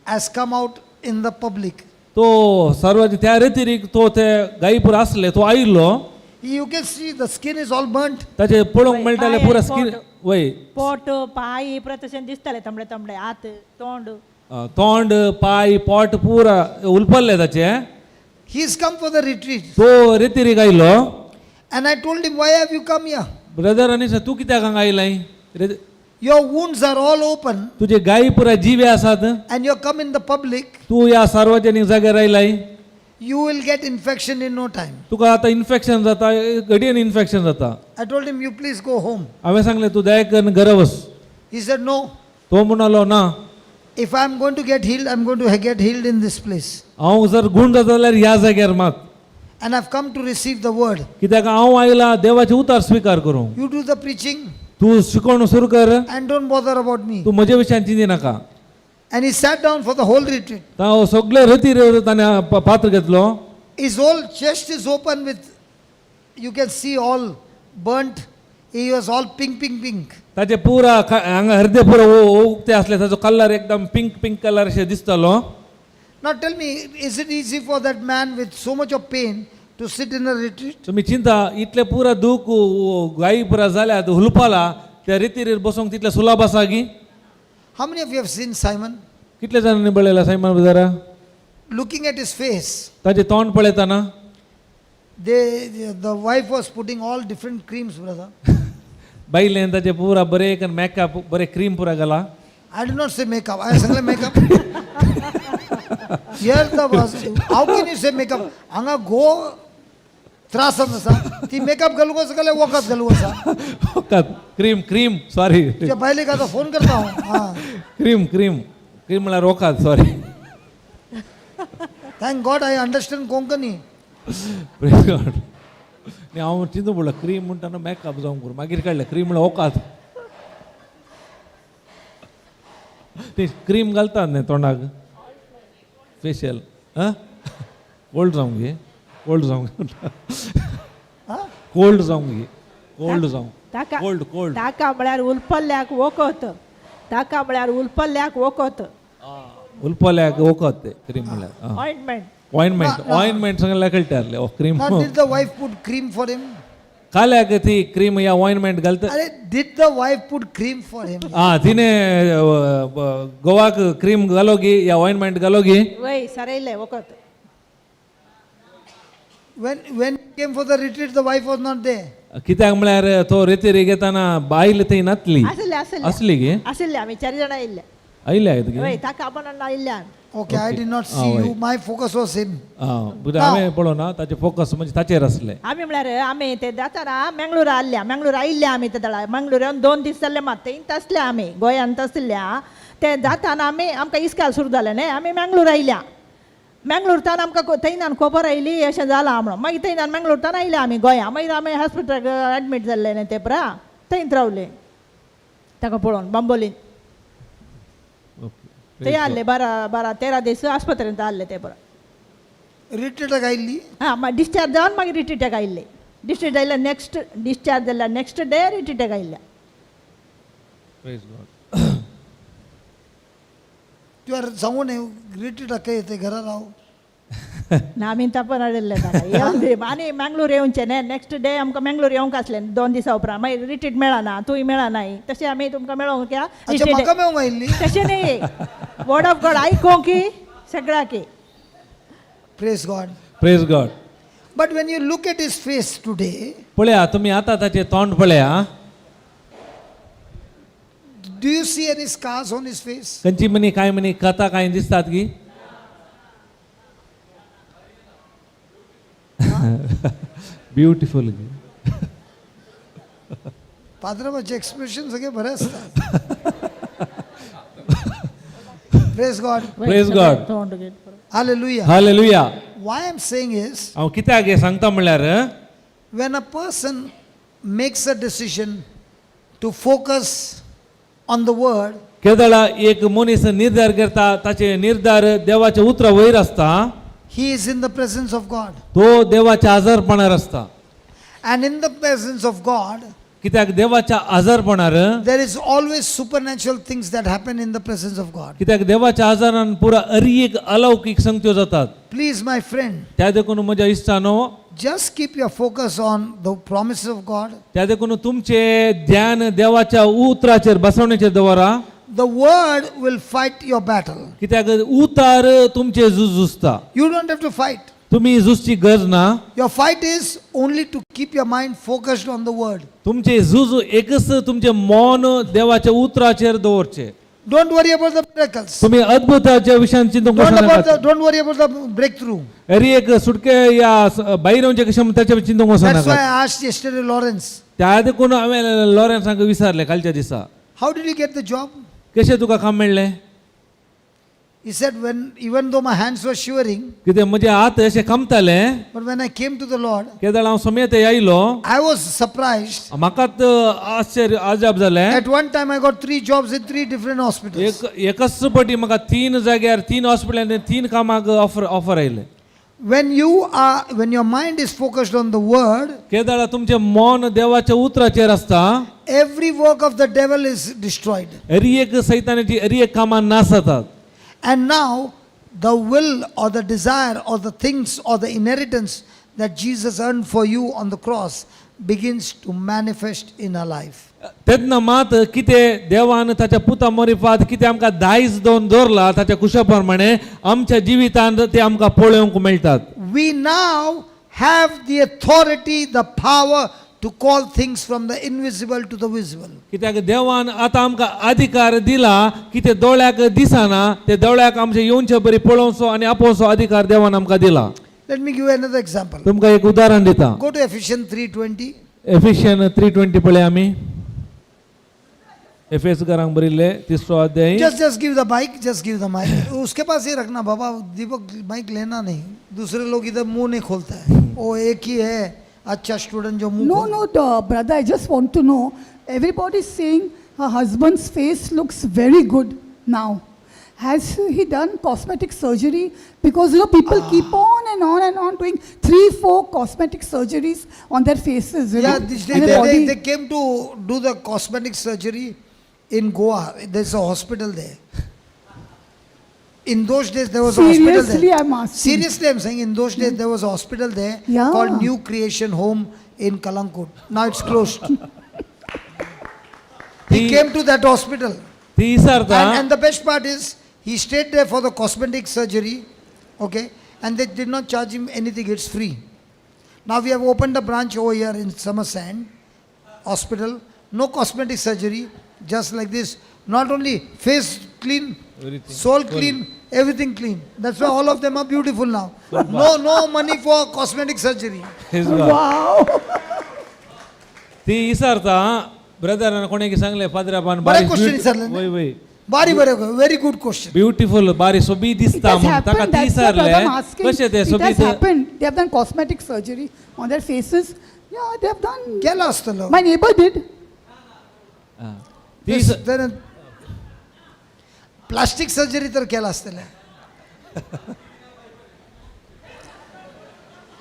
A: has come out in the public.
B: तो सर्वांचे त्या रितीक तो ते गायपूर आसले, तो आयिल्लो.
A: You can see the skin is all burnt.
B: ताचे पळोवंक मेळटाले
D: पांय
B: पुरा
D: आनी
B: स्कीन
D: पोट.
B: वय.
D: पोट, पाय पुरा तशें दिसताले, तांबडे तांबडे, हात, तोंड.
B: तोंड, पाय, पोट पुरा उलपल्ले ताचे.
A: He's come for the retreat.
B: तो रितीरीक आयलो.
A: And I told him, why have you come here?
B: Brother आनी तूं कित्याक हांगा आयलाय?
A: Your wounds are all open
B: तुजे गायी पुरा जिवे आसात.
A: And you come in the public,
B: तूं ह्या सार्वजनीक जाग्यार आयलाय.
A: You will get infection in no time.
B: तुका आतां इन्फेक्शन जाता, घडयेन इन्फेक्शन जाता.
A: I told him, you please go home.
B: हांवें सांगलें, तूं दया करून घरा वच.
A: He said, no.
B: तो म्हणालो ना.
A: If I'm going to get healed, I'm going to get healed in this place.
B: हांव जर गूण जाता जाल्यार ह्या जाग्यार मात.
A: And I've come to receive the word.
B: कित्याक हांव आयला देवाचें उतार स्विकार करूंक.
A: You do the preaching
B: तूं शिकोवण सुरू कर
A: and don't bother about me.
B: तूं म्हजे विशयान चिंती नाका.
A: And he sat down for the whole retreat.
B: हांव सगळे रतीर ताणें पात्र घेतलो.
A: His whole chest is open with, you can see all burnt. He was all pink, pink, pink.
B: ताचे पुरा हांगा हृदय पुरा उक्ते आसले, ताचो कलर एकदम पिंक पिंक कलर अशें दिसतालो.
A: Now tell me, is it easy for that man with so much of pain to sit in a retreat?
B: तुमी चिंता, इतले पुरा दूख गायी पुरा जाल्यात, हुलपाला, त्या रितीर बसूंक तितले सुलाभ आसा की?
A: How many of you have seen Simon?
B: कितले जाणांनी पळयला Simon ब्रदरा?
A: Looking at his face,
B: ताचें तोंड पळयतना,
A: the wife was putting all different creams, brother.
B: बायलेन ताचें पुरा बरें एक मेकअप, बरें क्रीम पुरा घाला.
A: I did not say makeup. I said makeup. Here the was, how can you say makeup? Anga go त्रासान आसा ती मेकअप घालूंक आसा जाल्यार वखद घालूंक आसा.
B: वखद, क्रीम, क्रीम, सॉरी.
A: तुज्या बायलेक आतां फोन करता हांव, आं.
B: क्रीम, क्रीम, क्रीम म्हळ्यार वखद, sorry.
A: Thank God I understand Konkani.
B: Praise God. न्ही, हांव चिंतू पडलो, क्रीम म्हणटा मेकअप जावंक करूं, मागीर काडलें क्रीम म्हळ्यार वखद. ती क्रीम घालतात न्ही तोंडाक, फेशियल. आं, कोल्ड जावंक गे, कोल्ड जावंक.
A: आं.
B: कोल्ड जावंक गे, कोल्ड जावंक.
D: ताका
B: कोल्ड, कोल्ड.
D: ताका म्हळ्यार उलपल्ल्याक वखद, ताका म्हळ्यार उलपल्ल्याक वखद.
B: उलपल्याक वखद ते क्रीम म्हळ्यार.
D: ऑइंटमेंट.
B: ऑइनमेंट, ऑइनमेंट सगळ्याक कळटा आसलें cream.
A: Now, did the wife put cream for him?
B: काल्याक ती क्रीम या ऑइनमेंट घालता.
A: अरे, did the wife put cream for him?
B: आं, तिणे गोवाक क्रीम घालो गी या ऑइनमेंट घालो गी?
D: वय, सरयलें वखद.
A: When he came for the retreat, the wife was not there.
B: कित्याक म्हळ्यार तो रेतीर घेताना बायल थंय नातली.
D: आसले, आसले.
B: आसली गे?
D: आसले, आमी चार जाणां येयल्ले.
B: आयल्या गे?
D: वय, ताका आपण आयिल्ले आमी.
A: Okay, I did not see
B: Ah,
A: you. My focus was him.
B: आं, बरें, हांवें पळोवना, ताचें फोकस म्हणजे ताचेर आसलें.
D: आमी म्हळ्यार आमी ते जाताना मंगळूर आसल्या, मंगळूर आयिल्ले आमी. ते दळा मंगळूर येवन 2 दीस जाल्ले मात थंय आसले आमी, गोंयांत आसल्या. ते जाताना आमी, आमकां इस्काल सुरू जालें न्ही, आमी मंगळूर आयल्या. मंगळूर तान आमकां थंयच्यान खबर आयली अशें जालां म्हणून. मागीर थंयच्यान मंगळूर तान आयले आमी गोंया. मागीर आमी हॉस्पिटलाक एडमीट जाल्ले न्ही, ते परा थंयच रावले. ताका पळोवन बांबोलीन थंय आहले, 12, 12, 13 दीस आस्पत्रेंत आहले ते परा.
A: रिट्रीटाक आयिल्ली?
D: हां, मागीर डिस्चार्ज जावन मागीर रिट्रीटाक आयिल्ले. डिस्चार्ज जाल्ल्या नेक्स्ट, डिस्चार्ज जाल्ल्या नेक्स्ट डे रिट्रीटाक आयिल्ले.
B: Praise God.
A: तुवें सांगू न्ही रिट्रीटाक खंय येते, घरा राव.
D: ना, आमी तापन हाडिल्लें ताका. येवन दी आनी मंगळूर येवचें न्ही. नेक्स्ट डे आमकां मंगळूर येवंक आसलें 2 दिसां उपरांत. मागीर रिट्रीट मेळना, तूंय मेळनाय, तशें आमी तुमकां मेळोंक या.
A: अच्छा, म्हाका मेळूंक आयिल्ली?
D: तशें न्ही, वर्ड ऑफ गॉड आयकोंक की सगळ्याकी.
A: Praise God.
B: Praise God.
A: But when you look at his face today,
B: पळया, तुमी आतां ताचें तोंड पळया.
A: Do you see any scars on his face?
B: खंयची मनी कांय मनी कथा कांय दिसतात की? ब्युटिफूल.
A: पाद्रबाचे एक्सप्रेशन सगळे बरे असतात. Praise God.
B: Praise God.
D: तोंड.
A: Hallelujah.
B: Hallelujah.
A: Why I'm saying is,
B: हांव कित्याक हें सांगता म्हणल्यार,
A: when a person makes a decision to focus on the word,
B: केदळा एक मनीस निर्धार करता, ताचे निर्धार देवाच्या उतरा वयर आसता,
A: he is in the presence of God.
B: तो देवाच्या आजारपणार आसता.
A: And in the presence of God,
B: कित्याक देवाच्या आजारपणार
A: there is always supernatural things that happen in the presence of God.
B: कित्याक देवाच्या आजारान पुरा अरी एक अलौकीक संगत्यो जातात.
A: Please, my friend,
B: त्या देखून म्हज्या इश्टानो,
A: just keep your focus on the promises of God.
B: त्या देखून तुमचे ध्यान देवाच्या उतराचेर बसवण्याचेर दवरा.
A: The word will fight your battle.
B: कित्याक उतार तुमचे झूज झुजता.
A: You don't have to fight.
B: तुमी झुजची गरज ना.
A: Your fight is only to keep your mind focused on the word.
B: तुमचे झूज एकच, तुमचे मौन देवाच्या उतराचेर दवरचे.
A: Don't worry about the miracles.
B: तुम्ही अद्भुताच्या विशयान चिंतूंक
A: Don't, about
B: वचनाकात.
A: the, don't worry about the breakthrough.
B: अरे, एक सुटके या भायर येवचे कशें म्हूण ताच्या चिंतूंक
A: That's why
B: वचनाकात.
A: I asked yesterday Lawrence,
B: त्या देखून हांवें लॉरेन्साक विचारलें कालच्या दिसा,
A: how did you get the job?
B: कशें तुका काम मेळ्ळें?
A: He said, when even though my hands were shivering,
B: कितें म्हजे हात अशे कामताले,
A: but when I came to the Lord,
B: केदळ हांव समेत आयलो,
A: I was surprised.
B: म्हाकाच आश्चर्य अजाप जालें.
A: At one time, I got three jobs in three different hospitals.
B: एक एकच पटी म्हाका तीन जाग्यार, तीन हॉस्पिटलांनी तीन कामाक ऑफर ऑफर आयलें.
A: When your mind is focused on the word,
B: केदळा तुमचें मन देवाच्या उतराचेर आसता,
A: every work of the devil is destroyed.
B: अरी एक सैतानाची अरी एक कामां नाश जातात.
A: And now, the will or the desire or the things or the inheritance that Jesus earned for you on the cross begins to manifest in our life.
B: तेन्ना मात कितें देवान ताच्या पुता मरिफात कितें आमकां दायज दोन दवरला ताच्या कुशा प्रमाणे आमच्या जिवितांत ते आमकां पळोवंक मेळटात.
A: We now have the authority, the power to call things from the invisible to the visible.
B: कित्याक देवान आतां आमकां अधिकार दिला की ते दोळ्याक दिसना ते दोळ्याक आमचे येवचे बरी पळोवचो आनी आपोवचो अधिकार देवान आमकां दिला.
A: Let me give you another example.
B: तुमकां एक उदाहरण दिता.
A: Go to Ephesians 3:20.
B: Ephesian 3:20 पळय आमी एफेसकारांक बरयल्ले तिसरो अध्याय.
A: Just give the mic, just give the mic. उसके पास ही रखना बाबा, दीपक, माइक लेना नहीं. दूसरे लोग इधर मुंह नहीं खोलता है. वो एक ही है अच्छा स्टूडेंट जो मुंह
C: No,
A: खोल-
C: no, the brother, I just want to know. Everybody's saying her husband's face looks very good now. Has he done cosmetic surgery? Because people keep on and on and on doing three, four cosmetic surgeries on their faces. You
A: Yeah,
C: know,
A: this, they,
C: and
A: they,
C: their
A: they,
C: body.
A: They came to do the cosmetic surgery in Goa. There's a hospital there. In those days, there was a hospital
C: Seriously,
A: there.
C: I'm asking.
A: Seriously, I'm saying, in those days, there was a hospital there called New Creation Home in Kalankut. Now it's closed. He came to that hospital.
B: ती विचारता.
A: And the best part is, he stayed there for the cosmetic surgery, okay, and they did not charge him anything, it's free. Now we have opened a branch over here in Somerset Hospital, no cosmetic surgery, just like this. Not only face clean,
B: Everything.
A: Soul clean, everything clean. That's why all of them are beautiful now. No, no money for cosmetic surgery.
B: Praise God.
C: Wow.
B: ती विचारता brethren कोणेक सांगले पाद्रापान.
A: बरें question विचारलें न्ही?
B: वय वय.
A: बारी बरे, very good question.
B: Beautiful बारी सोबीत
C: It
B: दिसता
C: has
B: म्हणून ताका
C: happened.
B: ती
C: That's what brother
B: विचारले
C: I'm asking.
B: कशें तें
C: It has
B: सोबीत.
C: Happened. They have done cosmetic surgery on their faces. Yeah, they have done.
A: केला आसतलो.
C: My neighbor did.
B: ती
A: प्लास्टिक सर्जरी तर केला आसतलें.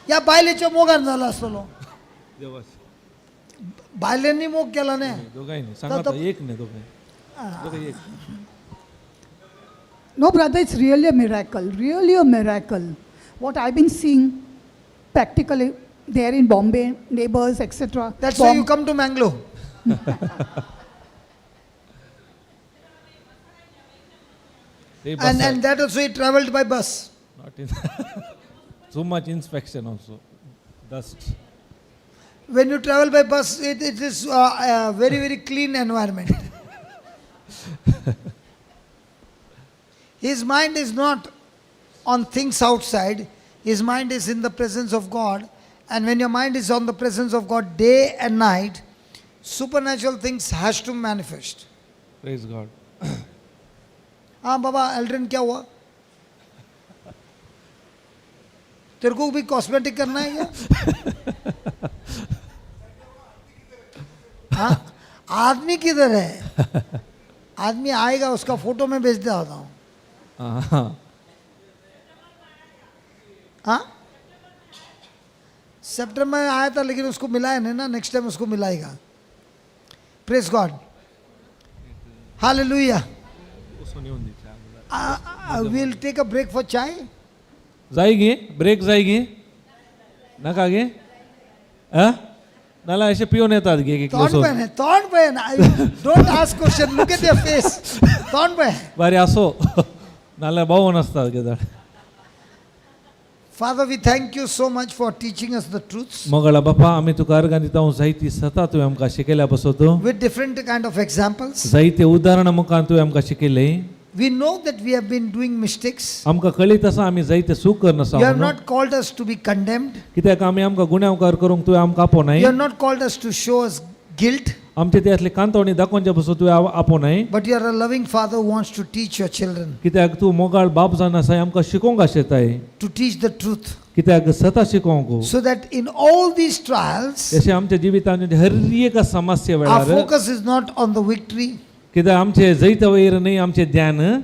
A: ह्या बायलेच्या मोगान जाला आसतलो. बायलांनी मोग केला न्ही.
B: दोगांयनी सांगा, एक न्ही, दोगांय दोगांय एक.
C: No, brother, it's really a miracle. Really a miracle. What I've been seeing practically there in Bombay, neighbors, etc.
A: That's why you come to Mangalore.
B: ते
A: And that also he travelled by bus.
B: Not in so much inspection also, dust.
A: When you travel by bus, it is a very, very clean environment. His mind is not on things outside, his mind is in the presence of God. And when your mind is on the presence of God day and night, supernatural things has to manifest.
B: Praise God.
A: हाँ बाबा Aldrin, क्या हुआ? तेरे को भी cosmetic करना है क्या? हाँ, आदमी किधर है? आदमी आएगा, उसका फोटो मैं भेज देता हूँ. हाँ, सितंबर में आया था लेकिन उसको मिलाया नहीं ना. नेक्स्ट टाइम उसको मिलाएगा. Praise God, hallelujah. We'll take a break for chai.
B: जाय गे, ब्रेक जाय गे, नाका गे. आ नाल्यार अशें पिवन येतात गे एक
A: तोंड
B: वचून.
A: पे है, तोंड पे है. Don't ask question, look at their face. तोंड पे है.
B: बारी असो नाल्यार बावून आसतात गजाल.
A: Father, we thank you so much for teaching us the truths
B: मोगाळा बापा, आमी तुका अर्गां दिता जायती सता तुवें आमकां शिकयल्या पासत.
A: With different kind of examples.
B: जायते उदाहरणां मुखार तुवें आमकां शिकयलें.
A: We know that we have been doing mistakes.
B: आमकां कळीत आसा आमी जायते चूक करना.
A: You have not called us to be condemned.
B: कित्याक आमी आमकां गुन्यांवकार करूंक तुवें आमकां आपोवनाय.
A: You have not called us to show us guilt,
B: आमचे ते असले कांतवणी दाखोवचे पासून तुवें आपोवनाय.
A: But you are a loving father who wants to teach your children,
B: कित्याक तूं मोगाळ बाप जावन आसा, आमकां शिकोवंक आशेताय.
A: To teach the truth.
B: कित्याक सता शिकोवंक.
A: So that in all these trials,
B: तशें आमच्या जिवितांत हर एका समस्या
A: our
B: वेळार
A: focus is not on the victory,
B: कित्याक आमचे जैता वयर न्हय आमचें ध्यान.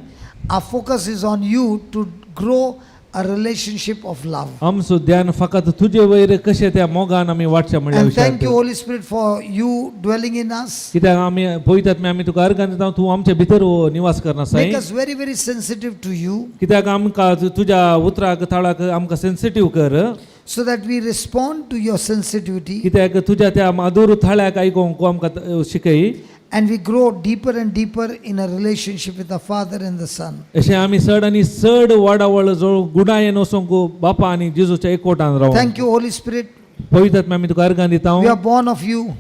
A: Our focus is on you to grow a relationship of love.
B: आमचो ध्यान फकत तुजे वयर कशें त्या मोगान आमी वाडचें म्हणल्या
A: And thank you,
B: विशयाक.
A: Holy Spirit, for you dwelling in us.
B: कित्याक आमी पळयतात आमी तुका अर्गान दिता, तूं आमचे भितर निवास करना
A: Make
B: Sai.
A: Us very, very sensitive to you
B: कित्याक आमकां तुज्या उतराक ताळाक आमकां सेन्सिटीव कर.
A: So that we respond to your sensitivity
B: कित्याक तुज्या त्या माधुर थाळ्याक आयकोंक आमकां शिकय.
A: And we grow deeper and deeper in a relationship with the Father and the Son.
B: अशें आमी चड आनी चड वाडावळ जो गुणायेन वचोंक बापा आनी जेजूच्या एकवटान राव.
A: Thank you, Holy Spirit.
B: पवित्र आमी तुका अर्गां दिता.
A: We are born of you.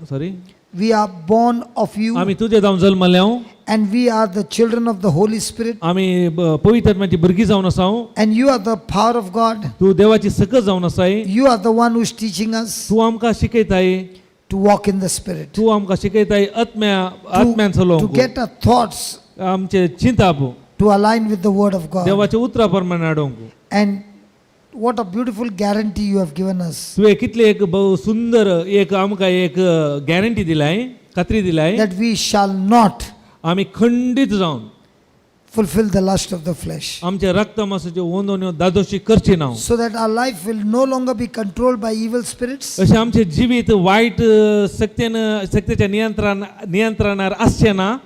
B: Sorry.
A: We are born of you
B: आमी तुजे जावन जल्मले
A: and we are the children of the Holy Spirit
B: आमी पवित्र आत्म्याची भुरगीं जावन आसा.
A: And you are the power of God.
B: तूं देवाची सकत जावन आसाय.
A: You are the one who is teaching us
B: तूं आमकां शिकयताय
A: to walk in the Spirit,
B: तूं आमकां शिकयताय आत्म्या आत्म्यान
A: to
B: चलोवंक
A: get our thoughts
B: आमचे चिंताप
A: to align with the Word of God.
B: देवाच्या उतरा प्रमाणे हाडूंक.
A: And what a beautiful guarantee you have given us
B: तुवें कितली एक भोव सुंदर एक आमकां एक गॅरंटी दिलाय खात्री दिलाय
A: that we shall not
B: आमी खंडीत जावन
A: fulfill the lust of the flesh,
B: आमच्या रक्तमासाच्यो ओंदोन्यो दादोशी करची ना
A: so that our life will no longer be controlled by evil spirits,
B: अशें आमचें जिवीत वायट शक्तेन शक्तेच्या नियंत्रण नियंत्रणार आसचें ना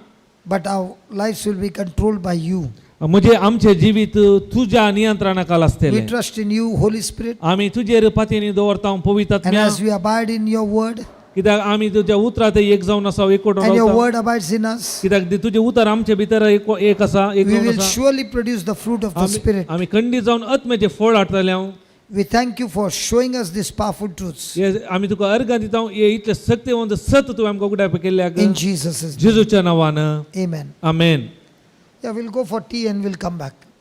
A: but our lives will be controlled by you.
B: म्हणजे आमचें जिवीत तुज्या नियंत्रणा खाला
A: We
B: आसतलें.
A: Trust in you, Holy Spirit,
B: आमी तुजेर पातयेनी दवरता पवित्र
A: and
B: आत्म्या
A: as we abide in your word
B: कित्याक आमी तुज्या उतरां ते एक जावन आसा एकवट
A: and your
B: रावता.
A: Word abides in us,
B: कित्याक ते तुजें उतर आमचे भितर एक एक आसा एक
A: we
B: जावन
A: will
B: आसा.
A: Surely produce the fruit of the
B: आमी
A: Spirit.
B: आमी खंडीत जावन आत्म्याचें फळ हाडटले हांव.
A: We thank you for showing us these powerful truths.
B: हे आमी तुका अर्गां दिता हे इतलें सक्तेवंत सत तुवें आमकां उगडाप केल्ल्याक
A: In Jesus' name.
B: जेजूच्या नांवान.
A: Amen.
B: Amen.
A: Yeah, we'll go for tea and we'll come back.